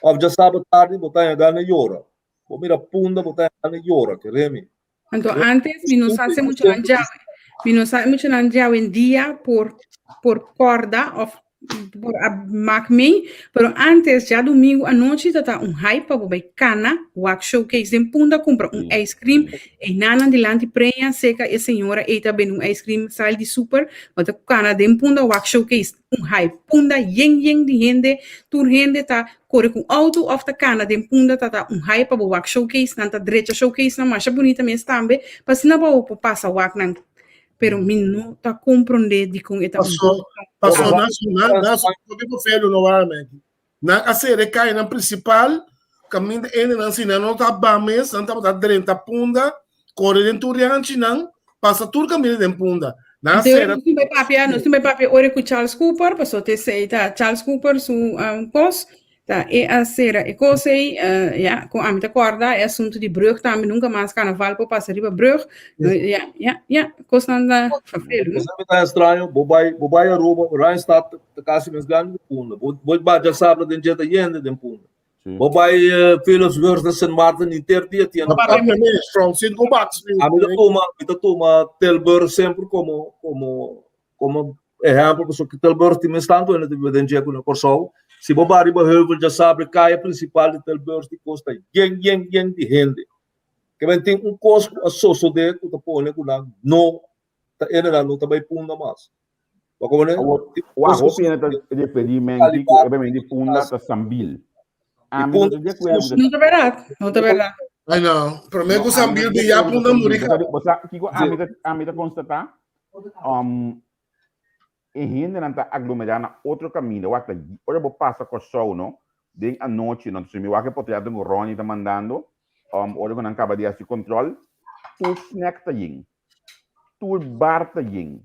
of djasaba tardi, bo ta haña gana yora. Bo mira Punda, bo ta haña gana yora, kere mi. Anto antes mi no sa si mucho nan djawe, mi no sa mucho nan djawe en dia por por corda of por a mak mee, pero antes djadumingu anochi ta ta un hype pa bo bai kana wak showcase den Punda kumpra un ice cream, einan dilanti preña seka e señora ei ta bende un ice cream sal di super, bo ta kana den Punda wak showcase, un hype. Punda yen yen di hende, tur hende ta kore ku auto of ta kana den Punda ta ta un hype pa bo wak showcase, nan ta drecha showcase nan masha bunita mes tambe, pa asina pa bo por pasa wak nan. Pero mi no ta comprende dikon e ta un Paso, paso nan su nan nan su kopi por felu no wara meki. Nan a sere kayanan principal, kaminda hendenan si nan no ta ban mes, nan tabata drenta Punda, kore den tur rianchinan, pasa tur kaminda den Punda. Nan a Anto sera nos tin bai papia, nos tin bai papia ora ku Charles Cooper, paso te sei ta Charles Cooper su um, kos, Ta e a sera e kos ei, ya, ku ami ta kòrda e asuntu di brùg tambe, nunka mas karnaval por pasa riba brùg. Ya, ya, ya, kosnan ta vervelend, no? Esaki ta extraño, bo bai, bo bai Aruba, Oranjestad ta kasi mes grandi ku Punda. Bo, bo bai djasabra den dje ta yende den Punda. Bo bai Philipsburg na Sint Maarten henter dia tienda. Papia mes, from Sint Gobaks. Ami ta tuma, mi ta tuma Tilburg semper komo, komo Komo ehèmpel, pasobra Tilburg tin mes tantu hende ta biba den dje ku na Kòrsou. Si bo bai riba heuvel djasabra kaya prinsipal di Tilburg di kos ta yen yen yen di hende. Ke men tin un kos ku a sosodé ku ta pone ku nan no ta hendenan no ta bai Punda mas. Bo komo Awor, wak hopi hende ta referí menti ku e bai di Punda ta Sambil. Ami no ta di akuerdo ku ta. No ta bèrdat, no ta bèrdat. Ai no, promé ku Sambil bin ya Punda muri kaba. Bo sa kiko ami ta konstatá? Um, e hendenan ta aglomerá na otro kaminda. Wak ta, ora bo pasa Kòrsou, no, den anochi, no, si mi wak e potrèt ku Ronnie ta mandando, um, ora ku nan kaba di hasi kòntròl, tur snack ta yen, tur bar ta yen.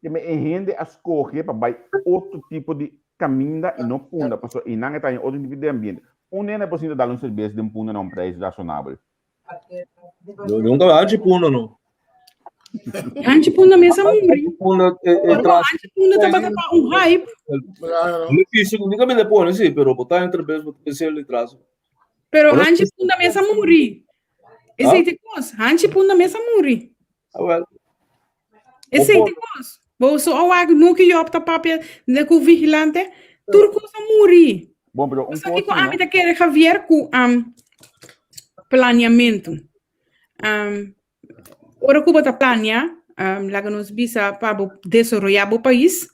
Keme e hende a skohe pa bai otro tipo di kaminda i no Punda, pasobra einan e ta haña otro tipo di ambiente. Un hende por sinta dal un serbes den Punda na un preis rasonabel. Yo nunca hanchi punda no. Hanchi punda mes a muri. Punda e e Pero tras. hanchi punda tabata pa un hype. Difícil, nunca me le pone sí, pero botar entre bes bota pensar ali atrás. Pero hanchi punda mes a muri. Esei te kos. Hanchi punda mes a muri. Ah, well. Esei te kos. Bo so a wak Mookie Job ta papia de ku vigilante. Tur kos a muri. Bon, pero un Sa kos kiko sí, ami no? ta kere Javier ku um, planeamentu. Um, ora ku bo ta planea, um, laga nos bisa pa bo desaroyá bo pais,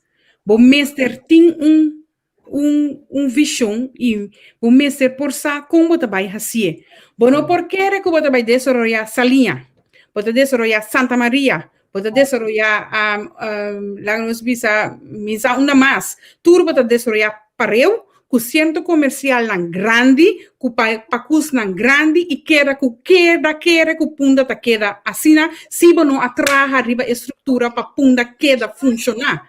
bo mester tin un un un vision y bo mester por sa con bo ta bay hacié. Bo no por kere cu bo ta bay desaroya Saliña, bo ta desaroya Santa Maria, bo ta desaroya um, um, laga nos bisa, mi sa unda mas. Tur bo ta desaroya pareu cu centro comercialnan grandi, cu pa pacusnan grandi y keda cu keda kere cu Punda ta keda asina si bo no a traha riba e structura pa Punda keda funciona.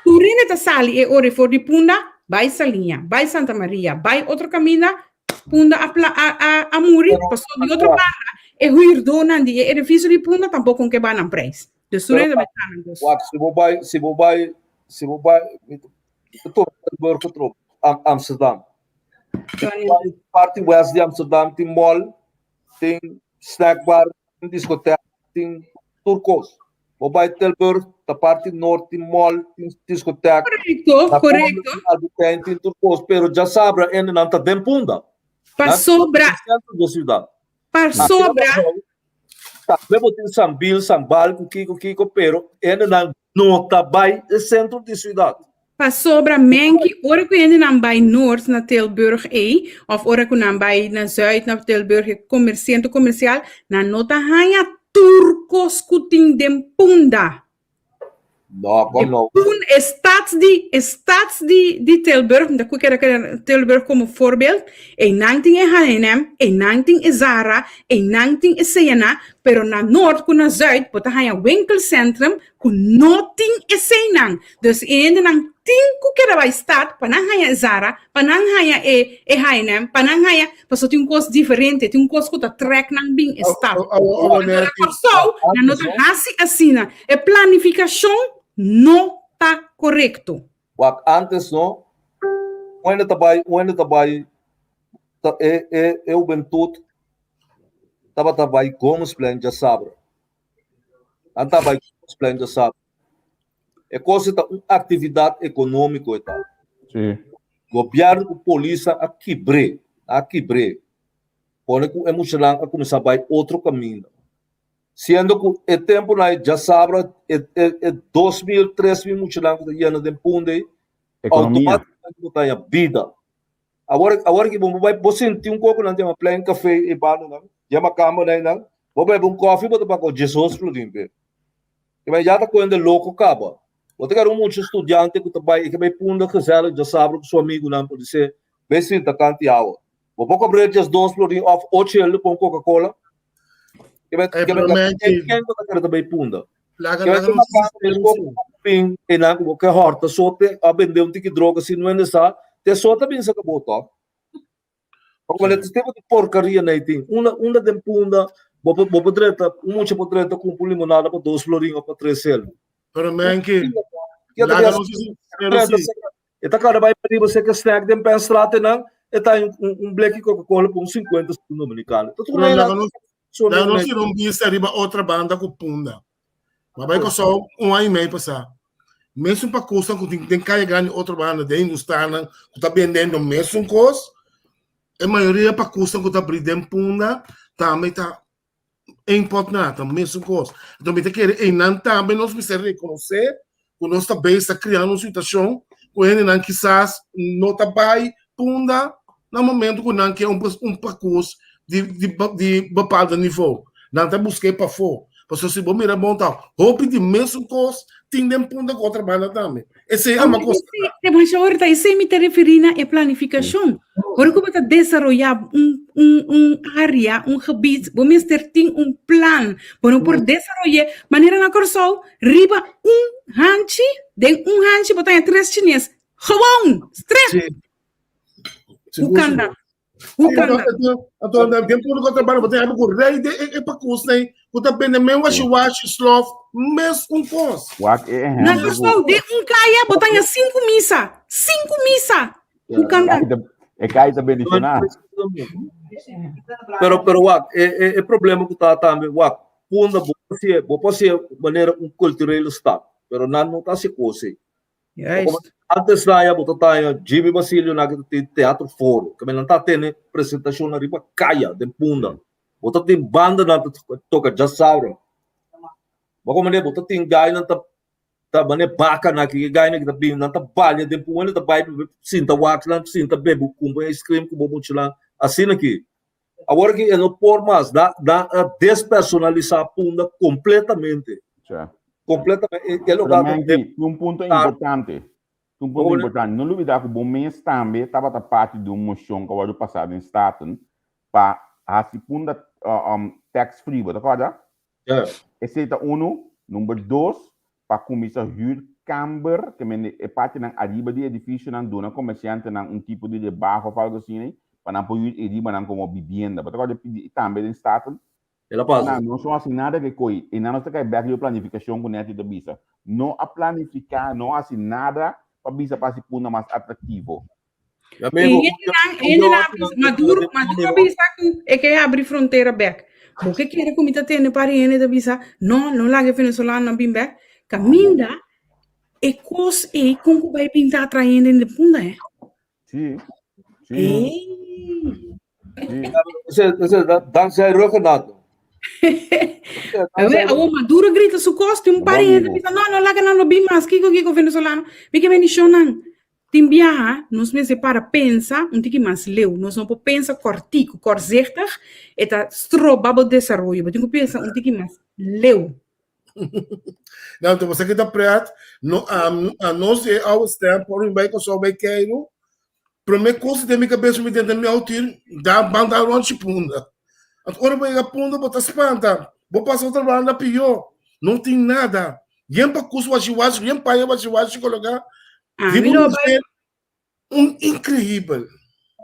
Tur hende ta sali e ora for di Punda, bai Saliña, bai Santa Maria, bai otro kaminda, Punda a pla a a a muri, paso di otro banda e huurdonan di e edifisio di Punda tampoko ke ba nan prijs. Dus tur hende bai traha nan kos. Wak, si bo bai, si bo bai, si bo bai, mi ta tuma Tilburg otro, Amsterdam. Parti west di Amsterdam tin mall, tin snack bar, tin discotheek, tin tur kos. Bo bai Tilburg, ta parti noord tin mall, tin discotheek. Correcto, Na correcto. Punda tin Albert tin tur kos, pero djasabra hendenan ta den Punda. Pasobra. Den centro di ciudad. Pasobra. Tambe bo tin Sambil, Sambal, ku kiko kiko, pero hendenan no ta bai e centro di ciudad. Pasobra menki ora ku hendenan bai noord na Tilburg ei, of ora ku nan bai na zuid na Tilburg e komer sentro komersial, nan no ta haña tur kos ku tin den Punda. No, kon no. Pun e stad di e stad di di Tilburg, mi ta ku kere kere Tilburg komo voorbeeld, einan tin e H&M, einan tin e Zara, einan tin e C&A, pero na noord ku na zuid bo ta haña winkelcentrum ku no tin eseinan. Dus e hendenan tin ku keda bai stad pa nan haña e Zara, pa nan haña e e H&M, pa nan haña, pasobra tin un kos diferente, tin un kos ku ta trèk nan bin e stad. Anto na Kòrsou nan no ta hasi asina. E planifikashon no ta korekto. Wak antes no, un hende ta bai, un hende ta bai, ta e e e hubentut tabata bai Gomezplein djasabra. Nan ta bai Gomezplein djasabra. E kos ta un aktividat ekonómiko e ta. Sí. Gobièrnu ku polis a kibr'é, a kibr'é. Pone ku e muchanan a kuminsá bai otro kaminda. Siendo ku e tempunan ei djasabra e e e 2000, 3000 muchanan ku ta yena den Punda ei, Ekonomia. outomátikamente bo ta haña bida. Awor awor ki bo bai bo sinti un koko nan yama Plein Café e bandonan, yama kambernan einan, bo bebe un kòfi bo ta paka 18 florin p'e. Ke men ya ta kuende loko kaba. Bo ta kere un mucha studiante ku ta bai e ke bai Punda gezellig djasabra ku su amigunan por disé bai sinta kanti awa. Bo por kobr'é 12 florin òf ocho hende pa un Coca Cola? Ke men Eh, ke men pero Menchi, ken ku ta kere ta bai Punda? laga Ke laga men nos makamba sincero koko sí. pin einan ku bo ke hòrta sote a bende un tiki droga si no hende sa, te so ta bin saka bo tòg. Pasobra Sí. e tipo di porkaria nei tin. Unda unda den Punda bo por bo por drenta un mucha por drenta kumpra un limonada pa dos florin òf pa tres sel. Pero Menchi, Ke ta laga bin nos sincero drenta sí. saka e ta kada bai pariba seka snack den Penstraat einan e ta haña un un bleki Coca-Cola pa un 50 cent dominicano. Ta tur Pero einan laga nos so laga amigo nos nei. tira un bista riba otra banda ku Punda. Ma bai Kòrsou un aña i mei pasá. Mesun pakusnan ku tin den Kaya Grandi otro banda den Hindustannan ku ta bendendo mesun kos, e mayoria pakusnan ku ta abrí den Punda tambe ta ein pòt na, ta mesun kos. Anto mi ta kere einan tambe nos mester rekonosé ku nos ta bezig ta kriando un situashon ku hendenan kisas no ta bai Punda na momento ku nan ke un un pakus di di di bepaldo nivo. Nan ta busk'é pafó. Pasobra si bo mira bon ta hopi di mesun kos tin den Punda ku otro banda tambe. Esei ama kos. Te masha ora ta esei mi ta referí na e planifikashon. Ora ku bo ta desaroyá un un un área, un gebied, bo mester tin un plan. Bo no por desaroy'é manera na Kòrsou riba un hanchi, den un hanchi bo ta haña tres chines. Gewoon! Strep! Sí. Hoe kan dat? Hoe kan dat? Anto, den público trabalho, bo tin ku rei de e pakus nei, ku ta bende men washi washi slof, mes un kos. Wak e Na ehempel ku Kòrsou, den un kaya bo ta haña sinku misa. Sinku misa! Hoe kan dat? E kai ta bendishoná. Pero, pero wak, e, e, e problema ku ta tambe, wak, punda bo por hasié, bo por hasié manera un kulturele stad, pero nan no ta hasi kos ei. Juist. Antes na ya bo ta taña Jimmy Basilio na ki ta tin Teatro Foro, ke nan ta tene presentashon riba kaya den Punda. Bo ta tin bandanan ta toka djasaura. Bo komprende? Bo ta tin gainan ta ta mane baka na ki gainan ki ta bini nan ta balia den Punda, ta bai sinta wak nan, sinta bebe kumpra ice cream ku bo muchanan asina ki. Awor ki e no por mas, da da a despersonalisá Punda kompletamente. Sa. Kompletamente. E, e Pero lugar ta Menki, tin un punto importante. Tin un punto Como importante. No lubida ku bo mes tambe tabata parti di un moshon ku a wòrdu pasá den Staten pa hasi Punda tax free. Bo ta kòrda? Ja. Esei ta unu. Number dos, pa kuminsá hür kamber, ke men e partinan ariba di edifisionan duna komersiantenan un tipo di rebaho òf algu asina ei, pa nan por hür e ribanan komo bibienda. Bo ta kòrda pidi tambe den Staten? El a pasa. Nan no so hasi nada ke koi. I nan nos ta kai bèk riba planifikashon ku Netty ta bisa. No a planifiká, no a hasi nada pa bisa pa hasi Punda mas atraktivo. Mi amigo, E hendenan, e hendenan a bisa, Maduro, Maduro a bisa ku e ke habri frontera bèk. Bo ke kere ku mi ta tende par di hende ta bisa, no, no laga e venezolanonan bin bèk. Kaminda e kos ei kon ku bai bin ta atrae hende den Punda, eh? Sí, sí. Ey. Sí. Ese, ese, dankzij Ruggenat. Awo Maduro grita su kos, tin un par di hende bisa, no, no laga nan no bin mas, kiko kiko venezolano, mi ke bendishon nan. Tin biaha nos mester para pensa un tiki mas leu, nos no por pensa kòrtiku, kòrzichtig, e ta stroba bo desaroyo, bo tin ku pensa un tiki mas leu. Nou, anto boso kita pret, no, um, a nos e oude stem, por un bij Kòrsou bij Keiro, promé kos den mi kabes mi den mi autir, da banda rond si punda. Anto ora bo yega punda bo ta spanta, bo pasa otro banda pió, no tin nada. Yen pa kus washi washi, yen paña washi washi koloká. Ah, mi lo bai. Un increíbel.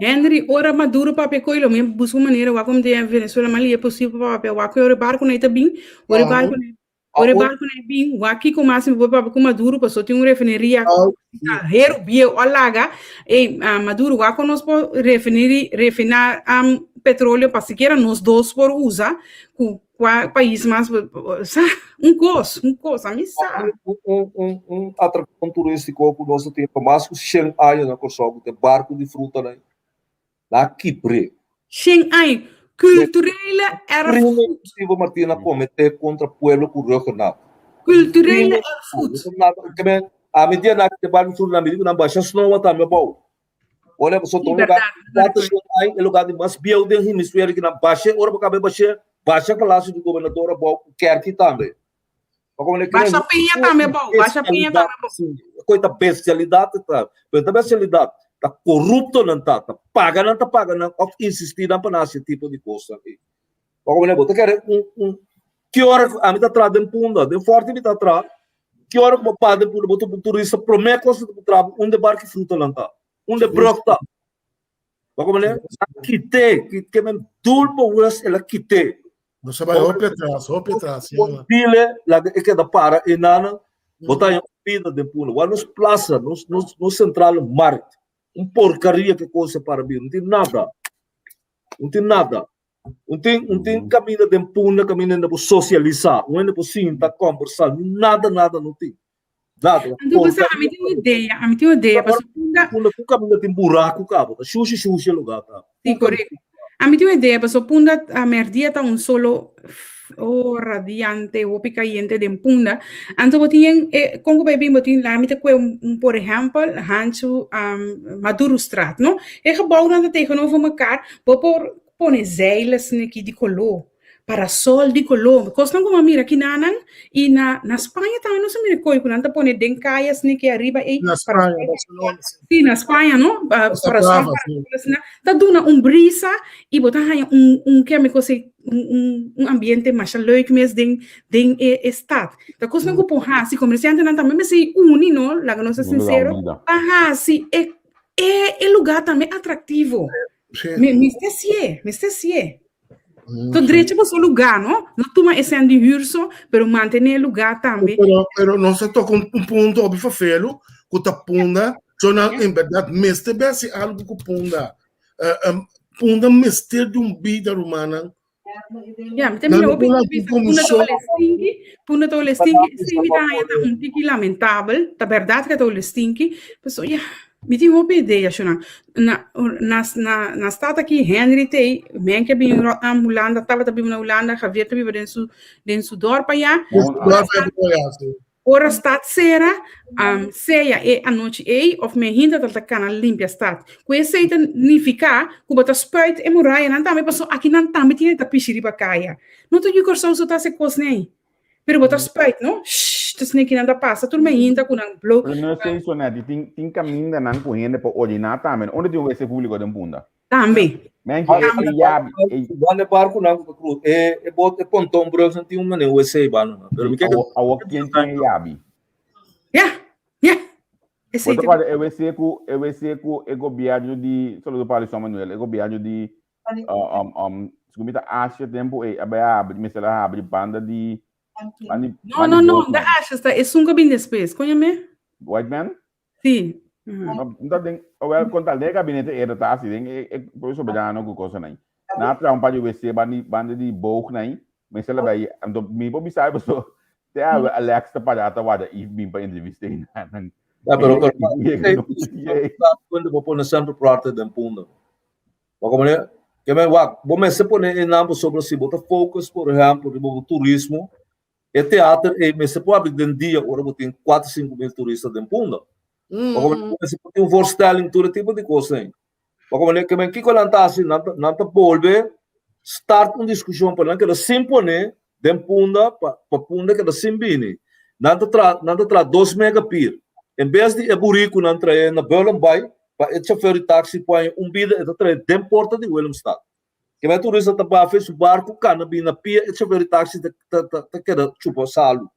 Henry, ora Maduro papia koe lo mi busca un manera wak om den Venezuela mas lihe posibel pa papia wak ora e barco nei ta bin, ora e barco nei ora e barco nei bin, wak kiko mas mi por papia ku Maduro paso tin un refineria ta heru bieu a laga, ey Maduro wak kon nos por refineri refina petroleo pa sikiera nos dos por usa ku Kua pais mas sa un kos, un kos, a mi sa. Un, un, un atrakshon turístiko ku nos a tin pa mas ku shen aña na Kòrsou, ku ta e barku di frutanan, nan a kibr'é. Shen aña. Kulturele erfgoed. Steve Martin a kometé kontra pueblo ku Ruggenaath. Kulturele erfgoed. Ami dia nan a barku di fruta, mi di ku nan basha snoa tambe abou. Ora pasobra ta un lugar kuater shen aña, e lugar di mas bieu den hemisferio ki nan basha, ora bo kaba e basha, basha palasio di gobernador abou ku kerki tambe. Basha piña tambe abou, basha piña tambe abou. Koi ta bestialidat ta, pero ta bestialidat, ta korupto nan ta, ta paga nan ta paga nan òf insistí nan pa nan hasi e tipo di kosnan ei. Bo ta kere un un ki ora ami ta traha den Punda, den Forti mi ta traha, Ki ora ku bo para den punda bo ta un turista, promé kos ku ta puntra bo unda e barki frutanan ta, unda e brug ta. Bo komprendé? A kit'é, ke men doelbewust el a kit'é. Nos a bai hopi atras, hopi atras, ya. Dile, laga e keda para enanan, bo ta haña un bida den punda. Wak nos plasa, nos nos nos centrale markt, un porkaria ke kos a para bira, no tin nada, no tin nada. Un tin un tin kaminda den punda kaminda hende por sosialisá, un hende por sinta kombersá, nada nada no tin. Nada. Anto bo sa, ami tin un idea, ami tin un idea, pasobra punda. Punda tur kaminda tin buraku kaba, ta shushi shushi e lugá ta. Sí, korekto. Ami tin un idea, pasobra punda a merdia ta un solo oh radiante, hopi kayente den punda. Anto bo tin e kon ku bai bin bo tin la mi ta kue un por ehèmpel hanchu Madurostraat, no? E gebouwnan ta tegenover mekaar, bo por pone zeilen aki di koló, parasol di koló, kosnan ku bo a mira kinanan i na na Spaña tambe nos a mira koi ku nan ta pone den kaya sniki ariba ei. Na Spaña, Barcelona, si. Si, na Spaña no, parasol, parasol asina, ta duna un brisa i bo ta haña un un ke mi kos ei un un un ambiente masha leuk mes den den e e stat. Ta kosnan ku por hasi, komersiantenan tambe mester uni no, laga nos ta sinsero, pa hasi e e e lugá tambe atraktivo. Mi mester hasié, mester hasié. To drecha boso lugá, no? No tuma e sèn di hür so, pero mantené e lugá tambe. Pero, pero nos a toka un, un punto hopi fafelu ku ta punda, so nan en bèrdat mester besi algu ku punda. Uh, um, punda mester di un bida, rumannan. Ja, mi ta mira hopi bisa punda ta ole stinky, punda ta ole stinky, sí mi ta haña ta un tiki lamentabel, ta bèrdat ku ta ole stinky, pasobra ya, mi tin hopi idea shona. Na na na na stad aki Henry t'ei, men ke bin Hulanda, tabata biba na Hulanda, Javier ta biba den su den su dòrp ayá. Ora stad sera, sea e anochi ei of mehinta ta ta kana limpia stad. Ku esei ta nifiká ku bo ta spuit e murayanan tambe pasobra akinan tambe tin e ta pishi riba kaya. No ta yu Kòrsou so ta hasi kos nei. Pero bo ta spuit, no? Shh, ta sneki nan ta pasa tur mehinta ku nan blo. Pero no esei so nèt, tin tin kamindanan ku hende por oriná tambe. Unda tin un wc públiko den Punda? Tambe. Men ke e yabi. Wan e barkunan ku ta krus, e e bot e pontonbrug nan tin un manera wc banda nan. Pero mi ke Awor ken tin e yabi? Ya, ya. Esei Bo ta kòrda e wc ku e wc ku e gobièrnu di, saludo pa Alison Manuel, e gobièrnu di um um segun mi ta Asha tempu ei a bai habri, mester a habri banda di banda di No, no, no, da Asha sta esun ku a bin despues. Kon yam'é? White man? Sí. No, no den, wel, con tal den gabinete era ta así, den e, e profesor Soberano ku cosa nai. Na tra un par di WC bandi bandi di boog nai, me sala bai, anto mi po bisa so, te a Alex ta para ta wada if bin pa entrevista i nan. Ja, pero pero cuando bo pone centro parte den punda. Bo como ne? Ke men wak, bo mester pone e nan pasobra si bo ta focus, por ehempel, riba bo turismo, e teater ei mester por abri den dia ora bo tin kuater 5000 turista den Punda. Bo mester por tin un voorstelling, tur e tipo di kos ei. Bo komprende? Ke men kiko nan ta hasi? Nan ta, nan ta bolbe start un diskushon pa nan keda sin pone den Punda, pa, pa Punda keda sin bini. Nan ta tra, nan ta traha dos megapir. En bes di e buriku nan trae na Bullenbaai, pa e chofer di taxi por haña un bida, e ta trae den porta di Willemstad. Ke men turista ta bafa su barku kana bini na pia, e chofer di taxi ta, ta, ta, ta keda chupa salu.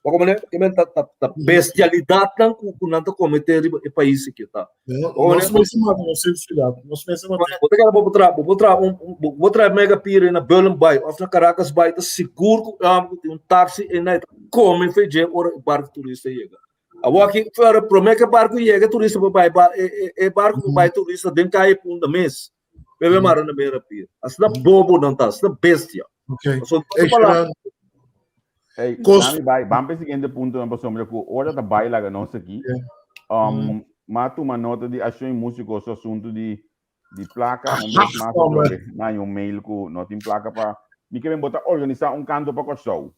Bo komprende? Ke men ta, ta, ta bestialidatnan ku, ku nan ta komete riba e pais aki ta. Bo Nos mester mata nos sensibilidad. Nos mester mata. Bo ta kere bo por traha, bo por traha un, un- bo por traha mega pira na Bullenbaai of na Caracas Bay, ta sigur ku um, ku tin un taxi en ta kome fe dje ora e barku turista yega. Awor aki fuera prome ke barku yega turista por bai ba e, e, e barku por bai turista den kaya Punda mes. Bebe mara na mera pia. Asina bobo nan ta, asina bestia. Okay. So, Hey, palabra. Sharon, Hey, Kos- Nami bai, ban pa e siguiente punto nan pasobra ku ora ta bai laga nos aki. Yeah. Ma tuma nota di Ashon y Músico su asunto di plaka. Un bes mas Hombre. atrobe na un mail ku no tin plaka pa mi ke ben bo ta organisa un kanto pa Kòrsou.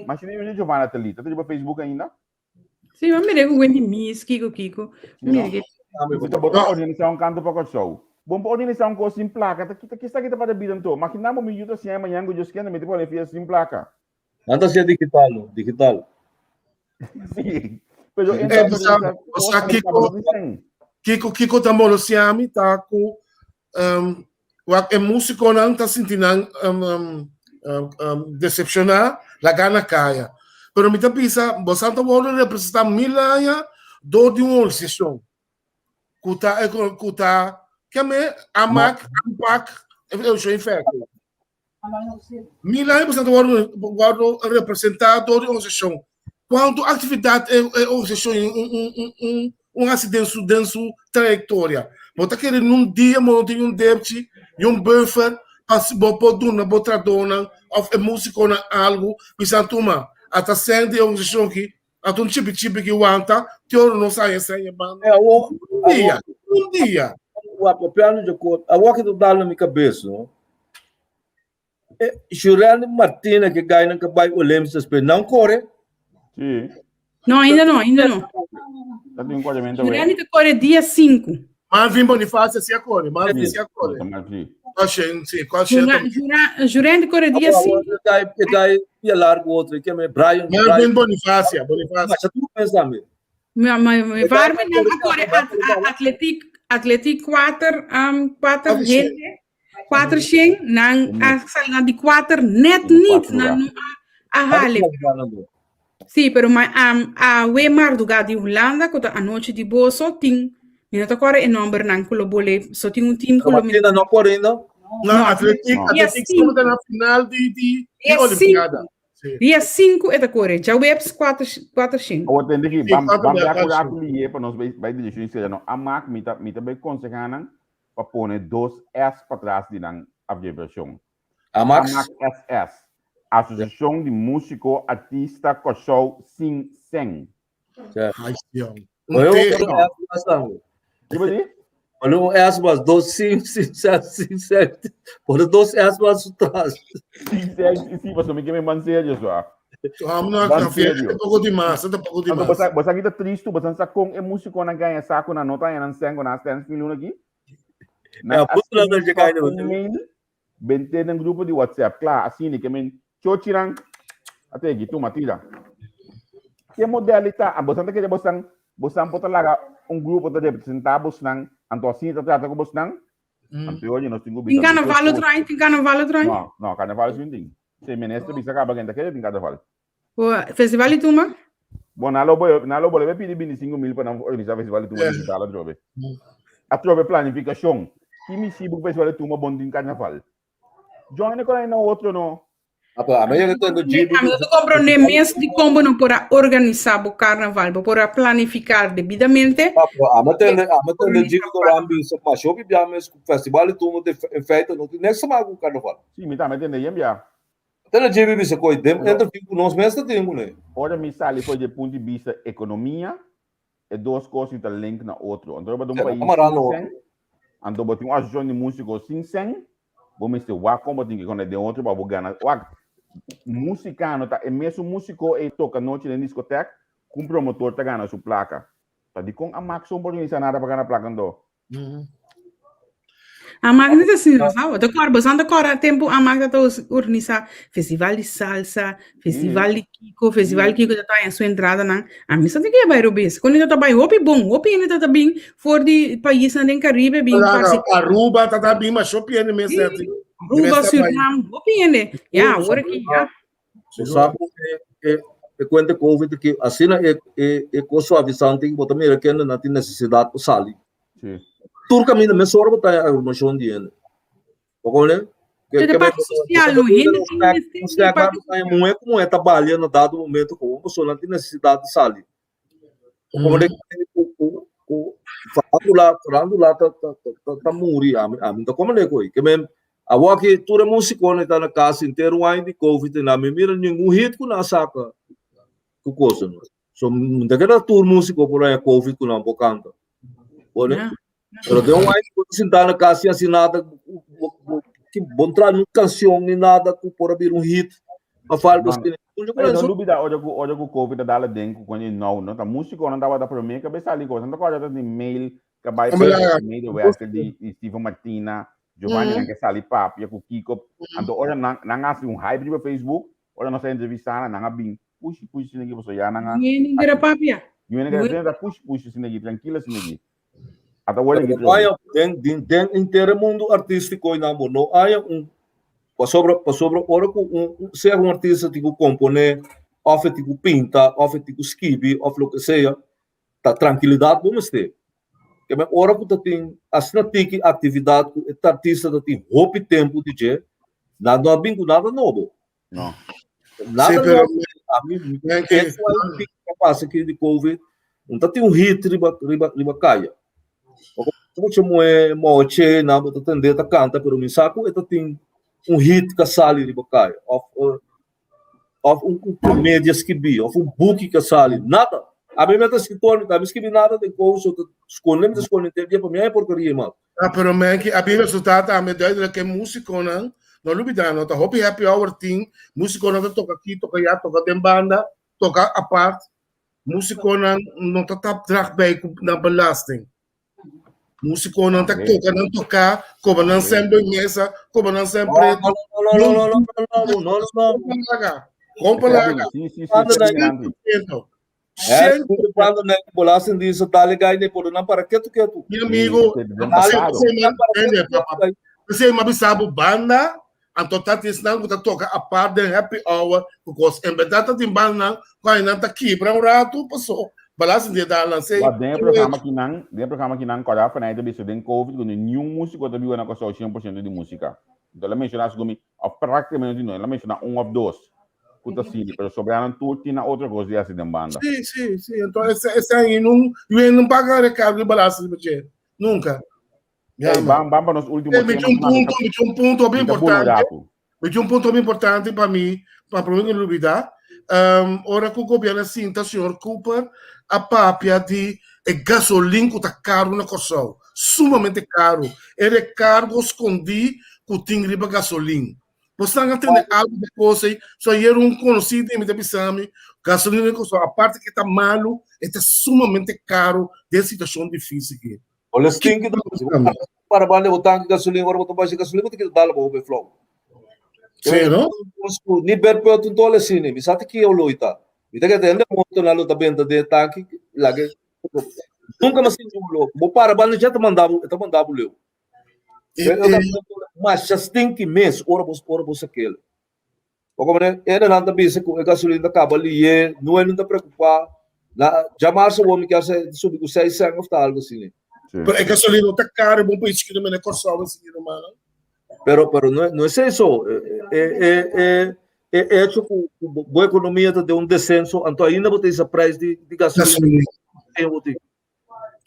Ma si no Giovanna ta li, ta riba Facebook ainda? Sí, ma mira ku Wendy Mies, Kiko Kiko. Mira que Bo ta bo ta organisá un kanto pa Kòrsou. Bon pa organisá un kos sin plaka, ta kita kisa kita para bida anto. Maginá bo mi yu ta siña mañan ku Dios kende mi ta pone fiesta sin plaka. Nan ta hasié digital, no? Digital. Sí. Pero Eh, entonces bo sa, organisa bo sa kos Kiko, pa dicen. Kiko, Kiko ta molestiami ta ku um, wak e músikonan ta sinti nan um, um, um, um, decepcioná, laga na kaya. Pero mi ta bisa, bo sa ta wòrdu representá mil aña dor di un organisashon ku ta, eh, ku ta, keme, AMAC, AMPAC, e e infecto. Mil aña boso ta wòrdu wòrdu representá dor di organisashon. Kuantu aktividat e e organisashon un un un un un hasi den su den su trayektoria? Bo ta kere nun dia bo no tin un depchi i un buffer pa bo por duna bo trahadónan òf e músikonan algu bisa tuma ata sèn di e organisashon aki ata un chipi chipi ki wanta te ora nos haña sèn e banda. E awor Un dia, un dia. Wak, papiando dje kos, awor ki ta dal na mi kabes, no? E Jurandy Martina ke gainan ke bai Olympics despues, nan kore? Sí. No, ainda no, ainda no. Ta tin cuadramento we. Jurandy ta kore dia 5. Marvin Bonifacio si a kore, Marvin si a kore. Marvin. Qual si, qual Jurandy kore dia 5. E gai, e gai pia largo outro, ke me Brian. Marvin Bonifacio, Bonifacio. Mas tu pensa me. Ma, ma, ma, Marvin nan a kore atletik, atletik 4, um, 4 hende. 4 shen, nan a sali na di 4 net niet, nan no a, a hale. Sí, pero ma um, a we marduga di Hulanda, ku ta anochi di boso, tin, mi no ta kòrda e nòmbernan ku lo bole, so tin un team ku lo mi. Martina no kòrda ainda? No, Atletik, Atletik solo ta na final di di di Olimpiada. Dia 5 e ta kore, djaweps 4 4 shen. Awor tende ki, bam bam bia kura ku liye pa nos bai bai direkshon izquierda no. Amak mi ta mi ta bai konsehá nan pa pone dos S patras di nan abreviashon. Amax? Amax SS, Asosiashon di Músiko Artista Kòrsou Sin Sèn. Ai, Sion. Un Olha T. um S mas tango. Ki bo di? Olha um S mas dos sim, sim, sete, sim, sete. Olha dos S mas atrás. Sin sèn, sí, pasobra mi ke mi ban serio so. Amo na Ban café, serio. ta poco di mas, ta poco di Anto mas. bosa bosa kita tristu, bosa sa kon e músikonan ke haña saku nan no ta haña nan sèn ku nan a stèn fin luna aki. Nan Ja, a puto nan ta screenshot llega un mail bent'é den grupo di WhatsApp. Kla, asina ke men chochinan a tegi, tuma, tira. Ke model ta? Ah, bosan ta kere bosan bosan por ta laga un grupo ta representá bosnan, anto asina ta trata ku bosnan? Anto oye nos tin ku Tin bisa carnaval dos otro aña, tin carnaval otro aña? No, no, carnaval es un tin. Si minister bisa kaba kenta kere tin carnaval. O, Festival di Tumba? Bon, na lo bo na lo bolbe pidi 25 mil pa nan organisa Festival di Tumba digital atrobe. Atrobe planificacion. Ki misi bu Festival di Tumba bon tin carnaval? Join e con na otro no. Apa, a mim eu tô Mi a mi no ta comprende mes di con bo no por a organisa bo carnaval, bo por a planificar debidamente. Apa, a me tende, a me tende Jimmy Doran bisa, mas eu bibia mes ku Festival di Tumba de in feite no tin niks te maken ku carnaval. Si, mi tambe tende yen bia. Tende Jimmy bisa koi, dem interview ku nos mes ta tin kuné. Ora mi sali for di e punto di bista economia, e dos cos ta link na otro. Anto riba di un Ja, pais amará sin no. sen. Anto bo tin un asosiashon di músiko sin sèn, bo mester wak kon bo tin ke konekt den otro pa bo gana. Wak, musikano ta e mesun músiko ei toka nochi den diskotek ku un promotor ta gana su plaka. Ta dikon Amak so por organisa nada pa gana plaka anto? Amak no ta asina, sa. Ta kòrda, boso ta kòrda tempu Amak ta organisa festival di salsa, festival di kiko, festival kiko ta taña su entradanan. A mi sa tin ke bai robes. Kon ta bai hopi bon, hopi hende ta bin for di paisnan den Caribe bin participa. Aruba ta bin masho hende mes. Aruba, Surinam, hopi hende. Ya, awor aki ya. Bo sa ku e e kuenta covid ki asina e e e kos suavisante ki bo ta mira kende nan tin nesesidat pa sali. Sí. Tur kaminda mesora bo ta haña aglomashon di hende. Bo komprende? Ke ke de parte sosial no hende tin mester un snack bar bo ta haña muhé ku muhé ta balia na dado momento ku un persona tin nesesidat di sali. Bo komprende ku ku ku farandula farandula ta ta ta ta muri ami ami no ta komprende ku ei. Ke men Awor aki tur e musikonan ta na kas henter un aña di covid i nan mi mira ningun hit ku nan a saka ku kosa no. So no ta keda tur musiko por haña covid ku nan por kanta. Bo ne? Pero den un aña ku bo ta sinta na kas sin hasi nada ki bo no traha ningun kanshon ni nada ku por a bira un hit of algo asina. Ey, no lubida ora ku ora ku covid a dal aden ku koño nou no ta musikonan tabata prome kabes sali kos. Nan ta kòrda ta tin mail ka bai Hombre, medewerker di, di Steven Martina, Giovanni nan ke sali papia ku Kiko. Anto ora nan nan hasi un hype riba Facebook, ora nos a entrevistá nan, nan a bin pushi pushi sinegi pasobra ya nan a Niun hende kere papia. Niun hende kere papia, pushi pushi sinegi, trankilo sinegi. Ata word Pero no haya den den den henter e mundo artístiko ei nan bo no haya un pasobra pasobra ora ku un sea un artista tin ku komponé òf e tin ku pinta òf e tin ku skibi òf loke sea Ta trankilidat bo mester. Keme ora ku ta tin asina tiki aktividat ku e artista ta tin hopi tempu di dje, nan no a bin ku nada nobo. No. Nada Sí, pero nobo. A mi Yankee. a pasa aki di COVID, no ta tin un hit riba riba riba kaya. Mucha muhé moche nan bo ta tende ta kanta pero mi sa ku e ta tin un hit ka sali riba kaya òf of un komedia skibí, of un buki ka sali, nada. A mi me ta skritor, mi ta mi skibi nada den kos, so ta skonde mi ta skonde henter dia pa mi haña porkeria mas. Ah, pero Menki, a bin resultá tambe duidelijk ke músikonan, no lubidá no, ta hopi happy hour tin, músikonan ta toka aki, toka ya, toka den banda, toka apart, músikonan no ta tap drag bij ku nan belasting. Músikonan ta toka nan toká, koba nan sèn mesa, koba nan sèn pretu. No, no, no, no, no, no, no, no, no. Kompa laga. Sí, sí, sí, Eh, quando né, belastingdienst dale gai ne por nan para ketu ketu. Mi amigo, Pesei m'a bisa bo banda, anto ta tin esnan ku ta toka apart den happy hour, because en berdad ta tin bandanan ku ai nan ta kibra un ratu paso belastingdienst dal nan sei. Wak den e programa kinan, den e programa kinan kòrda Ferney ta bisa den covid ku niun músiko ta biba na Kòrsou 100% di músika. Anto el a menshoná segun mi, òf práktikamente no, el a menshoná un òf dos ku ta sini, pero sobranan tur tin nan otro kos di hasi den banda. Sí, sí, sí. Anto ese ese ai nun, yu nun paga rekargo di belasting riba dje. Nunka. Ja, hey, bam, bam pa nos último hey, tema. Un punto, mi un punto bien importante. Mi un punto bien importante pa mi, pa prome que olvidar. Um, ora ku gobierno sinta, señor Cooper, a papia di e gasolin ku ta caro na Kòrsou. Sumamente caro. E recargo skondí ku tin riba gasolin. Bosnan a tende algo di kos ei. So ayer un konosí di mi ta bisa mi, gasolina na Kòrsou, aparte ke ta malu, e ta sumamente caro den situashon difísil aki. Olha stinky do para banda o tanque gasolina, ora botar baixo gasolina, botar que dá para o flow. Sí, no? Ni ber perto um tole assim, mi sabe que eu loita. Mi tá que tende moto na luta benta de tanque, lá que nunca mais sinto um louco. Vou para banda já te mandava, te mandava leu. Mas já stinky mês, ora vos ora vos aquele. Bo komprende? Ene nan ta bisa ku e gasolina ta kaba lié, no e no ta preokupá. Na djamarsa awor mi kier sa e ta subi ku seis sèn òf ta algu asina. Sí. Pero e gasolina no ta karo bon pa iskina mene Kòrsou asina rumannan. Pero pero no no es eso. E e e e hecho ku ku bo ekonomia ta den un desenso, anto ainda bo ta hisa prijs di di gasolina. Gasolina. Ke bo tin?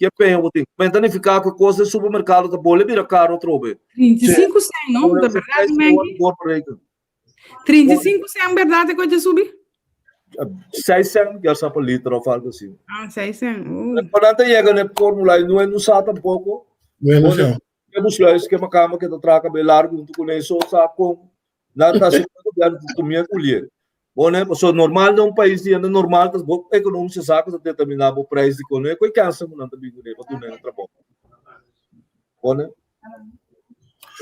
Ke peña bo tin? Men ta nifiká ku e kos den supermerkado ta bole bira karo atrobe. 35 sèn, no? Ta bèrdat, Mendy? 35 cent berdad e coche subi? 6 cent ya sa pa litro of algo así. Ah, 6 cent. Uh. Cuando antes llega en el fórmula y no es no sa tampoco. Bueno, sí. Ke busluis ke makamba ke ta traka be largo junto ku ne so sa kon nan ta hasi gobièrnu ku kumia kulié. Bo ne pasobra normal den un pais di hende normal ta bo ekonomische zaken ta determiná bo prijs di kone ku e kansa ku nan ta bin kuné pa duna nan trabou. Bo ne?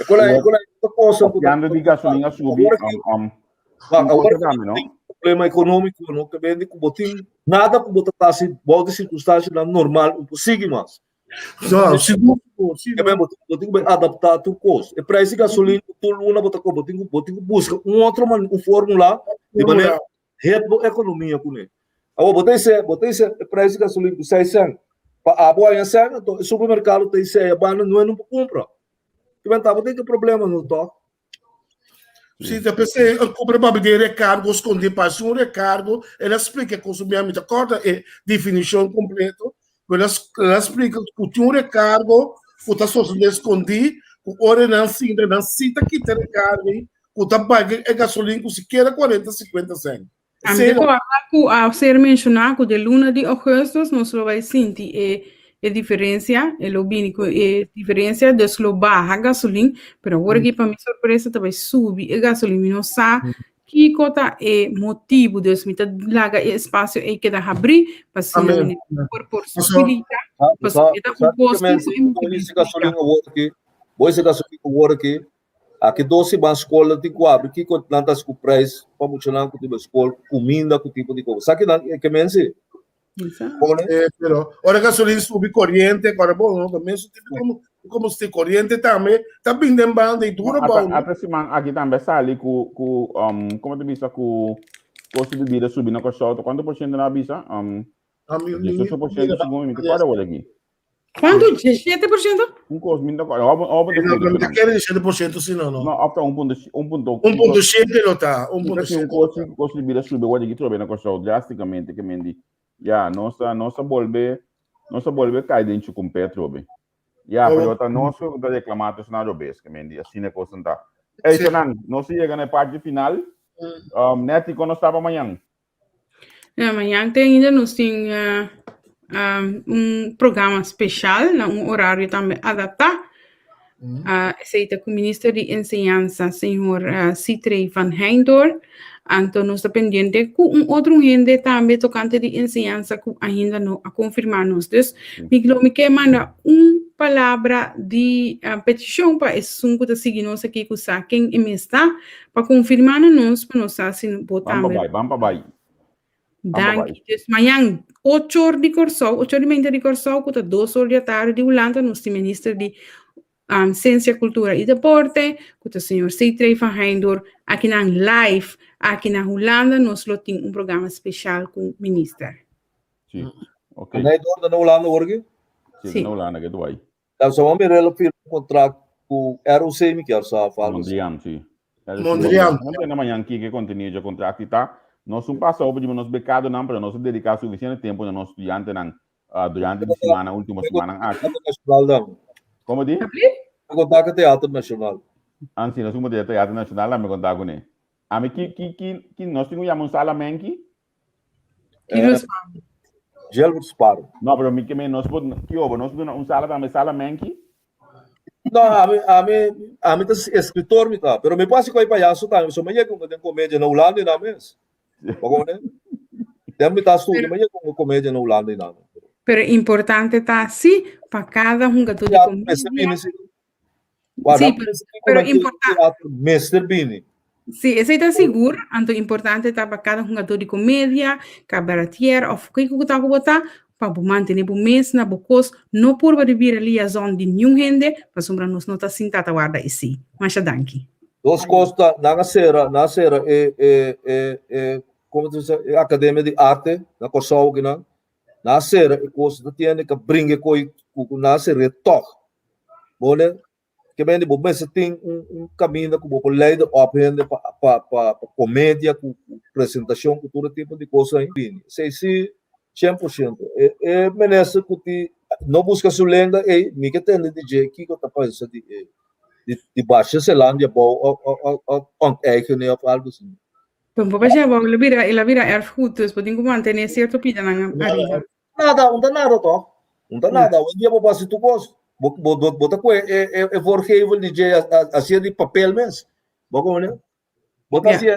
E kola e kola ta kosa ku Papiando di gasolina subi, Awor aki um, awor un aki tambe, no? tin problema ekonómiko no ke bende ku bo tin nada ku bo ta hasi bou di sirkunstansianan normal un por sigui mas. No, sigur, sigur, sí, Ke men bo bo tin ku bai adaptá tur kos. E prijs di gasolina tur luna bo ta ko bo tin ku bo tin ku buska un otro man un fórmula di manera het bo ekonomia kuné. Awor bo ta hise bo ta hise e prijs di gasolina ku seis sèn pa abo haña sèn anto e supermerkado ta hise e banda nué no por kumpra. Ke men tabata tin ke problema no tòg? Sí, ta pensé, eu comprei para de recargo, escondi para um recargo, ela explica com minha me acorda e definição completo, ela, ela explica que tinha um recargo, que está só escondi, que ora não sinta, não sinta que tem recargo, que está paga e gasolina que sequer 40, 50 cent. Ami ta kòrda ku a ser menshoná ku den luna di ougùstùs nos lo bai sinti e e diferensia, e lo bini ku e diferensia, dus lo baha gasolin, pero awor aki pa mi sorpresa ta bai subi e gasolin, mi no sa kiko ta e motibu, dus mi ta laga e espasio ei keda habrí pa asina mi por por splika, pasobra e ta un kosto ku e mester splika. Bo hisa gasolin awor aki, Aki dos siman skolnan tin ku abri, kiko nan ta hasi ku preis pa muchanan ku tin bai skol, kuminda ku tipo di kos. Sa kinan e ke men si? Pone. Eh, pero ora gasolin subi koriente, kore bon, no? También su tipo como como si koriente tambe ta bin den banda y duro bou. Ata siman aki tambe sali ku ku um komo ta bisa ku kosto di bida subi na Kòrsou. Ta kuantu por siento nan a bisa? Um 18% segun mi, mi ta kòrda awor aki. Kuantu? 17%? Un kos, mi no ta kòrda. Òf òf ta No, no ta kere 17% si no, no. No, òf ta un punto un punto Un punto shete lo ta, un punto Si un shete. kos si kosto di bida subi awor aki trobe na Kòrsou drástikamente ke men di ya nos ta nos ta bolbe nos ta bolbe kai den chukumpé trobe. Ya, pero ta nos ku ta reklamá ta esnan robes ke men di asina e kosnan ta. Ey, Sanan, nos a yega na e parti final. Um, Netty, kon nos ta pa mañan? Ja, mañan te ainda nos tin uh, um, un programa special na un horario tambe adaptá. Mm. Uh, esei ta ku minister di enseñanza, señor uh, Citrey van Heindor. Anto nos ta pendiente ku un otro hende tambe tocante di enseñanza ku ainda no a confirma nos. Dus, mi lo mi ke manda un palabra di uh, peticion pa esun ku ta sigui nos aki ku sa ken e mes ta. Pa konfirmá na nos pa nos sa si bo Ban pa tambe. bai, ban pa bai. Ban pa Danki. bai. Dus mañan ocho or di Kòrsou, ocho or di meinta di Kòrsou, ku ta dos or di atardi di Hulanda, nos tin minister di um, Siensia, Kultura i Deporte, ku ta señor Sithree van Heydoorn, akinan live, aki na Hulanda, nos lo tin un programa spesial ku minister. Sí. Ok. Van Heydoorn ta na Hulanda awor aki? Sí, Sí. na Hulanda ke tu bai. Dan so mira el a firma un contract ku ROC mi kier sa of algo así. Mondriaan, sí. Mondriaan. Nos na mañan kiko e contenido dje contract ta. Nos un pasa hopi di nos becadonan, pero nos a dedica suficiente tempo na nos studiantenan uh, durante di semana, último semanan aki. Teatro Nacional dan. Como di? Mi conta ku Teatro Nacional. Ah, sí, nos un Teatro Nacional, mi conta kuné. Ami ki ki ki ki nos tin ku yama un sala menki? Ki responde? Gilbert Spar. No, pero mi ke me nos por ki obo, nos duna un sala tambe sala menki? No, ami ami ami ta escritor mi ta, pero mi por hasi koi payaso tambe, so mi yega un den comedia na Hulanda y nan mes. Bo komprende? Den mi ta studia, mi yega un comedia na Hulanda y nan. Pero importante ta si pa cada hungador di Ya, mester comedia bini si. Guarda, Sí, pero, pero importante. Mester bini. Sí, esei ta sigur. Anto importante ta pa cada hungador di comedia, cabaretier of kiko ku ta ku bo ta, pa bo mantene bo mes na bo kos, no purba di bira liaison di niun hende, pasobra nos no ta sinta ta warda esei. Masha danki. Dos kos ta, nan a sera, nan a sera e, e, e, e, komo ta bisa, e Akademia di Arte na Kòrsou akinan. Nan a sera e kos, ta tiene ka bringa e koi ku ku nan a ser'é tòg. Bo ne? Ke mende bo mester tin un un kaminda ku bo por leider op hende pa pa pa pa komedia ku ku presentashon ku tur e tipo di kos ahí bini. Esei si 100%. E e minister ku ti no buska su lenga ei mi ke tende di dje kiko ta pensa di e di di basha Zelandia abou o o o o onteigenen of algo asina. Tampoco a lleva, el a bira, el a bira erfgoed, dus bo tin ku mantené sierto pidanan ariba. Nada, un ta nada toch? Un ta nada. Hoy en dia bo por hasi tur kos. Bo bo bo bo ta koe e e e voorgevel di dje hasié di papel mes. Bo kono? Bo ta hasié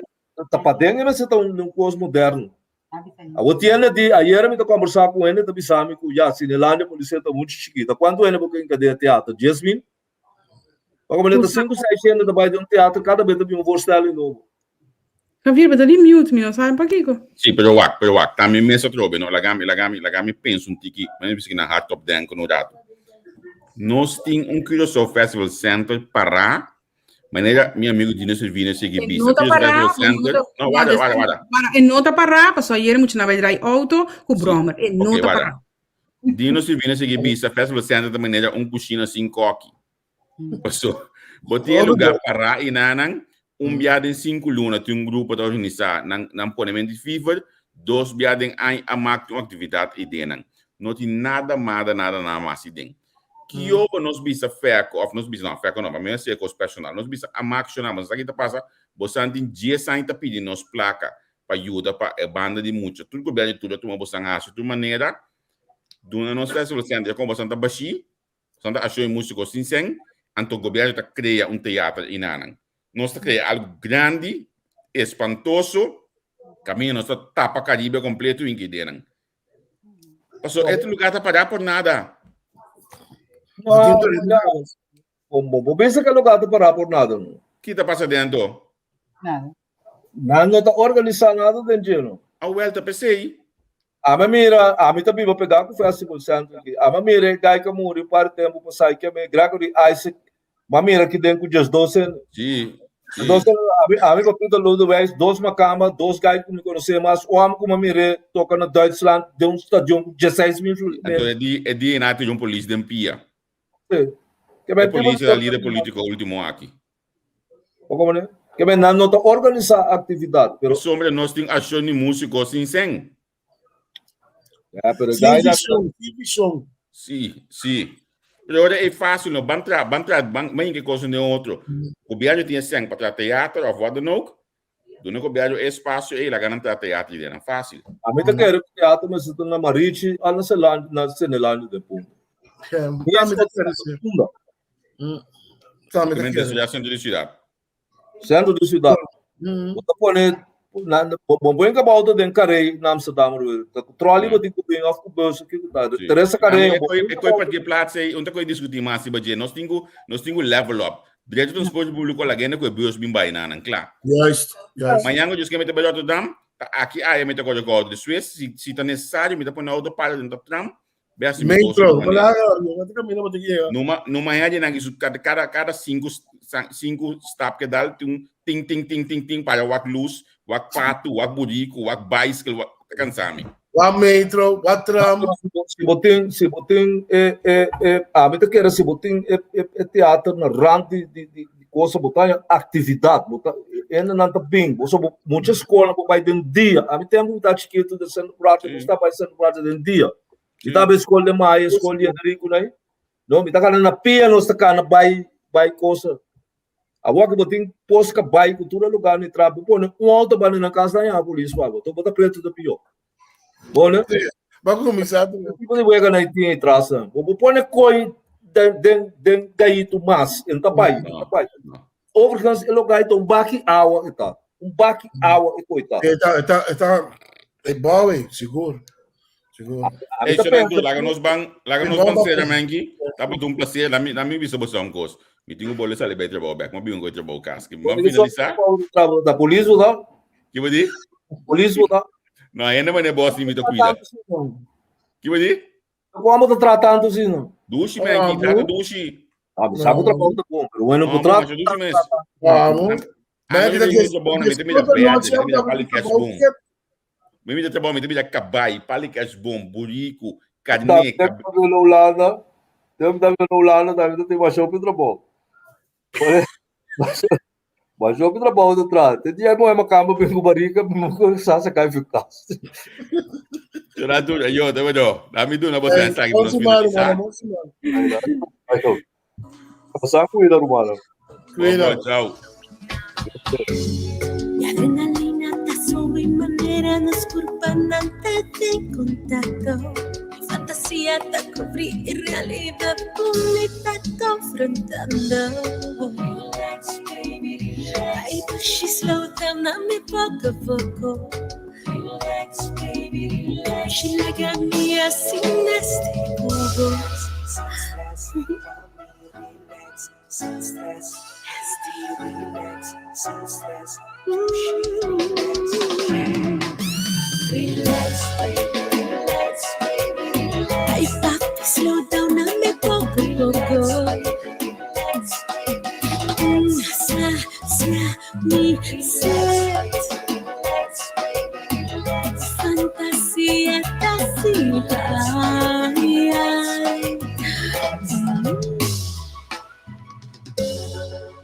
ta paden e mester ta un un kos moderno. Awor tiende di ayera mi ta kombersá ku hende ta bisa mi ku ya Cinelandia Poliseo ta muchu chikito. Kuantu hende bo ke enkadea teater? 10,000? Pasobra ta sinku seis hende ta bai den un teater kada bes ta bin un voorstelling nobo. Javier, bo ta di mute, mi no sabi pakiko. Sí, pero wak, pero wak, ta mi mes atrobe, no, laga mi, laga mi, laga mi pensa un tiki, mi bisa ki na hardop denken un rato. Nos tin un Curaçao Festival Center pará, manera mi amigo Dino Servino sigui E bisa. no ta Curaçao pará, Festival no Center, ta, no, warda, warda, warda. Para, e no ta pará, pasobra ayer mucha nan bai drai auto ku Sí, brommer, e no ok, ta warda. pará. Dino Silvino sigui bisa Festival Center ta manera un kushina sin koki. Paso, bo tin e lugar pará i nanan, un bia den sinku luna tin un grupo ta organisá nan nan ponemen di fever, dos bia den aña a mak un aktividat ei den nan. No tin nada mada nada nada mas ei den. Kioba nos bisa Fèko òf nos bisa no Fèko no, pa mi a hasi e kos personal, nos bisa a mak shona, bo sa ki ta pasa, bo san tin dies aña ta pidi nos plaka pa yuda pa e banda di mucha. Tur gobièrnu di tur a tuma bosan hasi tur manera duna nos festival center komo bosan ta bashí, bosan ta asho e músiko sin sèn, anto gobièrnu ta krea un teater einanan. Nos ta krea algu grandi, espantoso, kaminda nos ta tapa Karibe kompleto inki denan. Pasobra e lugar ta pará por nada. No, bo bo bisa ke lugar ta pará por nada no. Ki ta pasa den anto? Nada. Nan no ta organisá nada den dje no. Awel ta p'esei. Ami a mira, ami ta biba pegá ku Festival Center aki. Ami a mira e guy ku a muri un par di tempu pasá i keme Gregory Isaac. Mi a mira aki den ku djesdos hende. Sí, sí. Djesdos hende, ami, ami pa Peter Lodewijks, dos makamba, dos guy ku mi konosé mas. Un ami ku mi a mir'é toka na Duitsland den un stadion ku 16,000 Anto e di, e di einan a tira un polis den pia. Sí. E polis era lider polítiko último aki. Como ne? Ke men nan no ta organisa actividad, pero Pasobra nos tin accion di musico sin sen. Ja, pero Sin dai vision, sin vision. Sí, sí. Pero ora e fácil no, ban tra, ban tra, ban, ban inke cosa den otro. Gobierno tin sen pa tra teatro of wat dan ook. Duna gobierno e espacio ei, laga nan tra teatro i nan fácil. A mi ta kere ku teatro mester ta na Marichi o na Celan, na Cenelandia den punto. Ja, mi ta kere sí. Punda. Tambe ta Simplemente kere. ciudad, centro di ciudad. Centro di ciudad. Bo ta pone na bo bo buen kabouter den Carré na Amsterdam ruwe. Ta ku trolley bo tin ku bin of ku bus of kiko ta. Sí. Teresa Ami Carré e bo koi buen e koi kabouter. parkeer plaats ei, un ta koi diskutí mas riba dje. Nos tin ku nos tin ku level up. Derecho transporte públiko laga hende ku e bus bin bai na nan, kla. Juist, juist. Mañan ku Dios ke mi ta bai Rotterdam, ta aki aya mi ta kore ku auto. Despues si si ta nesesario mi ta pone auto para den ta tram Bea si mi gozo Metro, di manera. Numa, Numa, numa hende nan su kada kada kada sinku sinku stap ke dal tin un ting ting ting ting ting para wak luz, wak patu, wak buriku, wak bicycle, wak ta kansa mi. Wak metro, wak tram. Si bo tin, si bo tin e e e ami ta kere si bo tin e e e teater na rand di di di di cosa bo ta haña actividad, bo ta hendenan ta bin, bo so bo mucha skolnan bo bai den dia. Ami tempo mi ta chikitu den Centro Prato, mi sta bai Centro Prato den dia. Mi ta bai skol de Maya, skol di Enrico nai. No, mi ta kana na pia nos ta kana bai bai cosa. Awor ku bo tin pos ka bai ku tur e lugar ni tra, bo pone un auto banda na kas daña polis pa bo. To bo ta preto ta pió. Bo ne? Ba kuminsá tu. Tipo di wega nai tin atras. Bo bo pone koi den den den gaitu mas, en ta bai, en ta bai. Overigens e lo gaita un baki awa e ta. Un baki awa e koi ta. E ta, e ta, e ta, e bouw e, sigur. Sigur. Hey, Shonan, tu, laga nos ban, laga nos ban sera, menki. Tabata un placer. Lami, lami bisa boso un kos. Mi tin un bole sali bij trabou bek. Ma bi un koi trabou kas. Ki ban finalisa? Ta polis bo ta? Ki bo di? Polis bo ta? No, ainda mane boss ni mi ta cuida. Ki bo di? Como ta trata tanto así, no? Dushi, menki. Trata dushi. Ah, mi sa ku trabou ta bon, pero bueno, No, ku trata. masha dushi mes. Vamos. Ah, mi ta trabou na mi ta mira berde, mi ta mira pali cash bon. Mi mira trabou, mi ta mira kabai, pali cash bon, buriku, karné. Tempo ta na Hulanda, tempo ta na Hulanda, tambe ta tin masha hopi trabou. Masha hopi trabou ta traha. Te dia moe makamba bin ku barika, mi ku sa sa kai fi kas. Chora dura, yo, te vedo. Dami duna bo sa sa nos finalisar. Pasa cuida, hermano. Cuida. Chao. Mi adrenalina ta subi manera nos curpa nan ta den contacto. Mi fantasía. Fantasia ta kubri e realidat ku mi ta konfrontando. Relax, baby, relax. Ay, push slow down na mi poko poko. Relax, baby, relax. She laga mi asina nasty ku bo. Sin stress, relax, sin stress. Relax, baby, relax, baby, relax. Ay, papi, slow down na mi poko poko. Sa, sa, mi, set. Fantasia ta sinta.